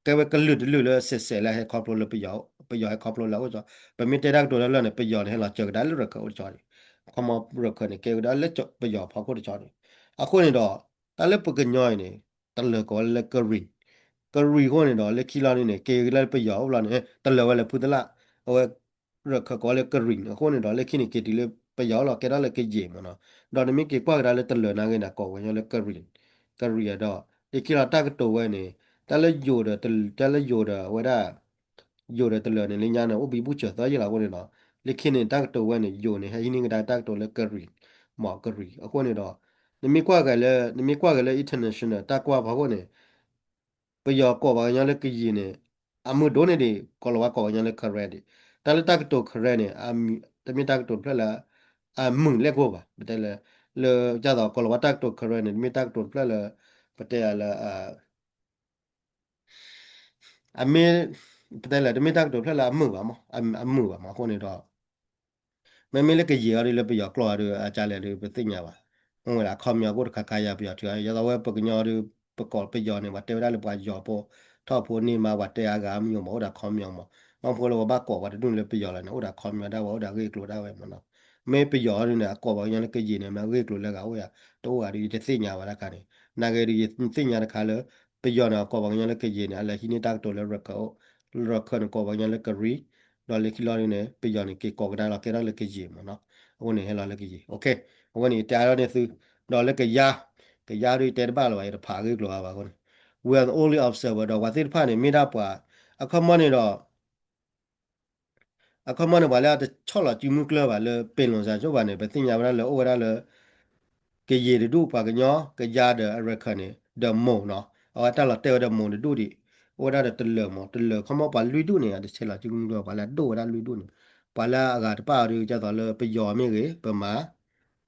ကဲဝဲကလုာ်တလုာ်လၢဆဲးဆဲးလၢဟဲခီဖျိလၢပယီၤ ပယီၤဟဲခီဖျိလၢအအိၣ်ကီ ပမ့ၢ်တဲတၢ်ကတိၤလၢလၢ်န့ၣ် ပယီၤန့ၣ်ဟဲလီၤစၢၤကဒါလၢရခၢၣ်အိၣ်တကီန့ၣ် ခီမီရခၢၣ်န့ၣ် ကဲဝဲဒၣ်လၢပယီၤဖီခိၣ်တကီန့ၣ် အဃိန့ၣ်ဒီး တၢ်လၢပကညီအံၤန့ၣ် တလၢၤကိးဝဲလၢ Karen Karen အဃိန့ၣ်ဒီး လၢခံလီၤဒုန့ၣ် က့ၤကဒါလၢပယီၤအိၣ်လီၤန့ၣ် တလၢၤဝဲလၢဖုသလၣ် အဝဲ ရခၢၣ်ကိးဝဲလၢ Karen အဃိန့ၣ်ဒီး လၢခံန့ၣ် က့ၤတုၤလၢပယီၤလီၤ ကဲထီၣ်လၢကယ့ၤမ့ၢ်နီၤ. ဒီးနမ့ၢ်က့ၤကွၢ်ကဒါလၢတလၢၤနာ်ဂ့ၤန့ၣ် ကိးဝဲကညီလၢ Karen Karen ဒီး လၢခံလီၤတၢ်ကတိၤဝဲန့ၣ် တၢ်လၢယိၤဒီး တၢ်လၢယိၤဒီးအဝဲဒၣ် ယိၤဒီးတလၢၤန့ၣ် လၢညါန့ၣ် အိၣ်ဘံဘူၣ်စၢၤသၢယဲၢ်လီၤအဃိန့ၣ်ဒီး လၢခံန့ၣ် တၢ်ကတိၤဝဲန့ၣ် ယိၤန့ၣ် ဟဲဟံးန့ၢ်ကဒါတၢ်ကတိၤလၢ Karen မ့ၢ် Karen အဃိန့ၣ်ဒီး နမ့ၢ်ကွၢ်က့ၤလၢ နမ့ၢ်ကွၢ်က့ၤလၢ international တၢ်ကွၢ်ဖီခိၣ်န့ၣ် ပယီၤကိးပှၤကညီလၢကယ့ၤန့ၣ် အမုာ်ဒိၣ်န့ၢ်ဒံး ကိၤလၤဝါကိးပှၤကညီလၢ Karen ဒံး တၢ်လၢတၢ်ကတိၤ Karen န့ၣ် တမ့ၢ်တၢ်ကတိၤတဖျၢၣ်လၢ အမုာ်လဲၣ်ကိၢ်ဘၣ် ပတဲလၢ လၢဒ်သိးကိၤလၤဝါတၢ်ကတိၤ Karen န့ၣ် တမ့ၢ်တၢ်ကတိၤတဖျၢၣ်လၢ ပတဲလၢ အမ့ၢ် ပတဲလၢ တမ့ၢ်တၢ်ကတိၤတဖျၢၣ်လၢအမုာ်ဘၣ်မး အမုာ်ဘၣ်မး အဃိန့ၣ်ဒီး မ့မ့ၢ်လၢကယံာ်အီၤဒုး လၢပယီၤကျိာ်အီၤဒုး အကလဲၣ်ဒုး ပသ့ၣ်ညါဘၣ်. မ့ၢ်ဝဲဒၣ် အခီပညီကအိၣ်တခါခါယါ ပယီၤထုးအါ ယသးဝဲပကညီဒုး ပကိးပယီၤန့ၣ် ပှၤတဲဝဲဒၣ်လၢပှၤယီၤဖိ ထီၣ်ဖိန့ၢ်မး ပှၤတဲအါဂၤမညိၣ်မး အိၣ်ဒၣ်ခီပညီမး. ဘၣ်မနုၤဃိလၢပဘၣ်ကိးပှၤတဒူၣ်လၢပယီၤလဲၣ်န့ၣ် အိၣ်ဒၣ်ခီပညီဒၣ်ဝဲ အိၣ်ဒၣ်ဂ့ၢ်ကျိၤဒၣ်ဝဲမးနီၤ. မ့ၢ်ပယီၤဒုးန့ၣ် အကိးပှၤကညီလၢကယံာ်န့ၣ် မ့ၢ်ဂ့ၢ်ကျိၤလၢဂၤအိၣ်ယါ တအိၣ်ဂၤဒုး ယတသ့ၣ်ညါဘၣ်တခါန့ၣ် နာ်ဂ့ၤဒုး ယသ့ၣ်ညါတခါလၢ ပယီၤန့ၣ် အကိးပှၤကညီလၢကယံာ်န့ၣ် အလဲၤဟံးန့ၢ်တၢ်ကတိၤလၢရခၢၣ် ရခၢၣ်န့ၣ် ကိးပှၤကညီလၢကရံၣ် ဒီးလၢခံလီၤဒုးန့ၣ် ပယီၤန့ၣ် က့ၤကိးကဒါလီၤကဲထီၣ်လၢကယံာ်မးနီၤ. အဃိန့ၣ် ဟဲလီၤလၢကယံာ် အဃိန့ၣ် ယတဲအါထီၣ်န့ၢ်သု ဒီးလၢကယါ ကယါဒုးတဲတဘၣ်လၢၤဘၣ် ယတဖးဂ့ၢ်ကျိၤအါဘၣ်အဃိန့ၣ် we are only observer ဒီးပှၤသ့ၣ်တဖၣ်န့ၣ် မ့ၢ်ဒၣ်ပှၤ အခီပညီန့ၣ်ဒီး အခီပညီန့ၣ် ပှၤလၢအတဆီၣ်လီၤစုမုၢ်ကျၢၢ်ဘၣ်လၢ ပ့ၤလိာ်စၢၤဆိဘၣ်န့ၣ် ပသ့ၣ်ညါဝဲဒၣ်လၢအိၣ်ဝဲဒၣ်လၢ ကယံာ်တဒူၣ် ပှၤကညီ ကယါဒီးအရခၢၣ်န့ၣ် ဒီးမိၢ်နီၤ အဝဲတၢ်လီၤတဲာ်ဝဲဒီးမိၢ်တဒူၣ်ဒံး အိၣ်ဝဲဒၣ်ဒီးတလၢၤမး တလၢၤ ခီပညီပှၤလွံၢ်ဒူၣ်န့ၣ် အတဆဲးလီၤစုမုၢ်ကျၢၢ် ပှၤလၢအဒိၣ်ဝဲဒၣ်လွံၢ်ဒူၣ်န့ၣ် ပှၤလၢအဂၤတပၣ်အီၤဒုး ဒ်သိးလၢပယီၤမ့ၢ်ဂ့ၤ ပမၤ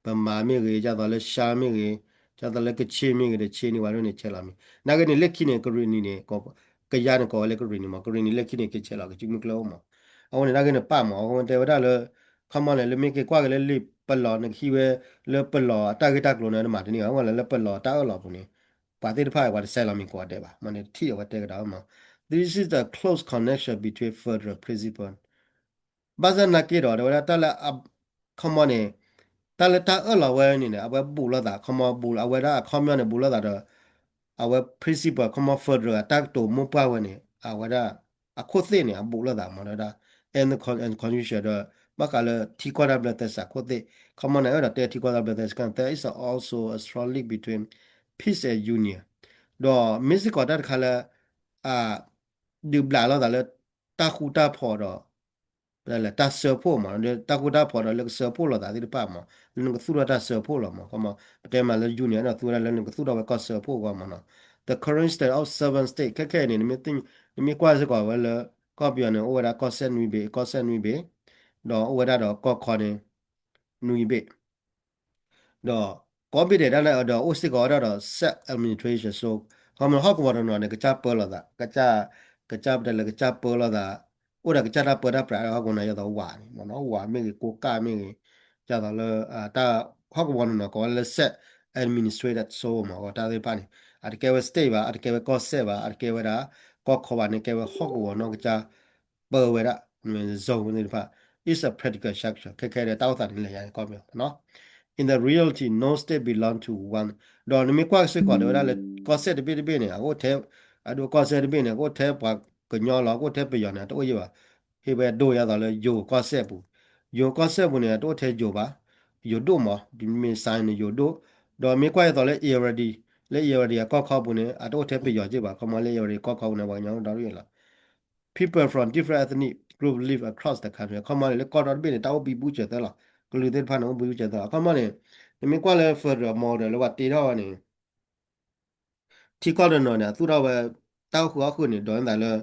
ပမၤမ့ၢ်ဂ့ၤ ဒ်သိးလၢရှါမ့ၢ်ဂ့ၤ ဒ်သိးလၢကဆ့ၣ်မ့ၢ်ဂ့ၤ တဆ့ၣ်န့ၣ် ပှၤဒိၣ်န့ၣ်ဆဲးလီၤမံၤ နာ်ဂ့ၤန့ၣ် လၢခံန့ၣ် ကရံၣ်နံၤန့ၣ် ကယါန့ၣ် ကိးဝဲလၢကရံၣ်နံၤမး ကရံၣ်နံၤလၢခံန့ၣ် ကဆဲးလီၤကစုမုၢ်ကျၢၢ်အိၣ်မး အဃိန့ၣ် နာ်ဂ့ၤန့ၣ်ပၢ်မး အဃိတဲဝဲဒၣ်လၢ ခီပညီန့ၣ် လၢမ့ၢ်က့ၤကွၢ်က့ၤလၢလံာ်ပလီၢ် နကဟံးဝဲ လၢပလီၢ်အတၢ်ဂ့ၢ်တၢ်ကျိၤန့ၣ် နမၤတန့ၢ်ဘၣ် အဃိလၢ လၢပလီၢ်တၢ်အၢၣ်လီၤပူၤန့ၣ် ပှၤသ့ၣ်တဖၣ် ပှၤတဆဲးလီၤမံၤကိးဂၤဒဲးဘၣ် မ့ၢ်န့ၣ် တထံၣ်အဝဲတဲကဒီးမး This is the close connection between federal principle ဘၣ်ဆၣ်နာ်က့ဒီး တဲဝဲဒၣ်တၢ်လၢ ခီပညီန့ၣ် တၢ်လၢတၢ်အၢၣ်လီၤဝဲန့ၣ်န့ၣ် အဝဲဘူးလိာ်သး ခီပညီဘူး အဝဲဒၣ်အခီပညီန့ၣ် ဘူးလိာ်သးဒီး အဝဲ principle ခီပညီ federal အတၢ်ကတိၤမိၢ်ပှၢ်ဝဲန့ၣ် အဝဲဒၣ် အခိၣ်သ့ၣ်န့ၣ် အဘူးလိာ်သးမး တဲဝဲဒၣ် and the con- and constitution ဒီး ဘၣ်ဃးလၢထံကီၢ်တၢ်ဘျၢသဲစးခိၣ်သ့ၣ် ခီပညီန့ၣ် အဲၣ်ဒိးတဲထံကီၢ်တၢ်ဘျၢသဲစး there is also a strong link between peace and union ဒီးမ့ၢ်စ့ၢ်ကီးတၢ်တခါလၢ အ ဒုးဘျးလိာ်သးလၢ တၢ်ဃူတၢ်ဖိးဒီး လၢတၢ်စၢဖှိၣ်မး တၢ်ဃူတၢ်ဖိးဒီးလၢကစၢဖှိၣ်လိာ်သးသ့ၣ်တဖၣ်မး လၢနကသူၣ်ထီၣ်တၢ်စၢဖှိၣ်လီၤမး ခီမး ပတဲမးလၢ union ဒီးသူဝဲဒၣ်လၢနကသူၣ်ထီၣ်ဝဲကီၢ်စၢဖှိၣ်အဂီၢ်မးနီၤ the current state of seven state ခဲခဲအံၤန့ၣ် နမ့ၢ်ကွၢ်စ့ၢ်ကီးဝဲလၢ ကီၢ်ပယီၤန့ၣ် အိၣ်ဝဲဒၣ်ကီၢ်စဲၣ်နွံဘ့ၣ် ကီၢ်စဲၣ်နွံဘ့ၣ် ဒီးအိၣ်ဝဲဒၣ်ဒီးကီၢ်ခီန့ၣ် နွံဘ့ၣ် ဒီးကိးဘ့ၣ်ဒဲးဒၣ်လဲာ်ဒီးအိၣ်စ့ၢ်ကီးဝဲဒၣ်ဒီး self administration ဆိ ခီမ့ၢ်ဟီၣ်ကဝီၤတနီၤန့ၣ် ကစၢ်ပၢလိာ်သး ကစၢ် ကစၢ်ပတဲလၢကစၢ်ပၢလိာ်သး အိၣ်ဒီးကစၢ်တၢ်ပၢတၢ်ပြးဟီၣ်ကဝီၤန့ၣ် ယသိးဝးန့ၣ်မ့ၢ်နီၤ ဝးမ့ၢ်ဂ့ၤ ကိးကၢ်မ့ၢ်ဂ့ၤ ယသိးလၢ တၢ်ဟီၣ်ကဝီၤတနီၤကိးဝဲလၢ self administrated ဆိမး တၢ်သ့ၣ်တဖၣ်န့ၣ် အတကဲဝဲ state ဘၣ် အတကဲဝဲကီၢ်စဲၣ်ဘၣ် အတကဲဝဲဒၣ် ကီၢ်ခီဘၣ်န့ၣ် ကဲဝဲဟီၣ်ကဝီၤနီၢ်ကစၢ် ပၢဝဲဒၣ် zone သ့ၣ်တဖၣ် is a practical solution ခဲခဲဒဲးတၢ်အိၣ်သးန့ၣ်လဲၤယါန့ၣ်ကီၢ်ပယီၤနီၤ in the reality no state belong to one ဒီးနမ့ၢ်ကွၢ်စ့ၢ်ကီးဒီးဝဲဒၣ်လၢကီၢ်စဲၣ်တဘ့ၣ်တဘ့ၣ်န့ၣ် အကအိၣ်ထဲ အဒိကီၢ်စဲၣ်တဘ့ၣ်န့ၣ် အကအိၣ်ထဲပှၤကညီလီၤ အကအိၣ်ထဲပယီၤန့ၣ် တအိၣ်ယံၤဘၣ် ဟ့ၣ်ဝဲဒိၣ်ယသိးလၢယိၤကီၢ်စဲၣ်ပူၤ ယိၤကီၢ်စဲၣ်ပူၤန့ၣ် အတအိၣ်ထဲယိၤဘၣ် ယိၤဒိၣ်မး မ့ၢ်စါန့ၣ်ယိၤဒိၣ် ဒီးမ့ၢ်ကွၢ်ယသိးလၢ Irrawaddy လၢ Irrawaddy အကီၢ်ခီပူၤန့ၣ် အတအိၣ်ထဲပယီၤက့ၢ်ဘၣ် ခီမီလၢ Irrawaddy ကီၢ်ခီပူၤန့ၣ် ပှၤကညီအိၣ်ဒီဒူၣ်လီၤ People from different ethnic group live across the country ခီမီန့ၣ် လၢကီၢ်ဒီတဘ့ၣ်န့ၣ် တၢ်အိၣ်ဘံဘူစၢၤသၢလီၤ ကလုာ်သ့ၣ်တဖၣ်န့ၣ် အိၣ်ဘံဘူစၢၤသၢလီၤ ခီမီန့ၣ် နမ့ၢ်ကွၢ်လၢ federal model လၢပှၤတ့ထီၣ်ဝဲန့ၣ် ထံကီၢ်တနီၤန့ၣ် အသူၣ်ထီၣ်ဝဲ တၢ်အိၣ်ဃုာ်အီၣ်ဃုာ်န့ၣ် ဒိးန့ၢ်သးလၢ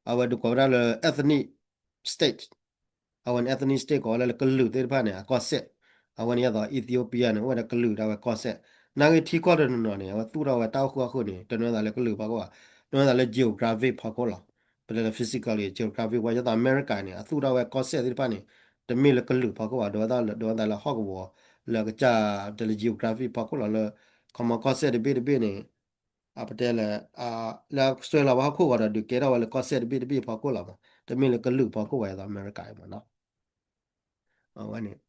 အဝဲဒုးကိးဝဲဒၣ်လၢ ethnic state အဝဲန့ၣ် ethnic state ကိးဝဲဒၣ်လၢကလုာ်သ့ၣ်တဖၣ်န့ၣ် အကီၢ်စဲၣ် အဝဲန့ၣ်ယသိး Ethiopia န့ၣ် အိၣ်ဝဲဒၣ်ကလုာ်ဒၣ်ဝဲကီၢ်စဲၣ် နာ်ဂ့ၤထံကီၢ်တနီၤနီၤန့ၣ် အဝဲသူၣ်ထီၣ်ဝဲတၢ်အိၣ်ဃုာ်အီၣ်ဃုာ်န့ၣ် တနၢၤသးလၢကလုာ်ဖီခိၣ်ဘၣ် တနၢၤသးလၢ geographic ဖီခိၣ်လီၤ ပတဲလၢ physically geographic ဝဲယသိး America န့ၣ် အသူၣ်ထီၣ်ဝဲကီၢ်စဲၣ်သ့ၣ်တဖၣ်န့ၣ် တမ့ၢ်လၢကလုာ်ဖီခိၣ်ဘၣ် ဒိးဝဲဒၣ်လၢဟီၣ်ကဝီၤ လၢကစၢ် ပတဲလၢ geographic ဖီခိၣ်လီၤလၢ ခီမီကီၢ်စဲၣ်တဘ့ၣ်တဘ့ၣ်န့ၣ် အပတဲလၢ လၢစွဲလီၤဝဲဟီၣ်ခိၣ်ဂီၤဒီး ဒုးကဲထီၣ်ဝဲလၢကီၢ်စဲၣ်တဘ့ၣ်တဘ့ၣ်ဖီခိၣ်လီၤမး တမ့ၢ်လၢကလုာ်ဖီခိၣ်ဘၣ်ယသိး America အံၤမးနီၤ အဝဲန့ၣ်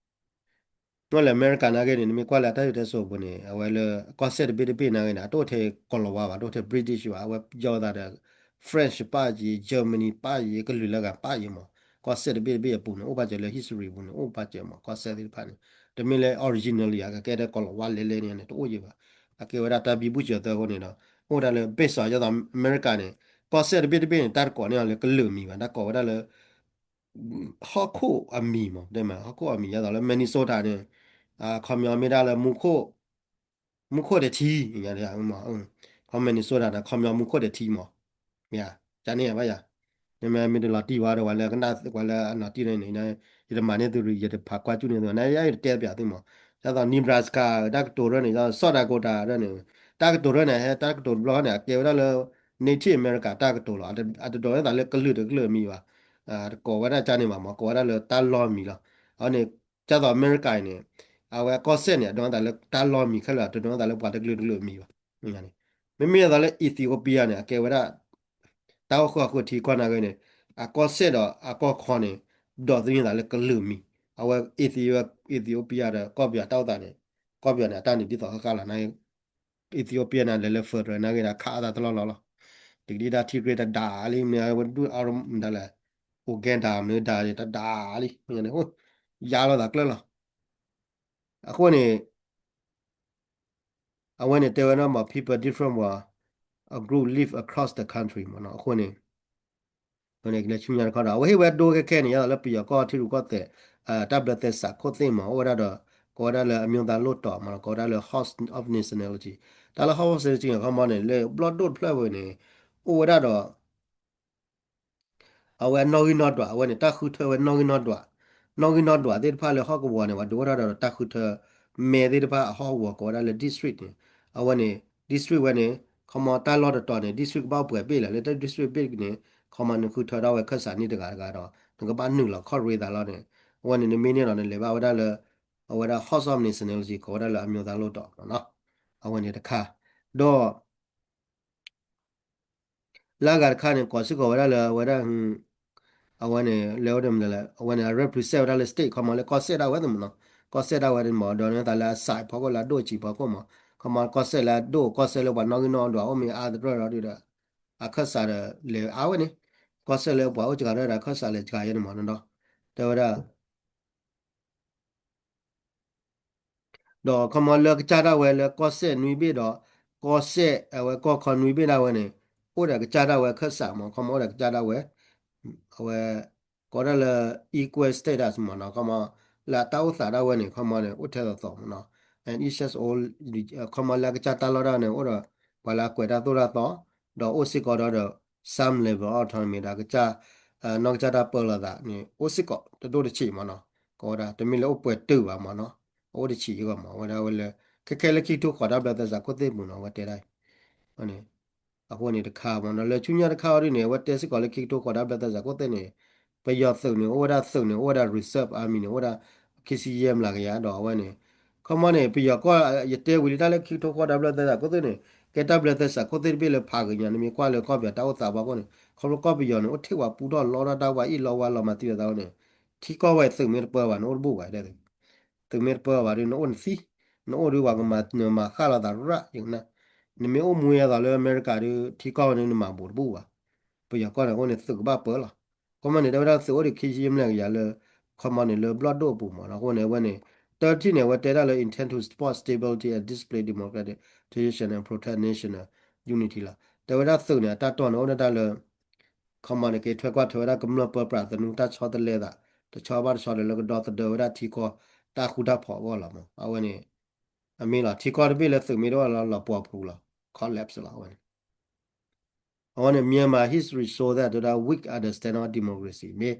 မ့ၢ်လၢ America နာ်ဂ့ၤန့ၣ် နမ့ၢ်ကွၢ်လၢအတၢ်စံၣ်စိၤအပူၤန့ၣ် အဝဲလၢကီၢ်စဲၣ်တဘ့ၣ်တဘ့ၣ်နာ်ဂ့ၤန့ၣ် အတအိၣ်ထဲကီၤလၤဝါဘၣ် တအိၣ်ထဲ British ဘၣ် အဝဲယီၤသးဒီး French ပၣ်ယံၤ Germany ပၣ်ယံၤ ကလုာ်လၢအဂၤပၣ်ယံၤမး ကီၢ်စဲၣ်တဘ့ၣ်တဘ့ၣ်အပူၤန့ၣ် အိၣ်ဘၣ်စၢၤလၢ history ပူၤန့ၣ် အိၣ်ဘၣ်စၢၤမး ကီၢ်စဲၣ်သ့ၣ်တဖၣ်န့ၣ် တမ့ၢ်လၢ originally အကကဲထဲကီၤလၤဝါလဲၤလဲၤန့ၣ်န့ၣ် တအိၣ်ယံၤဘၣ် အကဲဝဲဒၣ်တၢ်ဘံဘူစၢၤသၢအဃိန့ၣ်ဒီး အိၣ်ဝဲဒၣ်လၢ based on ယသိး America န့ၣ် ကီၢ်စဲၣ်တဘ့ၣ်တဘ့ၣ်န့ၣ် တၢ်တကိးန့ၢ်အီၤလၢကလုာ်အမံၤဘၣ် တၢ်ကိးဝဲဒၣ်လၢ ဟီၣ်ခိၣ်အမံၤမး တဲမး ဟီၣ်ခိၣ်အမံၤ ယသိးလၢ Minnesota န့ၣ် ခီပညီမ့ၢ်ဒၣ်လၢ မူခိၣ်တထံ ခီ Minnesota န့ၣ် ခီပညီမူခိၣ်တထံမး မ့ၢ်ဧါ ကန့ၣ်ဘၣ်ယၤ မ့မ့ၢ်တလီၤတံၢ်ဝဲဒီး ပှၤလၢကနၣ် ပှၤလၢအနီၣ်တံၢ်န့ၣ် ယတမၤန့ၢ်သု ယတဖးကွၢ်ကၠူၣ်န့ၢ်သု နယတတဲပၠးသုမး ဒ်သိး Nebraska တၢ်ကတိၤရၢၢ်န့ၣ် South Dakota ရၢၢ်န့ၣ် တၢ်ကတိၤရၢၢ်န့ၣ် ဟဲတၢ်ကတိၤတဘျီန့ၣ် အကဲဝဲဒၣ်လၢ Native America တၢ်ကတိၤလီၤ အတဒိးန့ၢ်သးလၢကလုာ်တကလုာ်အမံၤဘၣ် တကိးဝဲဒၣ်ကန့ၣ်ဘၣ်မး ကိးဝဲဒၣ်လၢတၢ်လီၢ်မံၤလီၤ အဝဲန့ၣ် ဒ်သိး America အံၤန့ၣ် အဝဲအကီၢ်စဲၣ်န့ၣ် အဒိးန့ၢ်သးလၢတၢ်လီၢ်မံၤခဲလၢာ် တဒိးန့ၢ်သးလၢပှၤတကလုာ်တကလုာ်အမံၤဘၣ် မ့မ့ၢ်ဒ်သိးလၢ Ethiopia န့ၣ် အကဲဝဲဒၣ် တၢ်အိၣ်ဃုာ်အီၣ်ဃုာ်ထံကီၢ်နာ်ဂ့ၤန့ၣ် အကီၢ်စဲၣ်ဒီးအကီၢ်ခီန့ၣ် ဒိးသန့ၤသးလၢကလုာ်မံၤ အဝဲ Ethiopia ဒီးကီၢ်ပယီၤတၢ်အိၣ်သးန့ၣ် ကီၢ်ပယီၤန့ၣ် အတၢ်န့ၣ်ဒ်သိးဃၣ်ဃၣ်လီၤ နာ်ဂ့ၤ Ethiopia န့ၣ် လဲၤလၢ federal နာ်ဂ့ၤန့ၣ် ခးအသးတလီၢ်လီၢ်လီၤ တကဒံဒၣ် Tigray တဒါလံ မ့ၢ်ဝဲဒၣ်အါမဒါလဲၣ် Uganda မ့ၢ်ဒါတဒါလံ ယါလိာ်သးကျၢၢ်လီၤ အဃိန့ၣ် အဝဲန့ၣ်တဲဝဲဒၣ်မး people different ဝဲ a group live across the country မးနီၤ အဃိန့ၣ် လၢဆူညါတခီဒီး အဝဲဟ့ၣ်ဝဲဒိခဲခဲန့ၣ် ယသိးလၢပယီၤကီၢ်ထံရူၢ်ကီၢ်သဲး တၢ်ဘျၢသဲစးခိၣ်သ့ၣ်မး အိၣ်ဝဲဒၣ်ဒီး ကိးဝဲဒၣ်လၢ အမျိုးသားလွှတ်တော် မးနီၤ ကိးဝဲဒၣ်လၢ House of Nationality တၢ်လၢ House of Nationality ခီမီန့ၣ် လၢဘျီၣ်ဒိၣ်တဖျၢၣ်ဝဲန့ၣ် အိၣ်ဝဲဒၣ်ဒီး အဝဲနီၣ်ဂံၢ်နီၣ်ဒွး အဝဲန့ၣ် တၢ်ဃုထၢဝဲနီၣ်ဂံၢ်နီၣ်ဒွး နီၣ်ဂံၢ်နီၣ်ဒွးသ့ၣ်တဖၣ်လၢဟီၣ်ကဝီၤန့ၣ် ပှၤဒုးအိၣ်ထီၣ်ဒီးတၢ်ဃုထၢ မဲသ့ၣ်တဖၣ်အဟီၣ်ကဝီၤကိးဝဲဒၣ်လၢ district န့ၣ် အဝဲန့ၣ် district ဝဲန့ၣ် ခီမီတၢ်လီၢ်တတီၤန့ၣ် district ကဘၣ်ပှဲၤဘ့ၣ်လဲၣ် လၢတၢ် district ဘ့ၣ်န့ၣ် ခီမီနဃုထၢဒၣ်ဝဲခၢၣ်စးန့ၣ်တဂၤတဂၤဒီး နကဘၣ်နုာ်လီၤခီၣ်ရ့သးလီၤန့ၣ် အဝဲန့ၣ် နမ့ၢ်န့ၢ်လီၤန့ၣ် လဲၤဘၣ်ဝဲဒၣ်လၢ အဝဲဒၣ် House of Nationality ကိးဝဲဒၣ်လၢအမျိုးသားလွှတ်တော် မးနီၤ အဝဲန့ၣ်တခါ ဒီး လၢအဂၤတခါန့ၣ် ကိးစ့ၢ်ကီးဝဲဒၣ်လၢ အဝဲဒၣ် အဝဲန့ၣ် လဲၤဝဲဒၣ်မနုၤလဲၣ် အဝဲန့ၣ် အ represent ဝဲဒၣ်လၢ state ခီမီလၢကီၢ်စဲၣ်ဒၣ်ဝဲသ့ၣ်မးနီၤ ကီၢ်စဲၣ်ဒၣ်ဝဲသ့ၣ်မး ဒိးန့ၢ်သးလၢအစးဖီခိၣ်လၢအဒိၣ်ဆံးဖီခိၣ်မး ခီမီကီၢ်စဲၣ်လၢအဒိၣ် ကီၢ်စဲၣ်လၢပှၤနီၣ်ဂံၢ်နီၣ်ဒွးအိၣ်မ့ၢ်အါတရၢၢ်ဒီးဒုးဒီး အခၢၣ်စးဒီးလဲၤအါဝဲန့ၣ် ကီၢ်စဲၣ်လၢပှၤအိၣ်စှၤတရၢၢ်ဒီးအခၢၣ်စးလဲၤစှၤယဲန့ၣ်မးနီၤ တဲဝဲဒၣ် ဒီးခီမီလၢကစၢ်ဒၣ်ဝဲလၢကီၢ်စဲၣ်နွံဘ့ၣ်ဒီး ကီၢ်စဲၣ်အဝဲကီၢ်ခီနွံဘ့ၣ်ဒၣ်ဝဲန့ၣ် အိၣ်ဒီးကစၢ်ဒၣ်ဝဲခၢၣ်စးမး ခီမီအိၣ်ဒီးကစၢ်ဒၣ်ဝဲ အဝဲ ကိးဒၣ်လၢ equal status မ့ၢ်နီၤ, ခီမီ လၢအတၢ်အိၣ်သးဒၣ်ဝဲန့ၣ် ခီမီန့ၣ် အိၣ်ထဲသိးသိးမ့ၢ်နီၤ, and each has own, ခီမီလၢအကစၢ်တၢ်လီၢ်ဒၣ်န့ၣ် အိၣ်ဒီး ပှၤလၢအကွဲးတၢ်သိၣ်တၢ်သီ, ဒီးအိၣ်စ့ၢ်ကီးဒီး some level of autonomy ဒီးကစၢ် နီၢ်ကစၢ်တၢ်ပၢလီၤသးန့ၣ် အိၣ်စ့ၢ်ကီးတဒိၣ်တဆံးမ့ၢ်နီၤ, ကိးဝဲဒၣ် တမ့ၢ်လၢအိၣ်ပှဲၤတုာ်ဘၣ်မ့ၢ်နီၤ, အအိၣ်တဆံးအဂီၢ်မ့ၢ် အဝဲဒၣ်ဝဲလၢ ခဲခဲလၢခံကထိဃိးတၢ်ဘျၢသဲစးခိၣ်သ့ၣ်ပူၤနီၤ အဝဲတဲဒၣ်အံၤ အဃိန့ၣ်တခါမ့ၢ်နီၤ, လၢဆူညါတခါအီၤဒ်န့ၣ် အဝဲတဲစ့ၢ်ကီးလၢခံကထိဃိးတၢ်ဘျၢသဲစးခိၣ်သ့ၣ်န့ၣ် ပယီၤသုးန့ၣ် အိၣ်ဝဲဒၣ်သုးန့ၣ် အိၣ်ဝဲဒၣ် reserve army န့ၣ် အိၣ်ဝဲဒၣ် ခံဆံယဲၢ်မျးကယၤဒီးအဝဲန့ၣ် ခီမီန့ၣ် ပယီၤကီၢ် ယတဲဝံၤလံတၢ်လၢခံကထိဃိးတၢ်ဘျၢသဲစးခိၣ်သ့ၣ်န့ၣ် ကဲတၢ်ဘျၢသဲစးခိၣ်သ့ၣ်တဘ့ၣ်လၢဖးဂ့ၤညါ နမ့ၢ်ကွၢ်လၢကီၢ်ပယီၤတၢ်အိၣ်သးဘၣ်အဃိန့ၣ် ခီဖျိကီၢ်ပယီၤန့ၣ် အိၣ်ထံၣ်ဝဲပူထီၣ်လီထီၣ်တၢ်ဝဲအံၣ်လီဝါလီၤမၤသံလီၤသးအဃိန့ၣ် ထံကီၢ်ဝဲသုးမ့ၢ်တပၢဘၣ်န့ၣ် အိၣ်တဘူၣ်ဘၣ်တဲ သုးမ့ၢ်တပၢဘၣ်ဒီး နအိၣ်နသံ, နအိၣ်ဒီးပှၤကမၤနမၤဃၣ်လိာ်သးရၣ်ယကနၣ်, နမ့ၢ်အိၣ်မူအသးလၢအမဲရကၤဒီး ထံကီၢ်ဝဲန့ၣ် နမၤဘူးတဘူၣ်ဘၣ်. ပယီၤကီၢ်န့ၣ်အဃိန့ၣ် သုးကဘၣ်ပၢလီၤ. ခီမီန့ၣ် တဲဝဲဒၣ်သုးအိၣ်ဒီးခံဆံမျးကယၤလၢ ခီမီန့ၣ် လၢဘျီၣ်ဒိၣ်အပူၤမ့ၢ်နီၤ, အဃိန့ၣ် အဝဲန့ၣ် တထံၣ်န့ၣ် အဝဲတဲဒၣ်လၢ intend to support stability and discipline democratic transition and protect national unity လီၤ. တဲဝဲဒၣ်သုးန့ၣ် အတၢ်တီၢ်န့ၣ် အိၣ်ဒၣ်တၢ်လၢ ခီမီန့ၣ် က့ၤထွဲကွၢ်ထွဲဝဲဒၣ်ကမျၢၢ်ပၢပြးသနူတၢ်ဆီတလဲသး တဆီဘၣ်တဆီဒီး လၢကဒီသဒၢဝဲဒၣ်ထံကီၢ် တၢ်ဃူတၢ်ဖိးအဂီၢ်လီၤမ့ၢ်. အဝဲန့ၣ် အမ့ၢ်လီၤ ထံကီၢ်တဘ့ၣ်လၢသုးမ့ၢ်တအိၣ်လီၤ လီၤပှီၤဖူးလီၤ collapse လီၤ အဝဲန့ၣ် အဝဲန့ၣ် Myanmar history show that တဲဝဲဒၣ် weak understanding of democracy မ့ၢ်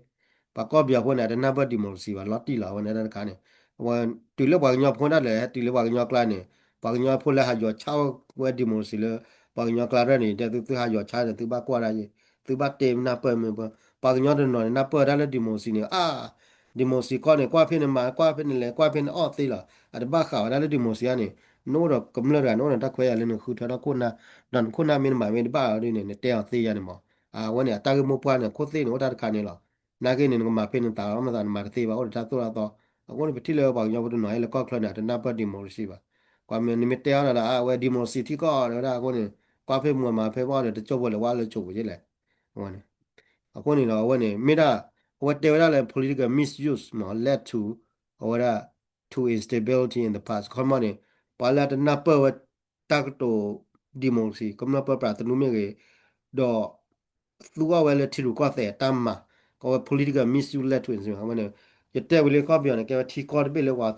ပှၤကီၢ်ပယီၤဖိန့ၣ် အတနၢ်ပၢၢ် democracy ဘၣ် လီၤတံၢ်လီၤ အဝဲန့ၣ်တၢ်တခါန့ၣ် အဝဲ တုၤလၢပှၤကညီဖိဒၣ်လဲာ် ဟဲတုၤလၢပှၤကညီကျါန့ၣ် ပှၤကညီဖိလၢဟးယီၤဆါဝဲ democracy လၢ ပှၤကညီကျါရဲၣ်န့ၣ် တဲသု သုဟးယီၤဆါန့ၣ် သုဘၣ်ကွၢ်ဒၣ်ယဲ သုဘၣ်တဲနၢ်ပၢၢ်မ့ၢ်ပှၤ ပှၤကညီတနီၤန့ၣ် နၢ်ပၢၢ်တၢ်လၢ democracy န့ၣ် အါ democracy ကီၢ်န့ၣ် ကွၢ်ဖဲန့ၣ်မၤ ကွၢ်ဖဲန့ၣ်လဲၤ ကွၢ်ဖဲန့ၣ်အီၣ်သ့လီၤ အတဘၣ်ဃးဝဲဒၣ်လၢ democracy န့ၣ် နအိၣ်ဒီးကမျၢၢ်တဂၤ နအိၣ်ဒီးတၢ်ခွဲးယာ်လၢနဃုထၢထီၣ်ခိၣ်နၢ် ဒီးနခိၣ်နၢ်မ့ၢ်နမၤမ့ၢ်တဘၣ်အီၤဒ်န့ၣ် နတဲအီၤသ့ယါန့ၣ်မး အဝဲန့ၣ် အတၢ်ဂ့ၢ်မိၢ်ပှၢ်န့ၣ် ခိၣ်သ့ၣ်န့ၣ် အိၣ်တၢ်တခါန့ၣ်လီၤ နာ်က့န့ၣ် နကမၤဖဲနသးလီၤ မ့ၢ်သးနမၤတသ့ဘၣ် အိၣ်ဒီးတၢ်သိၣ်တၢ်သီ အဃိန့ၣ် ပထံၣ်လၢပှၤကညီဖိတနီၤဟဲလၢကီၢ်ချၢန့ၣ် အတနၢ်ပၢၢ် democracy ဘၣ် ကွၢ်မ့ၢ်နမ့ၢ်တဲအီၤဒီး အဝဲ democracy ထံကီၢ်ဒီးဝဲဒၣ်အဃိန့ၣ် ကွၢ်ဖဲမၤမၤဖဲဘၣ်ဒီး တကၠိဖိလဲၤဝဲလၢကၠိပူၤယဲလဲၣ် အဝဲန့ၣ် အဃိန့ၣ်ဒီး အဝဲန့ၣ် မ့ၢ်ဒၣ် အဝဲတဲဝဲဒၣ်လၢ political misuse မ့ၢ် led to အဝဲဒၣ် to instability in the past ခီမီန့ၣ် ပှၤလၢအတနၢ်ပၢၢ်ဝဲ တၢ်ကတိၤ democracy ကမျၢၢ်ပၢပြးသနူမ့ၢ်ဂ့ၤ ဒီး သူအီၤဝဲလၢထံရူၢ်ကီၢ်သဲးတၢ်မၤ ကိးဝဲ political misuse led to instability အဝဲန့ၣ် ယတဲဝံၤလၢကီၢ်ပယီၤန့ၣ် ကဲဝဲထံကီၢ်တဘ့ၣ်လၢပှၤ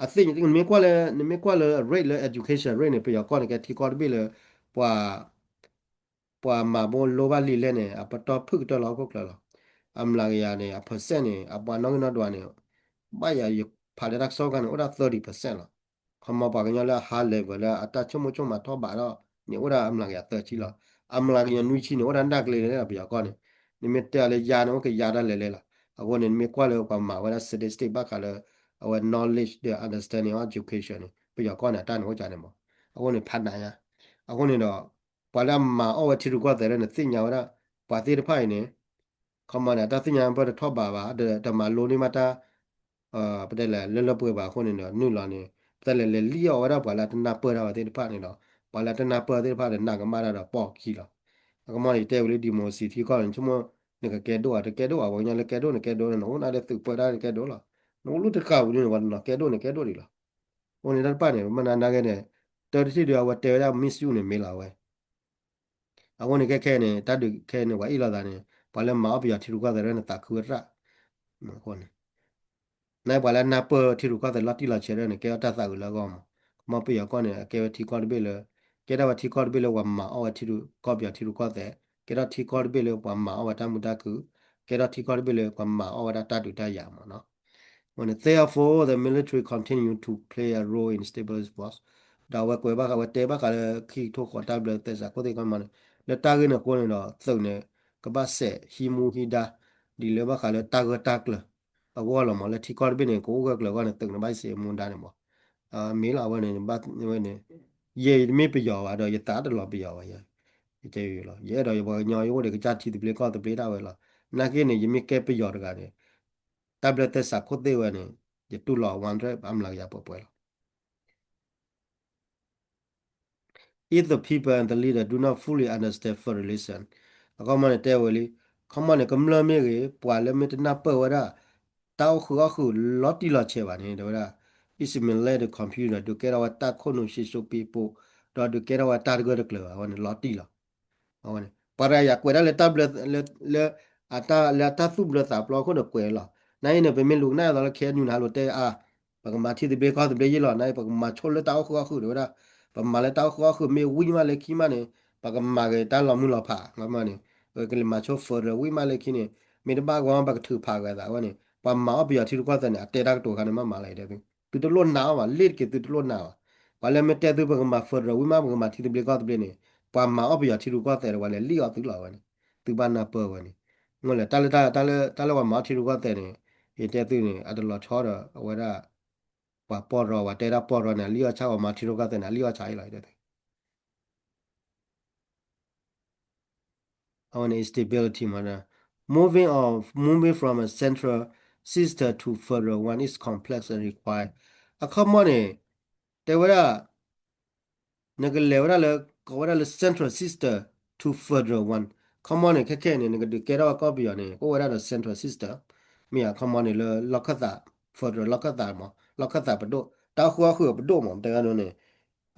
အသ့ၣ် နမ့ၢ်ကွၢ်လၢ နမ့ၢ်ကွၢ်လၢ rate လၢ education rate န့ၣ် ပယီၤကီၢ်န့ၣ် ကဲထံကီၢ်တဘ့ၣ်လၢ ပှၤ ပှၤမၤဘိလိဘၣ်လံာ်လဲၢ်န့ၣ် အပတီၢ်ဖုၣ်ကတၢၢ်လီၤဟီၣ်ခိၣ်ချၢလီၤ. အမျးကယၤန့ၣ် အ percent န့ၣ် အပှၤနီၣ်ဂံၢ်နီၣ်ဒွးန့ၣ် ဘၣ်ယၤယဖးလၢတၢ်ကစီၣ်ခါန့ၣ် အိၣ်ဒၣ် thirty percent လီၤ. ခီမီပှၤကညီလၢအ high level လၢအတၢ်ဆိကမိၣ်ဆိကမးထီၣ်ဘးထီၣ်န့ၣ် အိၣ်ဒၣ်အမျးကယၤသၢဆံလီၤ. အမျးကယၤနွံဆံန့ၣ် အိၣ်ဒၣ်နၢ်ကျ့လဲၣ်လၢပယီၤကီၢ်န့ၣ် နမ့ၢ်တဲအီၤလၢယၤန့ၣ် အိၣ်ကယၤတၢ်လဲၤလဲၤလီၤ. အဃိန့ၣ် နမ့ၢ်ကွၢ်လၢပှၤမၤဝဲဒၣ် statistic ဘၣ်ဃးလၢ အဝဲ knowledge ဒီး understanding of education န့ၣ် ပယီၤကီၢ်န့ၣ် အတၢ်န့ၣ်အိၣ်ကန့ၣ်မး. အဃိန့ၣ် ဖးနးညါ အဃိန့ၣ်ဒီး ပှၤလၢအမၤအီၣ်ဝဲထံရူၢ်ကီၢ်သဲးလၢန့ၣ် သ့ၣ်ညါဝဲဒၣ် ပှၤသ့ၣ်တဖၣ်အံၤန့ၣ် ခီမီန့ၣ် အတၢ်သ့ၣ်ညါပၢၢ်တထီၣ်ဘးဘၣ် ဒီးတမၤလိန့ၢ်ဘၣ်တၢ် ပတဲလဲၣ် လၢလၢပှဲၤပှဲၤဘၣ်အဃိန့ၣ်ဒီး နုာ်လီၤန့ၣ် ပတဲလဲၣ် လဲၤလံၣ်အီၣ်ဝဲဒၣ်ပှၤလၢအတနၢ်ပၢၢ်တၢ်ဝဲသ့ၣ်တဖၣ်န့ၣ်ဒီး ပှၤလၢအတနၢ်ပၢၢ်သ့ၣ်တဖၣ်ဒီး နာ်ကမၣ်တၢ်ဒီးပိာ်ခံလီၤ. အကမီန့ၣ် ယတဲဝံၤလၢ democracy ထံကီၢ်န့ၣ် ဆိကမိၣ် နကကဲဒိၣ်ဧါ တကဲဒိၣ်ဧါ ပှၤကညီလၢကဲဒိၣ်န့ၣ်ကဲဒိၣ် နအိၣ်နၤဒီးသုးပၢတၢ်န့ၣ်ကဲဒိၣ်လီၤ. နအိၣ်လၢတဃာ်ပူၤန့ၣ် ပှၤတနီၤကဲဒိၣ်န့ၣ်ကဲဒိၣ်ဒံးလီၤ. အဃိန့ၣ်တၢ်တဖၣ်န့ၣ် မ့ၢ်နနာ်က့န့ၣ် တၢ်တထံၣ်ဒီးအဝဲတဲဝဲဒၣ် misuse န့ၣ်မ့ၢ်လီၤဝဲ အဃိန့ၣ် ခဲခဲန့ၣ် တၢ်ဒုးခဲန့ၣ် ပှၤအ့ၣ်လိာ်သးန့ၣ် ပှၤလၢမၤအီၣ်ပယီၤထံရူၢ်ကီၢ်သဲးရဲၣ်န့ၣ် သးခုဝဲတရၣ်. အဃိန့ၣ် နပှၤလၢနၢ်ပၢၢ်ထံရူၢ်ကီၢ်သဲးလီၤတံၢ်လီၤဆဲးရဲၣ်န့ၣ် ကဲထီၣ်တၢ်သးအုးလၢအဂီၢ်မး. ခီမီပယီၤကီၢ်န့ၣ် အကဲဝဲထံကီၢ်တဘ့ၣ်လၢ ကဲထီၣ်ဝဲထံကီၢ်တဘ့ၣ်လၢပှၤမၤအီၣ်ဝဲထံရူၢ်ကီၢ်ပယီၤထံရူၢ်ကီၢ်သဲး, ကဲထီၣ်ထံကီၢ်တဘ့ၣ်လၢပှၤမၤအီၣ်ဝဲတၢ်မုာ်တၢ်ခုၣ်, ကဲထီၣ်ထံကီၢ်တဘ့ၣ်လၢပှၤမၤအီၣ်ဝဲဒၣ်တၢ်ဒုးတၢ်ယၤမးနီၤ. အဃိန့ၣ် therefore the military continue to play a role in stabilizing force. ဒီးအဝဲကွဲးဘၣ်ဃးဝဲတဲဘၣ်ဃးလၢ ခံကထိဃိးတၢ်ဘျၢသဲစးခိၣ်သ့ၣ်ခီမးန့ၣ် လၢတၢ်ဂ့ၢ်န့ၣ်အဃိန့ၣ်ဒီး သုးန့ၣ် ကဘၣ်စဲးဟံးမူဟံးဒါ ဒ်လၢဘၣ်ဃးလၢတၢ်ဂၢၢ်တၢ်ကျၢၤ အဂီၢ်လီၤမး လၢထံကီၢ်တဘ့ၣ်န့ၣ် ကအိၣ်ဂၢၢ်ကျၢၤအဂီၢ်န့ၣ် သုးန့ၣ်ဘၣ်စဲးမူဒါန့ၣ်မး မ့ၢ်လီၤ အဝဲန့ၣ် ဝဲန့ၣ် ယဲယတမ့ၢ်ပယီၤဘၣ်ဒီး ယသးတလီၤပယီၤဘၣ် ယတဲလီၤ ယအဲၣ်ဒိးယပှၤကညီ ယအိၣ်ဒီးကစၢ်ထံသဘျ့ကီၢ်သဘျ့ဒၣ်ဝဲလီၤ. နာ်က့န့ၣ် ယမ့ၢ်ကဲပယီၤတဂၤန့ၣ် တၢ်ဘျၢသဲစးခိၣ်သ့ၣ်ဝဲန့ၣ် ယတူၢ်လိာ် one hundred အမျးကယၤပှဲၤပှဲၤလီၤ. If the people and the leader do not fully understand federalism, အခီမီန့ၣ်တဲဝဲလံ ခီမီန့ၣ် ကမျၢၢ်မ့ၢ်ဂ့ၤ ပှၤလၢမ့ၢ်တနၢ်ပၢၢ်ဝဲဒၣ် တၢ်အိၣ်ဃုာ်အီၣ်ဃုာ်လီၤတံၢ်လီၤဆဲးဘၣ်န့ၣ် တဲဝဲဒၣ် it may lead to confusion ဒီးဒုးကဲထီၣ်ဝဲတၢ်ခိၣ်နူာ်ဆံးစိပံးပိာ် ဒီးဒုးကဲထီၣ်ဝဲတၢ်တဂၢၢ်တကျၢၤဘၣ် အဝဲန့ၣ်လီၤတံၢ်လီၤ. အဝဲန့ၣ် ပှၤတဂၤယၤကွဲးဒၣ်လၢတၢ်ဘျၢ လၢ လၢ အတၢ်လၢအတၢ်သူၣ်ဘျၢသးဘျၢအဃိန့ၣ်ကွဲးလီၤ. နအံၤန့ၣ် ပမ့ၢ်လူၤကနၣ်အသိးလၢ ခဲအံၤနုၤနဟးလိၤတဲအါ, ပကမၤထံသဘျ့ကီၢ်သဘျ့ယ့ၢ်လီၤ, နအံၤပကမၤဆိလၢတၢ်အိၣ်ဃုာ်အီၣ်ဃုာ် တဲဝဲဒၣ်, ပမၤလၢတၢ်အိၣ်ဃုာ်အီၣ်ဃုာ်မ့ၢ်ဝံၤမးလၢခံမးန့ၣ် ပကမၤဂ့ၤတၢ်လီၤမုၢ်လီၤဖး, မ့ၢ်န့ၣ်, ကလဲၤမၤဆိ federal ဝံၤမးလၢခံန့ၣ်, မ့ၢ်တဘၣ်ဂီၢ် ပကထုးဖးဂ့ၤသးဝဲန့ၣ်, ပှၤမၤအီၣ်ပယီၤထံရူၢ်ကီၢ်သဲးန့ၣ် အတဲတၢ်ကတိၤခါန့ၣ်မ့ၢ်မၤလၢတဲသု, သုတလိၣ်နာ်အီၤဘၣ်, လ့ၣ်တက့ၤသုတလိၣ်နာ်ဘၣ်, ပှၤလၢမ့ၢ်တဲသုပကမၤ federal ဝံၤမး ပကမၤထံသဘျ့ကီၢ်သဘျ့န့ၣ်, ပှၤမၤအီၣ်ပယီၤထံရူၢ်ကီၢ်သဲးဒီး ပှၤလဲၤလံၣ်အီၣ်သုလီၤဝဲန့ၣ်, သုဘၣ်နၢ်ပၢၢ်ဝဲန့ၣ်, မ့ၢ်လဲၣ်, တၢ်လၢ တၢ်လၢပှၤမၤအီၣ်ထံရူၢ်ကီၢ်သဲးန့ၣ်, ယတဲသုန့ၣ် အတလီၤဆီဒီး အဝဲဒၣ် ပှၤပီၢ်ရီ ပှၤတဲဒၣ်ပီၢ်ရီန့ၣ် အလံၣ်အီၣ်ဆၣ် ပှၤမၤထံရူၢ်ကီၢ်သဲးန့ၣ် အလံၣ်အီၣ်ဆၣ်အံၤလီၤ, ယတဲသု အဝဲန့ၣ် instability မး, moving of, moving from a central system to federal one is complex and require, အခီပညီန့ၣ်, တဲဝဲဒၣ်, နကလဲၤဝဲဒၣ်လၢ ကိးဝဲဒၣ်လၢ central system to federal one, အခီပညီန့ၣ် ခဲခဲအံၤန့ၣ် နကဒုးကဲထီၣ်ဝဲကီၢ်ပယီၤန့ၣ် အိၣ်ဝဲဒၣ်ဒီး central system, မ့ၢ်အခီပညီန့ၣ်လၢလီၢ်ခၢၣ်သး federal လီၢ်ခၢၣ်သးမး လီၢ်ခၢၣ်သးပဒိၣ် တၢ်အိၣ်ဃုာ်အီၣ်ဃုာ်အပဒိၣ်မး တဲဝဲဒၣ်န့ၣ်,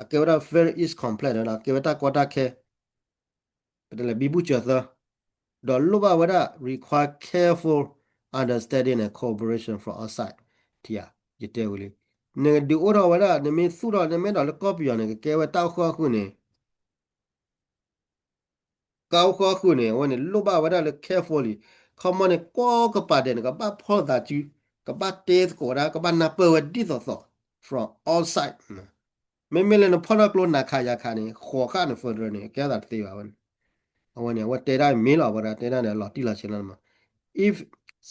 အကဲဝဲဒၣ် very is complex ဒီး ကဲဝဲတၢ်ကီတၢ်ခဲ ပတဲလၢ ဘံဘူစၢၤသၢ, ဒီးလိၣ်ဘၣ်ဝဲဒၣ် require careful understanding and cooperation from outside, ထံဧါ, ယတဲဝဲလံ, နကဒုးအိၣ်ထီၣ်ဝဲဒၣ် နမ့ၢ်သူၣ်ထီၣ် နမ့ၢ်ဒီးလၢကီၢ်ပယီၤန့ၣ် ကကဲဝဲတၢ်အိၣ်ဃုာ်အီၣ်ဃုာ်န့ၣ် တၢ်အိၣ်ဃုာ်အီၣ်ဃုာ်န့ၣ် အဝဲန့ၣ် လိၣ်ဘၣ်ဝဲဒၣ်လၢ carefully, အခီပညီန့ၣ် ကိးကပၤဒဲးန့ၣ် ကဘၣ်ဖီၣ်သးစု, ကဘၣ်တဲသကိးဒၣ် ကဘၣ်နၢ်ပၢၢ်ဝဲဒ်သိးသိး from outside, မ့မ့ၢ်လၢနဖီၣ်ထီၣ်ကျိနၤခးယၤခးန့ၣ် ဃိးခါန့ၣ် federal န့ၣ် ကဲထီၣ်သးတသ့ဘၣ်ဝဲန့ၣ်, အဝဲန့ၣ် အဝဲတဲဒၣ်မ့ၢ်လီၤ အဝဲဒၣ်တဲဒၣ်န့ၣ် လီၤတံၢ်လီၤဆဲးလီၤမး, if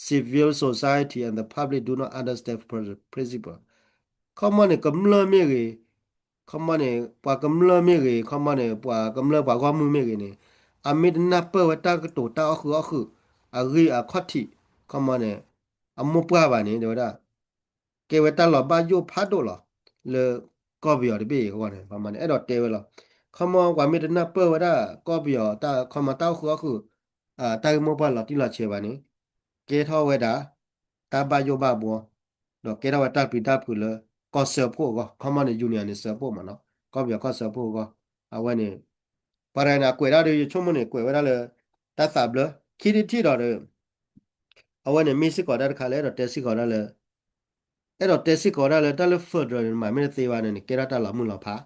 civil society and the public do not understand principle, အခီပညီန့ၣ် ကမျၢၢ်မ့ၢ်ဂ့ၤ, အခီပညီန့ၣ် ပှၤကမျၢၢ်မ့ၢ်ဂ့ၤ, အခီပညီန့ၣ် ပှၤကမျၢၢ်ပှၤဂီၢ်မုၢ်မ့ၢ်ဂ့ၤန့ၣ်, အမ့ၢ်တနၢ်ပၢၢ်ဝဲတၢ်ကတိၤတၢ်အိၣ်ဃုာ်အီၣ်ဃုာ်, အဂ့ၢ်အခီၣ်ထံး, အခီပညီန့ၣ် အမိၢ်ပှၢ်ဘၣ်န့ၣ် တဲဝဲဒၣ် ကဲဝဲတၢ်လီၤဘၣ်ယိၣ်ဖးဒိၣ်လီၤ, လၢကီၢ်ပယီၤတဘ့ၣ်အံၤအဂီၢ်န့ၣ် ပမၤန့ၣ် အဲၣ်ဒိးတဲဝဲလီၤ, အခီပညီပှၤမ့ၢ်တနၢ်ပၢၢ်ဝဲဒၣ် ကီၢ်ပယီၤတၢ် အခီပညီတၢ်အိၣ်ဃုာ်အီၣ်ဃုာ်, တၢ်ဂ့ၢ်မိၢ်ပှၢ်လီၤတံၢ်လီၤဆဲးဘၣ်န့ၣ်, ကဲထီၣ်ဝဲဒၣ် တၢ်ဘၣ်ယိၣ်ဘၣ်ဘှီ, ဒီးကဲထီၣ်ဝဲတၢ်ပျံၤတၢ်ဖုးလၢ ကီၢ်စၢဖှိၣ်အဂီၢ်, အခီပညီန့ၣ် union န့ၣ် စၢဖှိၣ်မးနီၤ, ကီၢ်ပယီၤကီၢ်စၢဖှိၣ်အဂီၢ်, အဝဲန့ၣ် ပှၤတဂၤန့ၣ် အကွဲးဒၣ်ဒီး ယဆိကမိၣ်န့ၣ် ကွဲးဝဲဒၣ်လၢ တၢ်သးဘျၢ, ခံထံၣ်တထံၣ်ဒီး အဝဲန့ၣ်မ့ၢ်စ့ၢ်ကီးတၢ်တခါလၢ အဲၣ်ဒိးတဲစ့ၢ်ကီးဒၣ်လၢ အဲၣ်ဒိးတဲစ့ၢ်ကီးဒၣ်လၢ တၢ်လၢ federal န့ၣ် မၤမ့ၢ်တသ့ဘၣ်န့ၣ်န့ၣ် ကဲထီၣ်တၢ်လီၤမုၢ်လီၤဖး,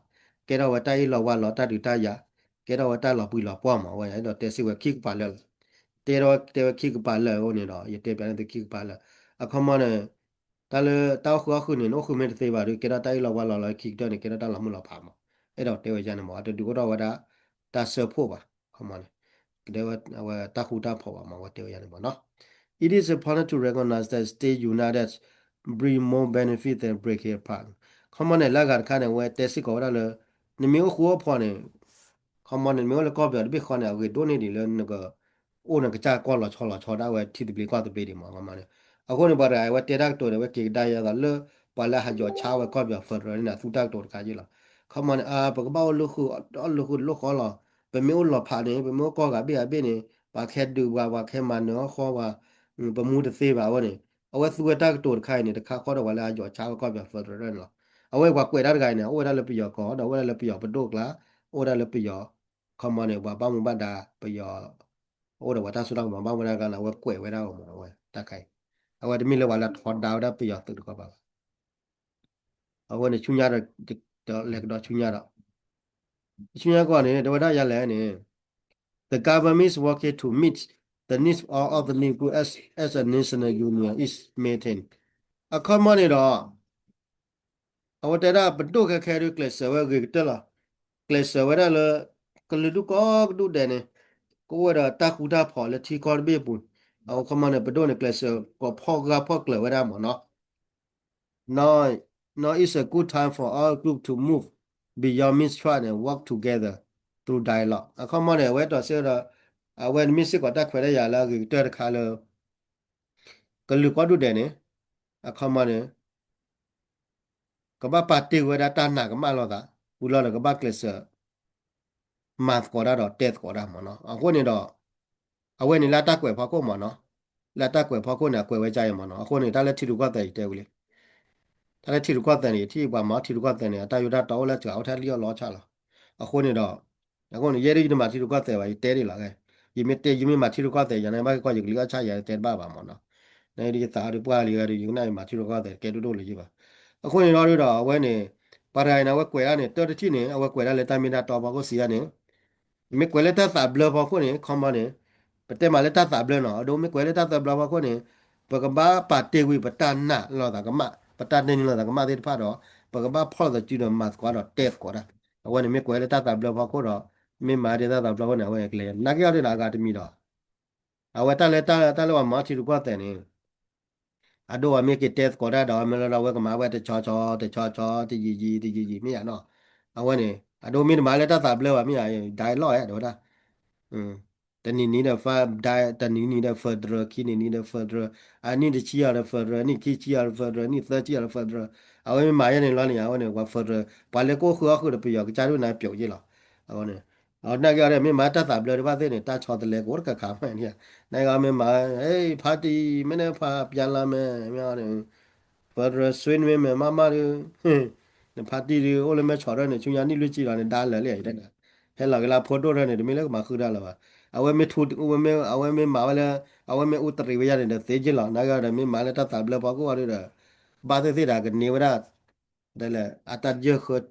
ကဲထီၣ်ဝဲတၢ်အ့ၣ်လိာ်ဝါလိာ် တၢ်ဒုးတၢ်ယၤ, ကဲထီၣ်ဝဲတၢ်လီၤပှံၤလီၤပှီၢ်မး, အဝဲအဲၣ်ဒိးတဲစ့ၢ်ဝဲခံကပၤလၢာ်လီၤ. တဲဝဲ တဲဝဲခံကပၤလၢာ်အဃိန့ၣ်ဒီး ယတဲပျးန့ၢ်သုခံကပၤလၢာ်, အခီပညီန့ၣ် တၢ်လၢတၢ်အိၣ်ဃုာ်အီၣ်ဃုာ်န့ၣ် နအိၣ်ဃုာ်မ့ၢ်တသ့ဘၣ်ဒီး ကဲထီၣ်တၢ်အ့ၣ်လိာ်ဝါလိာ်လီၤ, ခံကတၢၢ်န့ၣ် ကဲထီၣ်တၢ်လီၤမုၢ်လီၤဖးမး, အဲၣ်ဒိးတဲဝဲယါန့ၣ်မး, အတဒုးအိၣ်ထီၣ်ဝဲဒၣ် တၢ်စၢဖှိၣ်ဘၣ်, အခီပညီန့ၣ် ကတဲဝဲ အဝဲတၢ်ဃူတၢ်ဖိးဘၣ်မး, အဝဲတဲဝဲယါန့ၣ်မးနီၤ. It is important to recognize that state united bring more benefit than break it apart. အခီပညီန့ၣ် လၢအဂၤတခါန့ၣ် အဝဲတဲစ့ၢ်ကီးဝဲဒၣ်လၢ နမ့ၢ်အိၣ်ဃူအိၣ်ဖိးန့ၣ် အခီပညီန့ၣ် နမ့ၢ်အိၣ်လၢကီၢ်ပယီၤတဘ့ၣ်ဃီန့ၣ် အဂ့ၤဒိၣ်န့ၢ်ဒံးလၢနက အိၣ်နကစၢ်ကီၢ်လီၤဆီလီၤဆီဒၣ်ဝဲထံသဘျ့ကီၢ်သဘျ့ဒံးမး, အခီပညီန့ၣ် အဃိန့ၣ် ပှၤတဂၤအဝဲတဲတၢ်ကတိၤန့ၣ် အဝဲက့ၤကဒါယၤသးလၢ ပှၤလၢဟးယီၤဆါဝဲကီၢ်ပယီၤ federal န့ၣ် အသူတၢ်ကတိၤတခါယ့ၣ်လီၤ. အခီပညီန့ၣ် အါ ပကဘၣ်အိၣ်လၢဃုာ် အိၣ်လၢဃုာ်တလိၣ်ဃီလီၤ. ပမ့ၢ်အိၣ်လီၤဖးန့ၣ် ပမ့ၢ်အိၣ်ကီၢ်ဂၤဘ့ၣ်ဂၤဘ့ၣ်န့ၣ် ပှၤခဲဒုးပှၤ ပှၤခဲမၤနၢၤအီၣ်ဃီပှၤ ပမူတသ့ဘၣ်အဝဲန့ၣ် အဝဲသူဝဲတၢ်ကတိၤတခါအံၤန့ၣ် တခါဃီဒီးပှၤလၢအယီၤဆါဝဲကီၢ်ပယီၤ federal န့ၣ်လီၤ. အဝဲပှၤကွဲးတၢ်တဂၤအံၤန့ၣ် အိၣ်ဝဲဒၣ်လၢပယီၤကီၢ်ဒီး အိၣ်ဝဲဒၣ်လၢပယီၤပဒိၣ်ကျါ အိၣ်ဝဲဒၣ်လၢပယီၤ အခီပညီန့ၣ် ပှၤဘၣ်မူဘၣ်ဒါပယီၤ အိၣ်ဒီးပှၤတၢ်စိတၢ်ကမီၤဘၣ်မူဘၣ်ဒါကျါန့ၣ် အဝဲကွဲးဝဲဒၣ်အီၤမး အဝဲတၢ်ခါအံၤ အဝဲတမ့ၢ်လၢပှၤလၢထီဒါဝဲဒၣ်ပယီၤသုးတခီဘၣ်ဘၣ်. အဃိန့ၣ် ဆူညါဒီး လဲၤကဒီးဆူညါဒီး ဆူညါကီးန့ၣ် တဲဝဲဒၣ်ယၤလဲၣ်န့ၣ် The government is working to meet the needs of all the Migrant as, as a national union is maintained. အခီပညီန့ၣ်ဒီး အဝဲတဲဒၣ်ပဒိၣ်ခဲခဲဒုးကျဲးစၢးဝဲဂ့ၤကတၢၢ်လီၤ. ကျဲးစၢးဝဲဒၣ်လၢ ကလုာ်ဒူၣ်ကိးကဒူၣ်ဒဲးန့ၣ် ကအိၣ်ဝဲဒီးတၢ်ဃူတၢ်ဖိးလၢထံကီၢ်တဘ့ၣ်အပူၤ, အခီပညီန့ၣ် ပဒိၣ်န့ၣ် ကျဲးစၢးကိးဖီၣ်ဂၢ်ဖီၣ်ကျၢၤဝဲဒၣ်မးနီၤ. Now, now is a good time for all group to move beyond mistrust and work together through dialogue. အခီပညီန့ၣ် အဝဲတီၢ်စ့ၢ်ကီးဒီး အဝဲန့ၣ်မ့ၢ်စ့ၢ်ကီးတၢ်ခွဲးတၢ်ယာ်လၢအဂ့ၤကတၢၢ်တခါလၢ ကလုာ်ကိးဒူၣ်ဒဲးန့ၣ် အခီပညီန့ၣ် ကဘၣ်ပာ်တ့ၢ်ဝဲဒၣ်တၢ်နာ်ကမၣ်လိာ်သး ဝံၤလီၤဒီးကဘၣ်ကျဲးစၢး မၤသကိးတၢ်ဒီးတဲသကိးတၢ်မးနီၤ. အဃိန့ၣ်ဒီး အဝဲန့ၣ်လၢအတၢ်ကွဲးဖီခိၣ်မးနီၤ. လၢအတၢ်ကွဲးဖီခိၣ်န့ၣ် အကွဲးဝဲဒ်အံၤမးနီၤ. အဃိန့ၣ် တၢ်လၢထံရူၢ်ကီၢ်သဲးယတဲဝံၤလံ. တၢ်လၢထံရူၢ်ကီၢ်သဲးန့ၣ် ယထံၣ်ပှၤမၤအီၣ်ထံရူၢ်ကီၢ်သဲးန့ၣ် အတၢ်ယိၤတၢ်တီအိၣ်လၢစှၤ အိၣ်ထဲလံၣ်အီၣ်လီအီၣ်ဆၣ်လီၤ. အဃိန့ၣ်ဒီး အဃိန့ၣ် ယဲဒၣ်ယတမၤထံရူၢ်ကီၢ်သဲးဘၣ် ယတဲဒ်လီၤ. ယမ့ၢ်တဲ ယမ့ၢ်မၤထံရူၢ်ကီၢ်သဲး ယၤန့ၣ်ဘၣ်က့ၤကီၢ် ယကလုၢ်အီၣ်ဆၣ် ယၤတဲတဘၣ်ဘၣ်မးနီၤ. နယသးဒီးပှၢ်လံဂၤဒီး ယကနၣ်ယမၤထံရူၢ်ကီၢ်သဲး ကဲဒိၣ်ဒိၣ်လၢၤယဘၣ်. အဃိန့ၣ်ဒီးဒီး အဝဲန့ၣ် ပှၤတဂၤအံၤန့ၣ် အဝဲကွဲးဒၣ်န့ၣ် တၢ်တထံၣ်န့ၣ် အဝဲကွဲးဒၣ်လၢတၢ်မ့ၢ်တၢ်တီဖီခိၣ်စံးဒၣ်န့ၣ် မ့ၢ်ကွဲးလၢတၢ်သးဘျၢဖီခိၣ်န့ၣ် ခီမီန့ၣ် ပတဲမးလၢတၢ်သးဘျၢနီၤ, အဒိမ့ၢ်ကွဲးလၢတၢ်သးဘျၢဖီခိၣ်န့ၣ် ပကဘၣ်ပာ်တ့ၢ်ကွံာ် ပတၢ်နာ်လိာ်သးကမၣ် ပတၢ်တ့ၢ်န့ၢ်လိာ်သးကမၣ်သ့ၣ်တဖၣ်ဒီး ပကဘၣ်ဖီၣ်လိာ်သးစုဒီးမၤသကိးဒီးတဲသကိးတၢ်. အဝဲန့ၣ်မ့ၢ်ကွဲးလၢတၢ်သးဘျၢဖီခိၣ်ဒီး မ့ၢ်မၤဒ်တၢ်သးဘျၢဖီခိၣ်န့ၣ် အဝဲန့ၣ်ကျဲၤနာ်က့အီၤဒ်န့ၣ် အဂၤတမံၤဒီး အဝဲတၢ်လၢတၢ်လၢပှၤမၤထံရူၢ်ကီၢ်သဲးန့ၣ် အဒိ အမ့ၢ်က့ၤတဲသကိးတၢ်ဒီး မ့ၢ်လၢဒီး အဝဲကမၤဝဲတဆီဆီ တဆီဆီ တယံာ်ယံာ် တယံာ်ယံာ် မ့ၢ်ယၤနီၤ. အဝဲန့ၣ် အဒိမ့ၢ်တမၤလၢတၢ်သးဘျၢဘၣ် မ့ၢ်ယၤ dialogue တဲဝဲဒၣ် တနံၤနံၤဒီး တနံၤနံၤဒီး federal ခံနံၤနံၤဒီး federal အနံၣ်တဆံယၤဒီး federal နံၣ်ခံဆံယၤဒီး federal နံၣ်သၢဆံယၤဒီး federal အဝဲမ့ၢ်မၤယဲန့ၣ်လီၤန့ၣ် အဝဲန့ၣ် ပှၤ federal ပှၤလၢကအိၣ်ဃုအီၣ်ဃုာ်ဒီးပယီၤကစၢ်ဒိၣ်န့ၣ်ပျိးယ့ၢ်လီၤ. အဝဲန့ၣ် အနာ်က့အီၤဒီး မ့ၢ်မၤတၢ်သးဘျၢတဖၣ်သ့ၣ်န့ၣ် တၢ်ဆီတလဲကအိၣ်တခါခါမးန့ၣ် နာ်က့အီၤမ့ၢ်မၤ ဟ့ၣ် ဖါတံၢ် မ့ၢ်န့ၣ်ဖးပျါလါမဲာ် မ့ၢ်အီၤန့ၣ် federal swing မ့ၢ်မဲာ်မးမးဒီး နဖါတံၢ်ဒီး အိၣ်လၢမဲၢ်ဆီးထီၣ်န့ၣ် ဆူညါနံၣ်လွံၢ်ဆံလီၤန့ၣ် ဒါလၢာ်လံ ဟဲလီၤက့ၤလၢအဖိဒိၣ်ထီၣ်န့ၣ် တမ့ၢ်လၢကမၤဃုာ်တၢ်လၢၤဘၣ်. အဝဲမ့ၢ်ထူ အဝဲမ့ၢ် အဝဲမ့ၢ်မၤဝဲလၢ အဝဲမ့ၢ်အူတရံးဝဲယါန့ၣ်ဒီး သ့က့ၢ်လီၤ နာ်က့အီၤဒီး မ့ၢ်မၤလၢတၢ်သးဘျၢဖီခိၣ်အီၤဒီး ဘၣ်သ့ၣ်သ့ၣ်ဒီး ကန့ၢ်ဝဲဒၣ် ဒ်လဲၣ် အတၢ်ယၢၢ်ဃၢ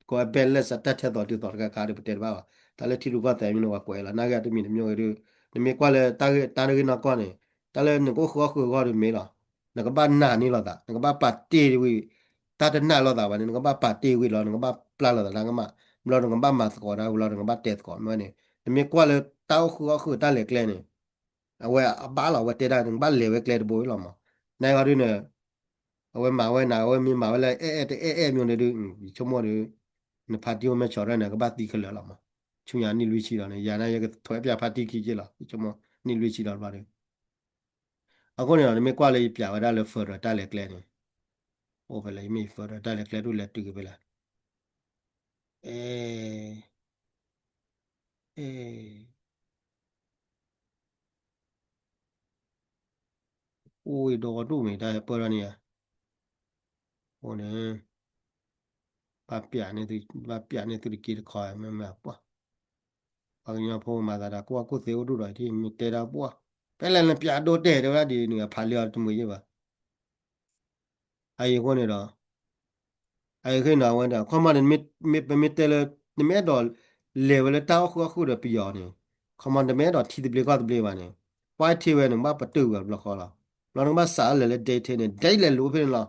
ကီၢ် balance အတၢ်ထဲသိးတုၤသိးတခါခါဒီး ပတဲတဘၣ်ဘၣ်. တၢ်လၢထံရူၢ်ကီၢ်သဲးမ့ၢ်န့ၣ် ပှၤကွဲးလီၤ နာ်က့အီၤတမံၤတမံၤဂ့ၤဒီး နမ့ၢ်ကွၢ်လၢတၢ်ဂ့ၢ်တၢ်ဂ့ၢ်နီၢ်ကီၢ်န့ၣ် တၢ်လၢနကအိၣ်ဃုအီၣ်ဃုအဂီၢ်ဒီးမ့ၢ်လီၤ. နကဘၣ်နာ်န့ၢ်လိာ်သး နကဘၣ်ပာ်တ့ၢ်ဝံၤ တၢ်တနာ်လိာ်သးဘၣ်န့ၣ် နကဘၣ်ပာ်တ့ၢ်ဝံၤလီၤ နကဘၣ်ပျၢ်လိာ်သးတၢ်ကမၣ် ဘျီနကဘၣ်မၤသကိးတၢ်ဝံၤလီၤ နကဘၣ်တဲသကိးမ့ၢ်န့ၣ် နမ့ၢ်ကွၢ်လၢတၢ်အိၣ်ဃုအီၣ်ဃုတၢ်လဲၤကျဲန့ၣ် အဝဲအဘၣ်လီၤ အဝဲတဲဒၣ် နကဘၣ်လဲၤဝဲကျဲတဘိအံၤလီၤမး. နာ်က့အီၤဒုးန့ၣ် အဝဲမၤဝဲန့ၣ် အဝဲမ့ၢ်မၤဝဲလၢအဲၣ်အဲၣ်တအဲၣ်အဲၣ်မ့ၢ်န့ၣ်ဒုး ယဆိကမိၣ်ဒီး နဖါတံၢ်အိၣ်မဲာ်ဆီးထီၣ်န့ၣ် ကဘၣ်သံခဲလၢာ်လီၤမး. ဆူညါနံၣ်လွံၢ်ဆံလီၤန့ၣ် ယၤန့ၣ် ယကထွဲပၠးဖါတံၢ်ခံက့ၢ်လီၤ ယဆိကမိၣ် နံၣ်လွံၢ်ဆံလီၤတဘျီဒီး အဃိန့ၣ်ဒီး နမ့ၢ်ကွၢ်လၢယပၠးဝဲဒၣ်လၢ federal တၢ်လဲၤကျဲန့ၣ် အိၣ်ဖဲလဲၣ် ယမ့ၢ် federal တၢ်လဲၤကျဲဒုးလဲၤတုၤက့ၤဖဲလဲၣ် အဲ အဲ အိၣ်ဝဲဒီးဒူၣ်မ့ၢ်တၢ်ဟဲပၢၢ်ထီၣ်န့ၣ်ဧါ. အိၣ်န့ၣ် ဘၣ်ပၠးန့ၢ်သု ဘၣ်ပၠးန့ၢ်သုတက့ၢ်တခီ မ့မ့ၢ်ပှၢ် ပှၤကညီဖိမၤသးဒီး ကဝီၤကူၣ်သ့အိၣ်ဒူၣ်ဒီး မ့ၢ်တဲဒၣ်ပှၢ် ဖဲလဲၣ်နပၠးဒိတဲာ်တဲဝဲဒၣ်ဒ်န့ၣ် အဖးလံအီၤတမုာ်ယ့ၢ်ဘၣ်. အအံၤအဃိန့ၣ်ဒီး အအံၤဃိန့ၣ် အဝဲဒၣ် ခီမီန့ၣ် မ့ၢ်ပမ့ၢ်တဲလၢ နမ့ၢ်အဲၣ်ဒိးလဲၤဝဲလၢတၢ်အိၣ်ဃုအီၣ်ဃုဒီးပယီၤန့ၣ် ခီမီနမ့ၢ်အဲၣ်ဒိးထံသဘျ့ကီၢ်သဘျ့ဘၣ်န့ၣ် ကွၢ်ထံဝဲန့ၣ် နကဘၣ်ပတုာ်ဝဲတဘျီဃီလီၤ. ဘျီနကဘၣ်စးလၢလဲၤ date န့ၣ် date လဲၤလိာ်ဖဲန့ၣ်လီၤ.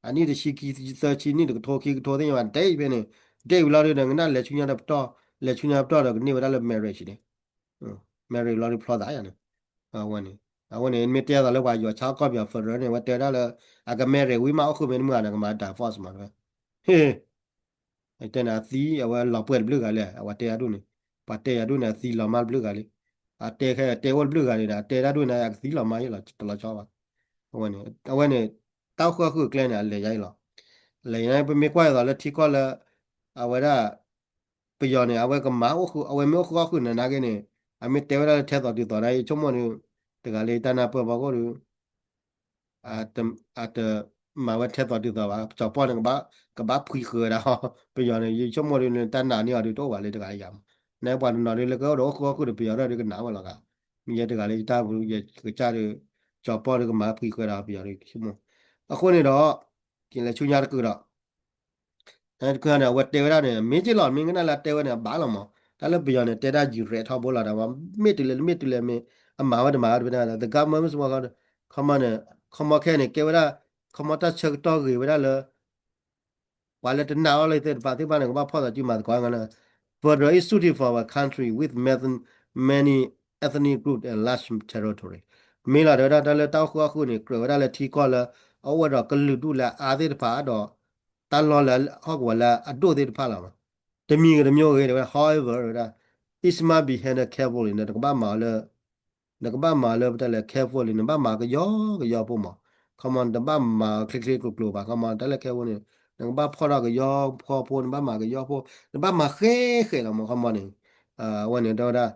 အနံၣ်တဆံခံသၢဆံ နံၣ်တကထိခံကထိသ့ၣ်ညါဘၣ် date ဖဲန့ၣ် date ဝံၤလီၤဒီး နကနၣ်လဲၤဆူညါတပတီၢ် လဲၤဆူညါတပတီၢ်ဒီး ကန့ၢ်ဝဲဒၣ်လၢ marriage န့ၣ် marriage လီၤဒီးဖျီသးယၤန့ၣ် အဝဲန့ၣ် အဝဲန့ၣ် မ့ၢ်တဲအသးလၢပှၤယွၤဆါကီၢ်ပယီၤ federal န့ၣ် အဝဲတဲဝဲဒၣ်လၢ အက marry ဝံၤမး အိၣ်ဃုာ်မ့ၢ်တမုာ်ဂၤန့ၣ် ကမၤ divorce မး ဟ့ၣ် တဲန့ၣ် အသံ အဝဲလီၤပှဲၤတဘျုးဂၤလံ အဝဲတဲယၤဒူၣ်န့ၣ် ပှၤတဲယၤဒူၣ်န့ၣ် အသံလီၤမးတဘျုးဂၤလံ အတဲခဲတဲအိၣ်တဘျုးဂၤန့ၣ် အတဲဒၣ်ဒူၣ်န့ၣ် အကသံလီၤမးယ့ၢ်လီၤ တလီၤဆီဘၣ် အဝဲန့ၣ် အဝဲန့ၣ် တၢ်အိၣ်ဃုအီၣ်ဃုအကျဲန့ၣ် အလဲၤယါအံၤလီၤ လဲၤယါန့ၣ် ပမ့ၢ်ကွၢ်အသးလၢထံကီၢ်လၢ အဝဲဒၣ် ပယီၤန့ၣ် အဝဲကမၤအိၣ်ဃု အဝဲမ့ၢ်အိၣ်ဃုအီၣ်ဃုန့ၣ် နာ်က့န့ၣ် အမ့ၢ်တဲဝဲဒၣ်လၢထဲသိးတုၤသိးန့ၣ် ယဆိကမိၣ်ဒီး တဂၤလၢယတၢ်နၢ်ပၢၢ်ဖီခိၣ်ဒီး အတမၤဝဲထဲသိးတုၤသိးဘၣ် ကၠီၤပီၢ်န့ၣ် ကဘၣ် ကဘၣ်ဖှံဃုာ်ဝဲဒၣ် ပယီၤန့ၣ် ယဆိကမိၣ်ဒီး တၢ်နာ်န့ၢ်အီၤဒီး တအိၣ်ဘၣ်လၢတဂၤလၢယၤမး နပှၤတနီၤဒီး လၢကအိၣ်ဒီးအိၣ်ဃုအီၣ်ဃုဒီးပယီၤဒီး ကနာ်ဝဲလီၤဂၤ မ့ၢ်ယဲတဂၤလၢယတၢ်ပူၤ ယကစၢ်ဒီး ကၠီၤပီၢ်ဒီးကမၤဖှံဃုာ်ဝဲဒၣ်ပယီၤဒီး ယဆိကမိၣ် အဃိန့ၣ်ဒီး က့ၤလဲၤဆူညါတကုာ်ဒီး တခါန့ၣ် အဝဲတဲဝဲဒၣ်န့ၣ် မ့ၢ်က့လီၤ မ့ၢ်ကနၣ်လၢတဲဝဲန့ၣ် အဘၣ်လီၤမး တၢ်လၢပယီၤန့ၣ် တဲဒၣ်ယံာ်ရဲၣ်ထီဘိလီၤဒီး မ့ၢ်တုၤလဲၣ် မ့ၢ်တုၤလဲၣ်မ့ၢ် အမၤဝဲတမၤဝဲတဖဲန့ၣ် the government ခီမီန့ၣ် ခီမီခဲန့ၣ် ကဲဝဲဒၣ် ခီမီတၢ်ဆၢကတီၢ်ဂ့ၤဝဲဒၣ်လၢ ပှၤလၢတနာ်အီၤလၢသ့ၣ်တဖၣ်သ့ၣ်တဖၣ်န့ၣ် ကဘၣ်ဖီၣ်သးစုမၤသကိးဂၤန့ၣ် federal is suited for a country with many, many ethnic group and large territory မ့ၢ်လီၤ တဲဝဲဒၣ်တၢ်လၢတၢ်အိၣ်ဃုအီၣ်ဃုန့ၣ် ကြၢးဝဲဒၣ်လၢထံကီၢ်လၢ အအိၣ်ဝဲဒီးကလုာ်ဒူၣ်လၢအအါသ့ၣ်တဖၣ်ဒီး တၢ်လီၢ်လၢဟီၣ်ကဝီၤလၢအဒိၣ်သ့ၣ်တဖၣ်လီၤ. တမံၤဂ့ၤတမံၤဂ့ၤ တဲဝဲဒၣ် however တဲဝဲဒၣ် it must be handled carefully န့ၣ် နကဘၣ်မၤအီၤလၢ နကဘၣ်မၤလၢပတဲလဲၣ် carefully နဘၣ်မၤကယီကယီဖိမး ခီမီ နတဘၣ်မၤချ့ချ့ကျိၤကျိၤဘၣ် ခီမီ တၢ်လၢ careful န့ၣ် နကဘၣ်ဖီၣ်ထီၣ်ကယီဖီဖိ နဘၣ်မၤကယီဖိ နဘၣ်မၤဃဲဃဲလီၤမး ခီမီန့ၣ် အဝဲန့ၣ် တဲဝဲဒၣ်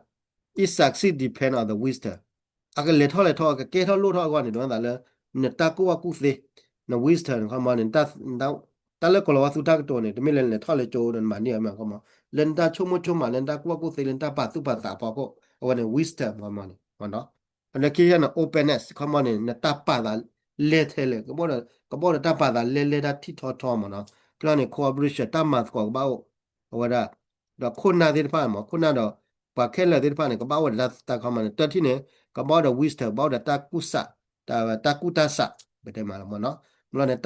it succeed depend on the wisdom အကလဲၤထီၣ်လဲၤထီၣ် အကကဲထီၣ်လိၣ်ထီၣ်အဂီၢ်န့ၣ် ဒ်သိးလၢ နတၢ်ကူၣ်ဘၣ်ကူၣ်သ့ န wisdom န့ၣ် ခီမီန့ၣ် တၢ်လၢကီၤလၤဝါသူတၢ်ကတိၤန့ၣ် တမ့ၢ်လၢနလဲၤထီၣ်လဲၤကၠိဒီးနမၤန့ၢ်အီၤမး ခီမီ လၢနတၢ်ဆိကမိၣ်ဆိကမး လၢနတၢ်ကူၣ်ဘၣ်ကူၣ်သ့ လၢနတၢ်ပာ်သူၣ်ပာ်သးဖီခိၣ် အဝဲန့ၣ် wisdom မ့ၢ်နီၤ. လၢခံယဲန့ၣ် openness ခီမီန့ၣ် နတၢ်ပာ်သးလဲထဲလဲၣ်, ကဘၣ်ဒီးတၢ်ပာ်သးလဲလဲတၢ်ထံၣ်ထီထီမ့ၢ်နီၤ. ကျီန့ၣ် cooperation တၢ်မၤသကိးကဘၣ်အိၣ်, အဝဲဒၣ် ဒီးခိၣ်နၢ်သ့ၣ်တဖၣ်မ့ၢ် ခိၣ်နၢ်ဒီး ပှၤခဲလၢာ်သ့ၣ်တဖၣ်န့ၣ် ကဘၣ်အိၣ်ဒီးတၢ်ခီမီန့ၣ် တထံၣ်န့ၣ် ကဘၣ်အိၣ်ဒီး wisdom ကဘၣ်အိၣ်ဒီးတၢ်ကူၣ်စး, တၢ်ကူၣ်တၢ်ဆး, ပတဲမ့ၢ်နီၤ. ဘျီန့ၣ်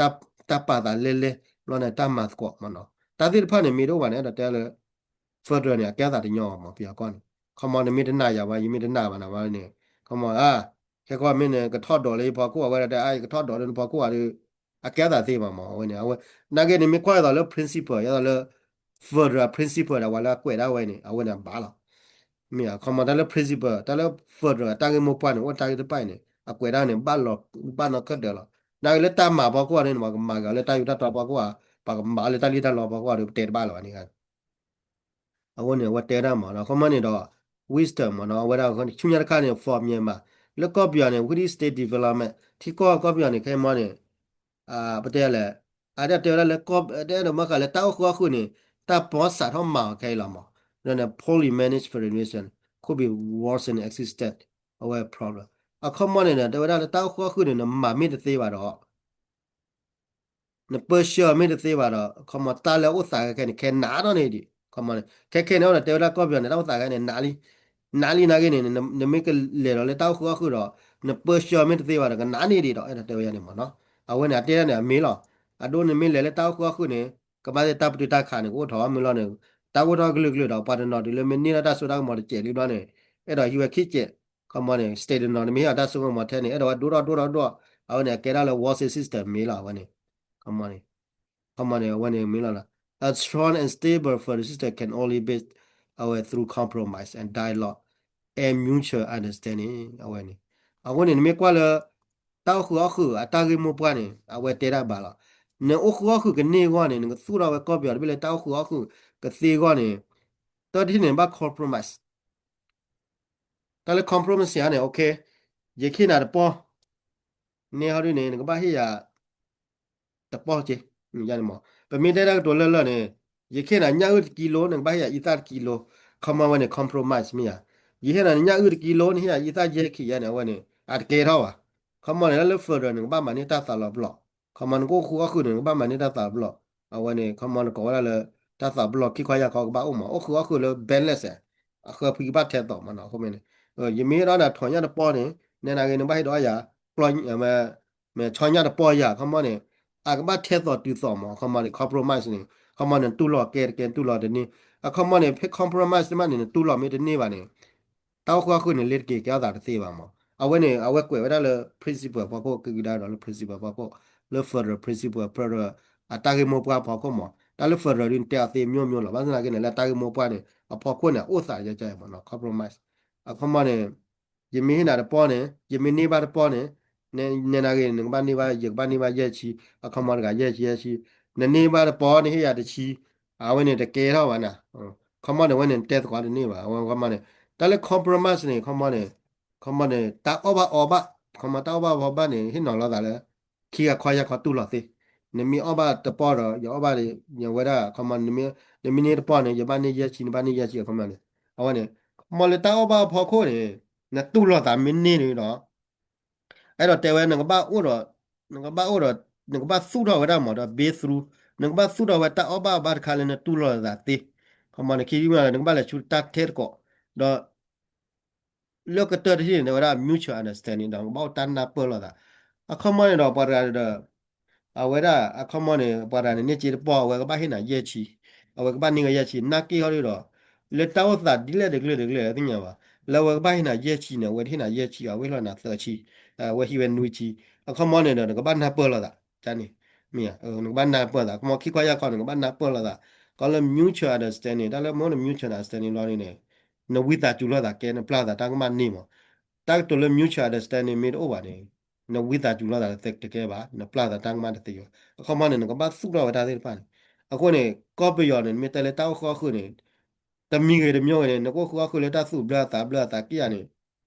တၢ်ပာ်သးလဲလဲ, ဘျီန့ၣ် တၢ်မၤသကိးမ့ၢ်နီၤ. တၢ်သ့ၣ်တဖၣ်န့ၣ် မ့ၢ်တအိၣ်ဘၣ်န့ၣ် အဲၣ်ဒိးတဲလၢ federal န့ၣ် အကဲအသးတညီမ့ၢ် ပယီၤကီၢ်န့ၣ်. ခီမီနမ့ၢ်တနာ်ယၤဘၣ် ယမ့ၢ်တနာ်ဘၣ်နၤဘၣ်န့ၣ် ခီမီ အါ ခဲကီၢ်မ့ၢ်န့ၣ် ကထီၣ်ဒိးလၢယဖီခိၣ် အဝဲဒၣ်တဲ အါ ယကထီၣ်ဒိးလၢနဖီခိၣ်ဧါဒီး အကဲအသးသ့ဘၣ်မ့ၢ် အဝဲန့ၣ် အဝဲ နာ်က့န့ၣ် မ့ၢ်ကွၢ်သိးလၢ principle ယသိးလၢ federal principle ဒၣ်ဝဲလၢအကွဲးဒၣ်ဝဲန့ၣ် အဝဲန့ၣ်အဘၣ်လီၤ. မ့ၢ်ခီမီတၢ်လၢ principle တၢ်လၢ federal တၢ်ဂ့ၢ်မိၢ်ပှၢ်န့ၣ် အိၣ်တၢ်ဂ့ၢ်တဖၣ်အံၤန့ၣ် အကွဲးဒၣ်န့ၣ် ဘၣ်လီၤ ဘၣ်နီၢ်ကဒၢးလီၤ. နာ်က့လၢတၢ်မၤဖီခိၣ်န့ၣ် ပှၤကမၤက့ၤလၢတၢ်ယူးတၢ်တီၤဖီခိၣ်ဧါ, ပှၤကမၤလၢတၢ်လံၣ်တၢ်လီဖီခိၣ်ဧါဒီး ပတဲတဘၣ်လၢၤဘၣ်န့ၣ် အဃိန့ၣ် အဝဲတဲဒၣ်မ့ၢ်နီၤ ခီမီန့ၣ်ဒီး wisdom မ့ၢ်နီၤ အဝဲဒၣ်ဆူညါတခါန့ၣ် for Myanmar လၢကီၢ်ပယီၤန့ၣ် ဝံဒံ state development ထံကီၢ်ကီၢ်ပယီၤန့ၣ် ခဲမီန့ၣ် ပတဲလဲၣ် အတၢ်တဲဝဲဒၣ်လၢ တအဲၣ်ဒိးမၢဃာ်လၢတၢ်အိၣ်ဃုာ်အီၣ်ဃုာ်န့ၣ် တၢ်ပီစးထီၣ်မၤအီၤခဲအံၤလီၤမ့ၢ် ဒီးန့ၣ် poorly managed federation could be worse than existed အဝဲ problem အခီမီန့ၣ်ဒီး တဲဝဲဒၣ်လၢတၢ်အိၣ်ဃုာ်အီၣ်ဃုာ်န့ၣ် နမၤမ့ၢ်တသ့ဘၣ်ဒီး နပၢဆှၢမ့ၢ်တသ့ဘၣ်ဒီး ခီမီတၢ်လၢအအိၣ်သးခဲခဲန့ၣ် ခဲနးထီၣ်န့ၣ်ဒံး ခီမီန့ၣ် ခဲခဲန့ၣ်အိၣ်ဒီးတဲဝဲဒၣ်ကီၢ်ပယီၤန့ၣ် တၢ်အိၣ်သးခဲန့ၣ် နးလံ နးလံနာ်က့န့ၣ် နမ့ၢ်ကလဲၤဒီးလၢတၢ်အိၣ်ဃုာ်အီၣ်ဃုာ်ဒီး နပၢဆှၢမ့ၢ်တသ့ဘၣ်ဒီး ကနးန့ၢ်ဒံးဒီး အဲၣ်ဒိးတဲဝဲယၤန့ၣ်မ့ၢ်နီၤ အဝဲန့ၣ် အတဲဒၣ်န့ၣ် အမ့ၢ်လီၤ အဒိနမ့ၢ်လဲၤလၢတၢ်အိၣ်ဃုာ်အီၣ်ဃုာ်န့ၣ် ကဘၣ်သ့ၣ်တၢ်ပတုာ်တၢ်ခးန့ၣ် ကအိၣ်ထီၣ်မ့ၢ်လီၤန့ၣ် တၢ်အိၣ်ထီၣ်ကလုာ်ကလုာ်ဒီး ပှၤတနီၤတုၤလၢမ့ၢ်န့ၢ်လၢတၢ်စိတၢ်ကမီၤတစဲးလံဘျီန့ၣ် အဲၣ်ဒိးဟံးဝဲခံစဲး ခီမီန့ၣ် state တနီၤန့ၣ် မ့ၢ်ဟ့ၣ်အီၤတၢ်စိကမီၤထဲန့ၣ် အဲၣ်ဒိးဝဲဒိၣ်ထီၣ်ဒိၣ်ထီၣ်ဒိၣ်ထီၣ် အဝဲန့ၣ် အကဲဒၣ်လၢ war system မ့ၢ်လီၤ အဝဲန့ၣ် ခီမီန့ၣ် ခီမီန့ၣ် အဝဲန့ၣ်မ့ၢ်လီၤလီၤ A strong and stable federal system can only be အဝဲ through compromise and dialogue and mutual understanding အဝဲန့ၣ် အဃိန့ၣ် နမ့ၢ်ကွၢ်လၢ တၢ်အိၣ်ဃုာ်အီၣ်ဃုာ်အတၢ်ဂ့ၢ်မိၢ်ပှၢ်န့ၣ် အဝဲတဲဒၣ်ဘၣ်လီၤ နအိၣ်ဃုာ်အီၣ်ဃုာ်ကန့ၢ်အဂီၢ်န့ၣ် နကသူၣ်ထီၣ်ဝဲကီၢ်ပယီၤတဘ့ၣ်လၢတၢ်အိၣ်ဃုာ်အီၣ်ဃုာ်ကသ့အဂီၢ်န့ၣ် တထံၣ်န့ၣ် ဘၣ် compromise တၢ်လၢ compromise န့ၣ် okay ယခ့နၤတပီၢ် န့ၢ်ဟီဒ်န့ၣ် နကဘၣ်ဟ့ၣ်ယၤ တပီၢ်က့ ယန့ၣ်မ့ၢ် ပမ့ၢ်တဲတၢ်ကတိၤလၢလၢ်န့ၣ် ယခ့နၤညၣ်အုၣ်တကံလိ နကဘၣ်ဟ့ၣ်ယၤအံသၣ်တကံလိ ခီမီဝဲန့ၣ် compromise မ့ၢ်ယၤ ယဟ့ၣ်နၤန့ၣ်ညၣ်အုၣ်တကံလိ နဟ့ၣ်ယၤအံသၣ်ယဲၢ်ခံယဲၢ်န့ၣ် အဝဲန့ၣ် အတကဲထီၣ်ဘၣ် ခီမီန့ၣ် တၢ်လၢ federal န့ၣ် နကဘၣ်မၤန့ၢ်တၢ်သးလီၤပလီၢ် ခီမီနကအိၣ်ဃုာ်အီၣ်ဃုာ်န့ၣ် နကဘၣ်မၤန့ၢ်တၢ်သးလီၤပလီၢ် အဝဲန့ၣ် ခီမီနကိးဝဲဒၣ်လၢ တၢ်သးပလီၢ်ခံခီယၢ်ခီကဘၣ်အိၣ်မး အိၣ်ဃုာ်အီၣ်ဃုာ်လၢ balance အဃၢဖှံကဘၣ်ထဲသိးမးနီၤ အဃိမ့ၢ်န့ၣ် ယမ့ၢ်ဟ့ၣ်ဒီးနၤထိးညၣ်တပီၢ်န့ၣ် နဲနာ်ဂ့ၤ နဘၣ်ဟ့ၣ်ဒီးယၤ ကျီ မ့ၢ်ဆီညၣ်တပီၢ်ယၤ ခီမီန့ၣ် အကဘၣ်ထဲသိးတုၤသိးမး ခီမီန့ၣ် compromise န့ၣ် ခီမီန့ၣ် နတူၢ်လိာ်ကဲတကဲ နတူၢ်လိာ်တန့ၢ် အခီမီန့ၣ် ဖဲ compromise တမးန့ၣ် နတူၢ်လိာ်မ့ၢ်တန့ၢ်ဘၣ်န့ၣ် တၢ်အိၣ်ဃုာ်အီၣ်ဃုာ်န့ၣ် လ့ၤတက့ၤကဲထီၣ်သးတသ့ဘၣ်မး အဝဲန့ၣ် အဝဲကွဲးဝဲဒၣ်လၢ principle ဖီခိၣ် ကဂံၤဒါဒီးလၢ principle ဖီခိၣ် လၢ federal principle federal အတၢ်ဂ့ၢ်မိၢ်ပှၢ်ဖီခိၣ်မး တၢ်လၢ federal ဒ်နတဲအီၤသ့ မျိုးမျိုး လီၤ ဘၣ်ဆၣ်သနာ်က့န့ၣ် လၢတၢ်ဂ့ၢ်မိၢ်ပှၢ်န့ၣ် အဖီခိၣ်န့ၣ် အအိၣ်သးယဲၢ်ကဲမးနီၤ compromise အခီမီန့ၣ် ယမ့ၢ်ဟ့ၣ်နၤတပီၢ်န့ၣ် ယမ့ၢ်န့ၢ်ဘၣ်တပီၢ်န့ၣ် နဲနာ်ဂ့ၤ နကဘၣ်န့ၢ်ဘၣ် ယကဘၣ်န့ၢ်ဘၣ်ယဲၢ်ဆံ အခီမီတဂၤယဲၢ်ဆံယဲၢ်ဆံ နန့ၢ်ဘၣ်တပီၢ် နဟ့ၣ်ယၤတဆံ အဝဲန့ၣ်တကဲထီၣ်ဘၣ်နၤ ခီမီန့ၣ် အဝဲန့ၣ် နတဲသကိးတန့ၢ်ဘၣ် အဝဲခီမီန့ၣ် တၢ်လၢ compromise န့ၣ် ခီမီန့ၣ် ခီမီန့ၣ် တၢ်အီၣ်ဘၣ်အီဘၣ် ခီမီတၢ်အီၣ်ဘၣ်အီဘၣ်န့ၣ် ဟ့ၣ်နီၤလိာ်သးလၢ ခံဂၤခီယၢ်ခီတူၢ်လိာ်သ့ နမ့ၢ်အီၣ်ဘၣ်တပီၢ်ဒီး ယအီၣ်ဘၣ် ယဝဲဒၣ် ခီမီ နမ့ၢ်န့ၢ်တပီၢ်န့ၣ် ယဘၣ်န့ၢ်ယဲၢ်ဆံ နဘၣ်န့ၢ်ယဲၢ်ဆံ အခီမီန့ၣ် အဝဲန့ၣ် ခီမီလၢတၢ်အီၣ်ဘၣ်အဖီခိၣ်န့ၣ် နတူၢ်လိာ်သးမ့ၢ်န့ၢ်န့ၣ်ဒီး အဲၣ်ဒိးတဲဝဲ နကဘၣ်အိၣ်ဒီး နကဘၣ်အိၣ်ဒီး နကဘၣ်သူၣ်ထီၣ်ဝဲဒၣ်မးဒီး breakthrough နကဘၣ်သူၣ်ထီၣ်ဝဲတၢ်အီၣ်ဘၣ်အီဘၣ်တခါလၢနတူၢ်လိာ်သးသ့ ခီမီန့ၣ် ခံမံၤလၢ နကဘၣ်လဲၤဆူတၢ်ထဲသကိး ဒီး လၢကတၢၢ်တထံၣ်န့ၣ် တဲဝဲဒၣ် mutual understanding ဒီး နကဘၣ်အိၣ်တၢ်နၢ်ပၢၢ်လိာ်သး အခီမီန့ၣ်ဒီး ပှၤတဂၤဒီး အဝဲဒၣ် အခီမီန့ၣ် ပှၤတဂၤန့ၣ် န့ၢ်စ့တပီၢ် အဝဲကဘၣ်ဟ့ၣ်နၤယဲၢ်ဆံ အဝဲကဘၣ်န့ၢ်ဝဲယဲၢ်ဆံ နာ်က့ဟီဒ်ဒီး လၢတၢ်အိၣ်သးဒ်လဲၣ်တကျၢၢ်တကျၢၢ်သ့ၣ်ညါဘၣ် လၢအဝဲကဘၣ်ဟ့ၣ်နၤယဲၢ်ဆံန့ၣ် အဝဲတဟ့ၣ်နၤယဲၢ်ဆံ အဝဲဟ့ၣ်လီၤနၤသၢဆံ အဝဲဟံးဝဲနွံဆံ အခီမီန့ၣ်ဒီး နကဘၣ်နၢ်ပၢၢ်လိာ်သး ကန့ၣ် မ့ၢ် နကဘၣ်နၢ်ပၢၢ်သး ခီမီခံခီယၢ်ခီန့ၣ် နကဘၣ်နၢ်ပၢၢ်လိာ်သး ကီလၢ mutual understanding တၢ်လၢမ့ၢ်အိၣ်ဒီး mutual understanding လီၤန့ၣ်န့ၣ် နဝံသးစူၤလိာ်သးကဲ နပျၢ်သးတၢ်ကမၣ်န့ၢ်မး တၢ်ကတိၤလၢ mutual understanding မ့ၢ်တအိၣ်ဘၣ်န့ၣ် နဝံသးစူၤလိာ်သးတကဲဘၣ် နပျၢ်သးတၢ်ကမၣ်တသ့ဘၣ် အခီမီန့ၣ် နကဘၣ်သူၣ်ထီၣ်ဝဲတၢ်သ့ၣ်တဖၣ်န့ၣ် အဃိန့ၣ် ကီၢ်ပယီၤန့ၣ် နမ့ၢ်တဲလၢတၢ်အိၣ်ဃုာ်အီၣ်ဃုာ်န့ၣ် တမံၤဂ့ၤတမံၤဂ့ၤန့ၣ် နကအိၣ်ဃုာ်အီၣ်ဃုာ်လၢတၢ်သူၣ်ဘျၢအသးဘျၢအသးက့ၣ်ဧါန့ၣ်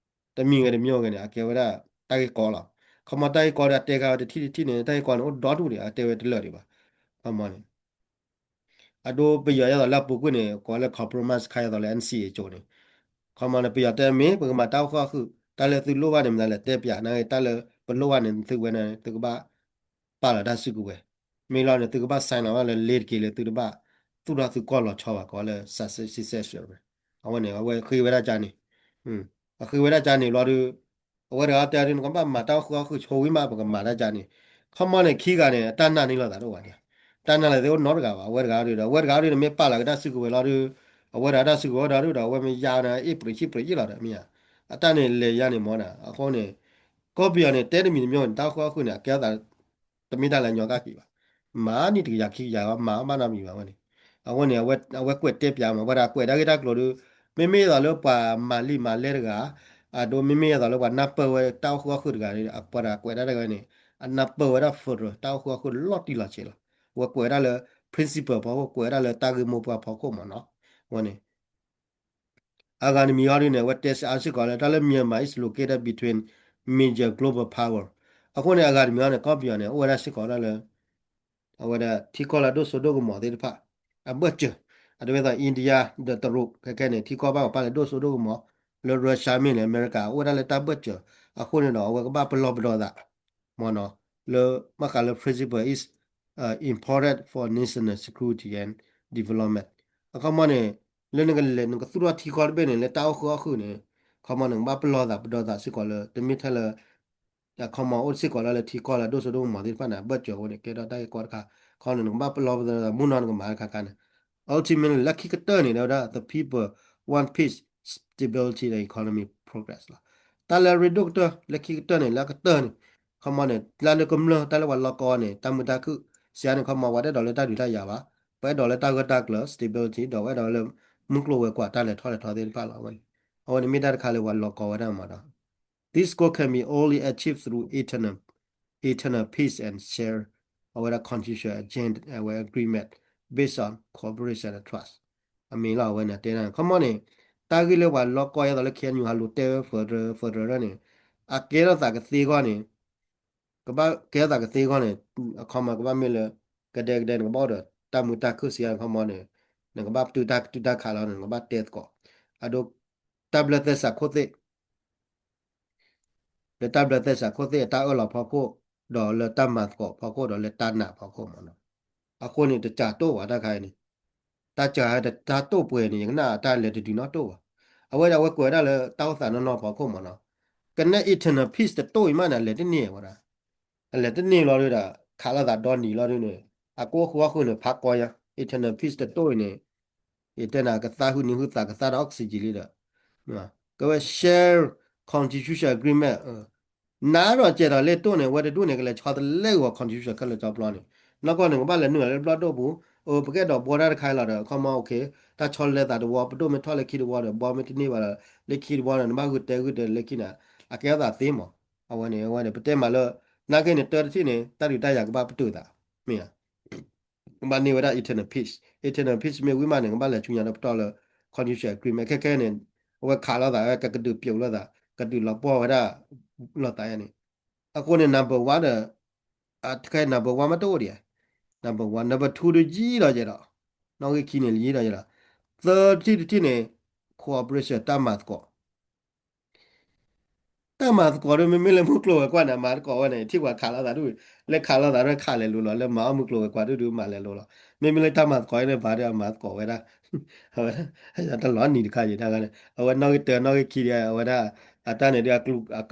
တမံၤဂ့ၤတမံၤဂ့ၤန့ၣ် အကဲဝဲဒၣ်တၢ်ဂ့ၢ်ကီလီၤ. ခီမီတၢ်ဂ့ၢ်ကီဒီးအတဲခါဝဲတထံၣ်တထံၣ်န့ၣ် တၢ်ဂ့ၢ်ကီန့ၣ် အိၣ်ဒီတူၢ်ဒံး အတဲဝဲတလၢာ်ဒံးဘၣ်. ခီမီန့ၣ် အဒိပယီၤဒ်သိးလၢအပူၤကွံာ်န့ၣ် ကိးလၢ compromise ခါဒ်သိးလၢ NCA ကၠိန့ၣ် ခီမီန့ၣ် ပယီၤတဲမ့ၢ် ပကမၤတၢ်အိၣ်ဃုာ်အီၣ်ဃုာ် တၢ်လၢသုလိၣ်ဘၣ်န့ၣ် မတၤလဲၣ် တဲပၠးနာ်က့ တၢ်လၢပလိၣ်ဘၣ်န့ၣ် သုဝဲန့ၣ် သုကဘၣ်ပာ်လီၤတၢ်စုကဝဲၤ, မ့ၢ်လီၤန့ၣ် သုကဘၣ် sign လီၤဘၣ်လၢလ့တက့ၤလၢသုတဘၣ် သူၣ်ထီၣ်သုကီၢ်လီၤဆီဘၣ် ကိးလၢ succession ဝဲ, အဝဲန့ၣ် အဝဲဃ့ဝဲဒၣ်ကန့ၣ်, အဃ့ဝဲဒၣ်ကန့ၣ်ဘျီဒီး အဝဲတဂၤတဲဒ် နကဘၣ်မၤတၢ်အိၣ်ဃုာ်အီၣ်ဃုာ်ဆိဝံၤမး ပကမၤတၢ်ကန့ၣ်, ခီမီန့ၣ် ခံဂၤန့ၣ် အတၢ်နာ်န့ၢ်လိာ်သးတအိၣ်ဘၣ်ဒံး, တၢ်နာ်လၢသ့အိၣ်နီတဂၤဘၣ် အဝဲတဂၤဒုဒီး အဝဲတဂၤဒုန့ၣ် မ့ၢ်ပာ်လီၤက့ၤတၢ်စုကဝဲၤလီၤဒီး အဝဲဒၣ်တၢ်စုကဝဲၤဝဲဒၣ်ဒုဒီး အဝဲမ့ၢ်ယါန့ၣ် အ့ၣ်ပြံးဆံပြံးယံာ်လီၤဒီး မ့ၢ်ဧါ, အတၢ်န့ၣ်လဲၤယါန့ၣ်မီန့ၣ် အဃိန့ၣ် ကီၢ်ပယီၤန့ၣ် တဲတမံၤတမံၤန့ၣ် တၢ်အိၣ်ဃုာ်အီၣ်ဃုာ်န့ၣ် အကဲထီၣ်သး တမ့ၢ်တၢ်လၢညီကၣ်က့ၤဘၣ်, မၤနံၣ်တကယၤခံကယၤ မၤဘၣ်နီတမံၤဘၣ်ဝဲန့ၣ်, အဃိန့ၣ် အဝဲကွဲးတဲပၠးမး ပှၤတဂၤကွဲးတၢ်ဂ့ၢ်တၢ်ကျိၤဒီး မ့မ့ၢ်အသိးလၢပှၤမၤလံာ်မၤလဲတဂၤ အဒိ မ့မ့ၢ်အသိးလၢပှၤနၢ်ပၢၢ်ဝဲတၢ်အိၣ်ဃုာ်အီၣ်ဃုာ်တဂၤ အပှၤတဂၤကွဲးတၢ်တဂၤန့ၣ် အနၢ်ပၢၢ်ဝဲဒၣ် federal တၢ်အိၣ်ဃုာ်အီၣ်ဃုာ်လီၤတံၢ်လီၤဆဲးလီၤ, အဝဲကွဲးဝဲဒၣ်လၢ principle ဖီခိၣ် ကွဲးဝဲဒၣ်လၢတၢ်ဂ့ၢ်မိၢ်ပှၢ်ဖီခိၣ်မးနီၤ, အဃိန့ၣ် အဂၤတမံၤအံၤဒ်န့ၣ် အဝဲတဲစ့ၢ်ကီးလၢ တၢ်လၢ Myanmar is located between major global power အဃိန့ၣ် အဂၤတမံၤအံၤန့ၣ် ကီၢ်ပယီၤန့ၣ် အိၣ်ဝဲဒၣ်စ့ၢ်ကီးဒၣ်လၢ အဝဲဒၣ်ထံကီၢ်လၢအဒိၣ်စိဒိၣ်ကမီၤသ့ၣ်တဖၣ် အဘၢၣ်စၢၤ, အတဝဲသိး India ဒီးတရူး ခဲခဲန့ၣ် ထံကီၢ်ဘၣ်ကပၤလၢအဒိၣ်စိဒိၣ်ကမီၤ လၢ Russia မ့ၢ်န့ၣ် အမဲရကၤ အိၣ်ဝဲဒၣ်လၢတၢ်ဘၢၣ်စၢၤ အဃိန့ၣ်ဒီး အဝဲကဘၣ်ပလီၢ်ပဒီာ်သး မ့ၢ်နီၤ လၢဘၣ်ဃးလၢ principle is important for national security and development အခီပညီန့ၣ် လၢနကလဲၤနကသူၣ်ထီၣ်ထံကီၢ်တဘ့ၣ်န့ၣ် လၢတၢ်အိၣ်ဃုာ်အီၣ်ဃုာ်န့ၣ် အခီပညီန့ၣ် နကဘၣ်ပလီၢ်သးပဒီာ်သးစ့ၢ်ကီးလၢ တမ့ၢ်ထဲလၢ အခီပညီအိၣ်စ့ၢ်ကီးလၢထံကီၢ်လၢအဒိၣ်စိဒိၣ်ကမီၤသ့ၣ်တဖၣ်န့ၣ် အဘၢၣ်စၢၤအဃိန့ၣ် ကဲထီၣ်တၢ်ဂ့ၢ်ကီတခါ အခီပညီန့ၣ် နကဘၣ်ပလီၢ်ပဒီာ်သးမူနီၤနကမၤတခါခါန့ၣ် ultimately လၢခံကတၢၢ်န့ၣ် တဲဝဲဒၣ် the people want peace, stability and economic progress လီၤ. တၢ်လၢအရ့ဒိၣ်ကတၢၢ် လၢခံကတၢၢ်န့ၣ် လၢအကတၢၢ်န့ၣ် အခီပညီန့ၣ် တၢ်လၢကမျၢၢ် တၢ်လၢပှၤလီၢ်ကီန့ၣ် တၢ်မုာ်တၢ်ခုၣ် စံးန့ၣ် အခီပညီ ပှၤတအဲၣ်ဒိးလၢတၢ်ဒုးတၢ်ယၤဘၣ်, ပှၤအဲၣ်ဒိးလၢတၢ်ဂၢၢ်တၢ်ကျၢၤ stability ဒီးပှၤအဲၣ်ဒိးလၢ မုၢ်ကျိၤဝဲၤကွာ် တၢ်လဲၤထီၣ်လဲၤထီသ့ၣ်တဖၣ်လီၤ. အဝဲန့ၣ် အဝဲန့ၣ်မ့ၢ်တၢ်တခါလၢပှၤလီၢ်ကီဝဲဒၣ်မးဒီး This goal can be only achieved through eternal, eternal peace and share အဝဲဒၣ် consensual agreement based on cooperation and trust အမ့ၢ်လီၤ. အဝဲန့ၣ်တဲဒၣ် ခီမီန့ၣ် တၢ်ဂ့ၢ်လၢပှၤလီၢ်ကီယဲသိးလၢ K N U ဟးလူၤတဲဝဲ federal federal န့ၣ် အကဲထီၣ်သးကသ့အဂီၢ်န့ၣ် ကဘၣ်ကဲထီၣ်သးကသ့အဂီၢ်န့ၣ် အခီမီကဘၣ်မ့ၢ်လၢ ကဒဲကဒဲန့ၣ် ကဘၣ်အိၣ်ဒီးတၢ်မုာ်တၢ်ခုၣ်စံးန့ၣ် ခီမီန့ၣ် နကဘၣ်ပတုာ်တၢ်ကတုာ်တၢ်ခးလီၤန့ၣ် နကဘၣ်တဲသကိး အဒိ တၢ်ဘျၢသဲစးခိၣ်သ့ၣ် လၢတၢ်ဘျၢသဲစးခိၣ်သ့ၣ်အတၢ်အၢၣ်လီၤဖီခိၣ် ဒီးလၢတၢ်မၤသကိးဖီခိၣ် ဒီးလၢတၢ်နာ်ဖီခိၣ်မးနီၤ. အဃိန့ၣ် တစးတိၢ်ဘၣ်တၢ်ခါအံၤန့ၣ် တၢ်စးတၢ်တိၢ်ပှဲၤန့ၣ် ယကနၣ်တၢ်လဲၤတဒုးနီၣ်တိၢ်ဘၣ်. အဝဲဒၣ်အဝဲကွဲးဝဲဒၣ်လၢတၢ်အိၣ်သးနီၢ်နီၢ်ဖီခိၣ်မးနီၤ. ကနဲ eternal peace တတိၢ်အံၤမးန့ၣ် အလဲၤတန့ၢ်ဝဲဒၣ် အလဲၤတန့ၢ်လီၤဒုဒီး ခးလိာ်သးဒီနံၤလီၤဒုန့ၣ် အကအိၣ်ဃုာ်အီၣ်ဃုာ်န့ၣ် ဖးကီယါ eternal peace တတိၢ်အံၤန့ၣ် ယတဲနၤ ကသါဟုနံၤဟုသးကသါဒီး oxygen လံဒီး ကဝဲ share constitution agreement နၤဒီးကဲဒီးလၢတိၢ်န့ၣ် အဝဲတဒူၣ်န့ၣ် ကလဲၤဆီတလဲက့ၤဝဲ constitution ခဲလၢာ်ကၠီပျီန့ၣ် နီၢ်ကီၢ်န့ၣ် ကဘၣ်လဲၤနုာ်လီၤလၢတဘျီဒိၣ်ပူၤ အပကအဲၣ်ဒိးဘှီတၢ်တခါလီၤဒီး ခီမီ okay တၢ်ဆီတလဲသးတဝီ ပဒိၣ်မ့ၢ်ထီၣ်လၢခံတဝီဒီး ဘှီမ့ၢ်တန့ၢ်ဘၣ်ဒီး လၢခံတဝီဒီး နဘၣ်ဂုာ်တဲဂုာ်တဲလၢခံန့ၣ် အကဲထီၣ်သးသ့မး အဝဲန့ၣ် အဝဲန့ၣ် ပတဲမးလၢ နာ်က့န့ၣ် တၢတထံၣ်န့ၣ် တၢ်ဒုးတၢ်ယၤကဘၣ်ပတုာ်သး မ့ၢ်ဧါ ကဘၣ်န့ၢ်ဝဲဒၣ် eternal peace, eternal peace မ့ၢ်ဝံၤမးန့ၣ် ကဘၣ်လဲၤဆူညါလၢပတီၢ်လၢ constitution agreement ခဲခဲန့ၣ် အဝဲခးလိာ်သးဝဲ ကကဒုးပျိာ်လိာ်သး ကဒုးလီၤပှီၢ်ဝဲဒၣ် လိာ်သးယါန့ၣ် အဃိန့ၣ် number one ဒီး အခဲ number one မ့ၢ်တအိၣ်ဒံးဧါ number one, number two ဒီးယံၤဒီးယဲဒီး နီၣ်ဂံၢ်ခံန့ၣ် ယံၤဒီးယဲဒီး သၢထံၣ်တထံၣ်န့ၣ် cooperation တၢ်မၤသကိး တၢ်မၤသကိးဒီး မ့မ့ၢ်လၢမုၢ်ကျိၤဝဲၤကွာ်န့ၣ် အမၤသကိးဝဲန့ၣ် ထံၣ်ပှၤခးလိာ်သးဒ် လၢခးလိာ်သးဒီးခးလဲၤလိၤလီၤ လၢမၤအီၣ်မုၢ်ကျိၤဝဲၤကွာ်ဒ်ဒုးမၤလဲၤလိၤလီၤ မ့မ့ၢ်လၢတၢ်မၤသကိးန့ၣ် ဘၣ်ဒီးအမၤသကိးဝဲဒၣ် အဝဲ တလီၤနံၤတခါယံၤတၢ်ဂၤန့ၣ် အဝဲနီၣ်ဂံၢ်တၢ နီၣ်ဂံၢ်ခံဒီး အဝဲဒၣ် အတၢ်န့ၣ်ဒီး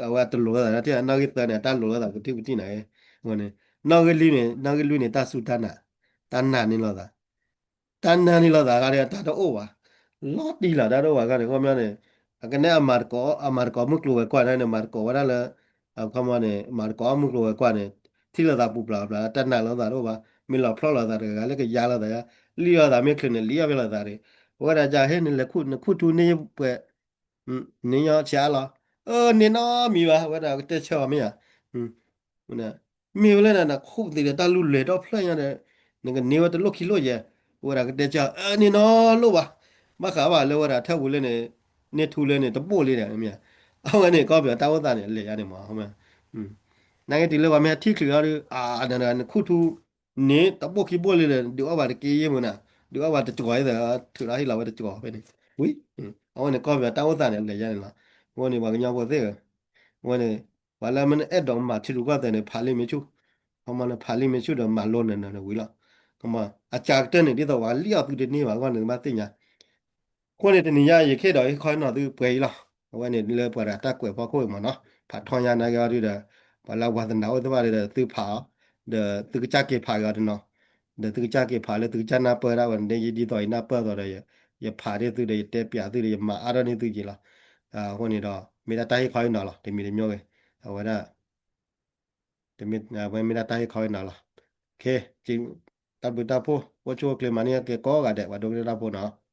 အဝဲတလိၤလိာ်သး နီၣ်ဂံၢ်သၢန့ၣ် အတၢ်လိၤလိာ်သးကထံၣ်ပတံၢ်န့ၣ် အဝဲန့ၣ် နီၣ်ဂံၢ်လွံၢ်န့ၣ် နီၣ်ဂံၢ်လွံၢ်န့ၣ် တၢ်စူၢ်တၢ်နာ် တၢ်နာ်န့ၢ်လိာ်သး တၢ်နာ်န့ၢ်လိာ်သးခါဒီး တၢ်တအိၣ်ဘၣ် လီၤတံၢ်လီၤ တၢ်တအိၣ်ဘၣ်ခါန့ၣ် ခီပညီန့ၣ် အကနဲအမၤသကိး အမၤသကိးမုၢ်ကျိၤဝဲၤကွာ်န့ၣ် မၤသကိးဝဲဒၣ်လၢ အခီပညီန့ၣ် မၤသကိးမုၢ်ကျိၤဝဲၤကွာ်န့ၣ် ထံၣ်လိာ်သးပူၤပျၢ်ပျၢ် တၢ်နာ်လိာ်သးတအိၣ်ဘၣ် မ့ၢ်လီၤဖျီၣ်လိာ်သးတဂၤဂၤလၢကယါလိာ်သးယါ လံၣ်အီၣ်သးမ့ၢ်ချုးန့ၣ် လံၣ်အီၣ်ဖဲလိာ်သးန့ၣ် အဝဲဒၣ်ကဟဲန့ၣ် လဲၤခူၣ်ထူန့ၢ်ပှဲၤ န့ၢ်ညီဆါလီၤ အၢ န့ၢ်နီတမံၤဘၣ် အဝဲဒၣ်ကတဲဆၢအီၤမ့ၢ်ဧါ မ့ၢ်ဝဲလၢနခူၣ်ပသံးဒီးတၢ်လူၤလဲၤဒီဖျၢၣ်ညါဒီး နကန့ၢ်ဝဲတလိၣ်ခံလိၣ်ယဲ အဝဲဒၣ်ကတဲဆၢ အၢ န့ၢ်နီလိၣ်ဘၣ် ဘၣ်ဃးဘၣ်လၢဝဲဒၣ်ထၢၣ်ပူၤလၢန့ၣ် န့ၢ်ထူလၢန့ၣ် တဘိၣ်လံဒီး မ့ၢ်ဧါ အဝဲန့ၣ် ကီၢ်ပယီၤတၢ်အိၣ်သးန့ၣ် လဲၤယါန့ၣ်မး နာ်က့တုၤလၢပှၤမ့ၢ်ဟဲထံၣ်ချုးလီၤဒီး အါ နခူၣ်ထူ န့ၢ်တဘိၣ်ခံဘိၣ်လံဒီး ဒုးအီၣ်ဘၣ်တက့ၢ်ယဲမုၢ်နၤ ဒုးအီၣ်ဘၣ်တစှီၤယဲသး ထုးလီၤဟ့ၣ်လီၤဝဲတစှီၤဖဲန့ၣ် ဝံၤ အဝဲန့ၣ်ကီၢ်ပယီၤတၢ်အိၣ်သးန့ၣ် လဲၤယါန့ၣ်လီၤ. အဃိန့ၣ် ပှၤကညီဖိသ့ၣ်ဧၢ, အဝဲန့ၣ် ပှၤလၢမ့ၢ်နအဲၣ်ဒိးမၤထံရူၢ်ကီၢ်သဲးန့ၣ် ဖးလံာ်မ့ၢ်ဆူၣ်, ခီမီနဖးလံာ်မ့ၢ်ဆူၣ်ဒီးမၤလိနၢၤနၢၤန့ၣ်ဝံၤလီၤ. အကၢ်ကတၢၢ်န့ၣ် ဒ်သိးပှၤလံၣ်အီၣ်သုတန့ၢ်ဘၣ်အဂီၢ်န့ၣ် ဘၣ်သ့ၣ်ညါ အဃိန့ၣ် တနံၤညါယကဟ့ၣ်ဒီးဟ့ၣ်ခီဟ့ၣ်နီၤသုပှဲၤအံၤလီၤ. အဝဲန့ၣ်လၢပှၤတဂၤတၢ်ကွဲးဖီခိၣ်အံၤမ့ၢ်နီၤ, ဖးထီညါနာ်က့အီၤဒုဒီး ပှၤလၢဝါသနာအိၣ်သ့ၣ်တဖၣ်ဒီးသုဖးအီၤ, ဒီးသုကစၢ်က့ၤဖးက့ၤအီၤတနီၤ, ဒီးသုကစၢ်က့ၤဖးလၢသုကစၢ်နၢ်ပၢၢ်ဒၣ်ဝဲန့ၣ် ဒ်သိးယနၢ်ပၢၢ်အသိးဒီး ယဖးန့ၢ်သုဒီး ယတဲပျးသုဒီး ယမၤအါထီၣ်န့ၢ်သုက့ၤလီၤ. အဃိန့ၣ်ဒီး မ့ၢ်ဒၣ်တၢ်ဟ့ၣ်ခီဟ့ၣ်နီၤလီၤ တမံၤတမံၤဂ့ၤ, အဝဲဒၣ် ဝဲမ့ၢ်ဒၣ်တၢ်ဟ့ၣ်ခီဟ့ၣ်နီၤလီၤ. တၢ်ဘျုးတၢ်ဖှိၣ် အိၣ်ဆူၣ်အိၣ်ချ့မၤန့ၢ်က့ၤကိးဂၤဒဲး ပှၤဒိကနၣ်တၢ်ဖိနီၤ.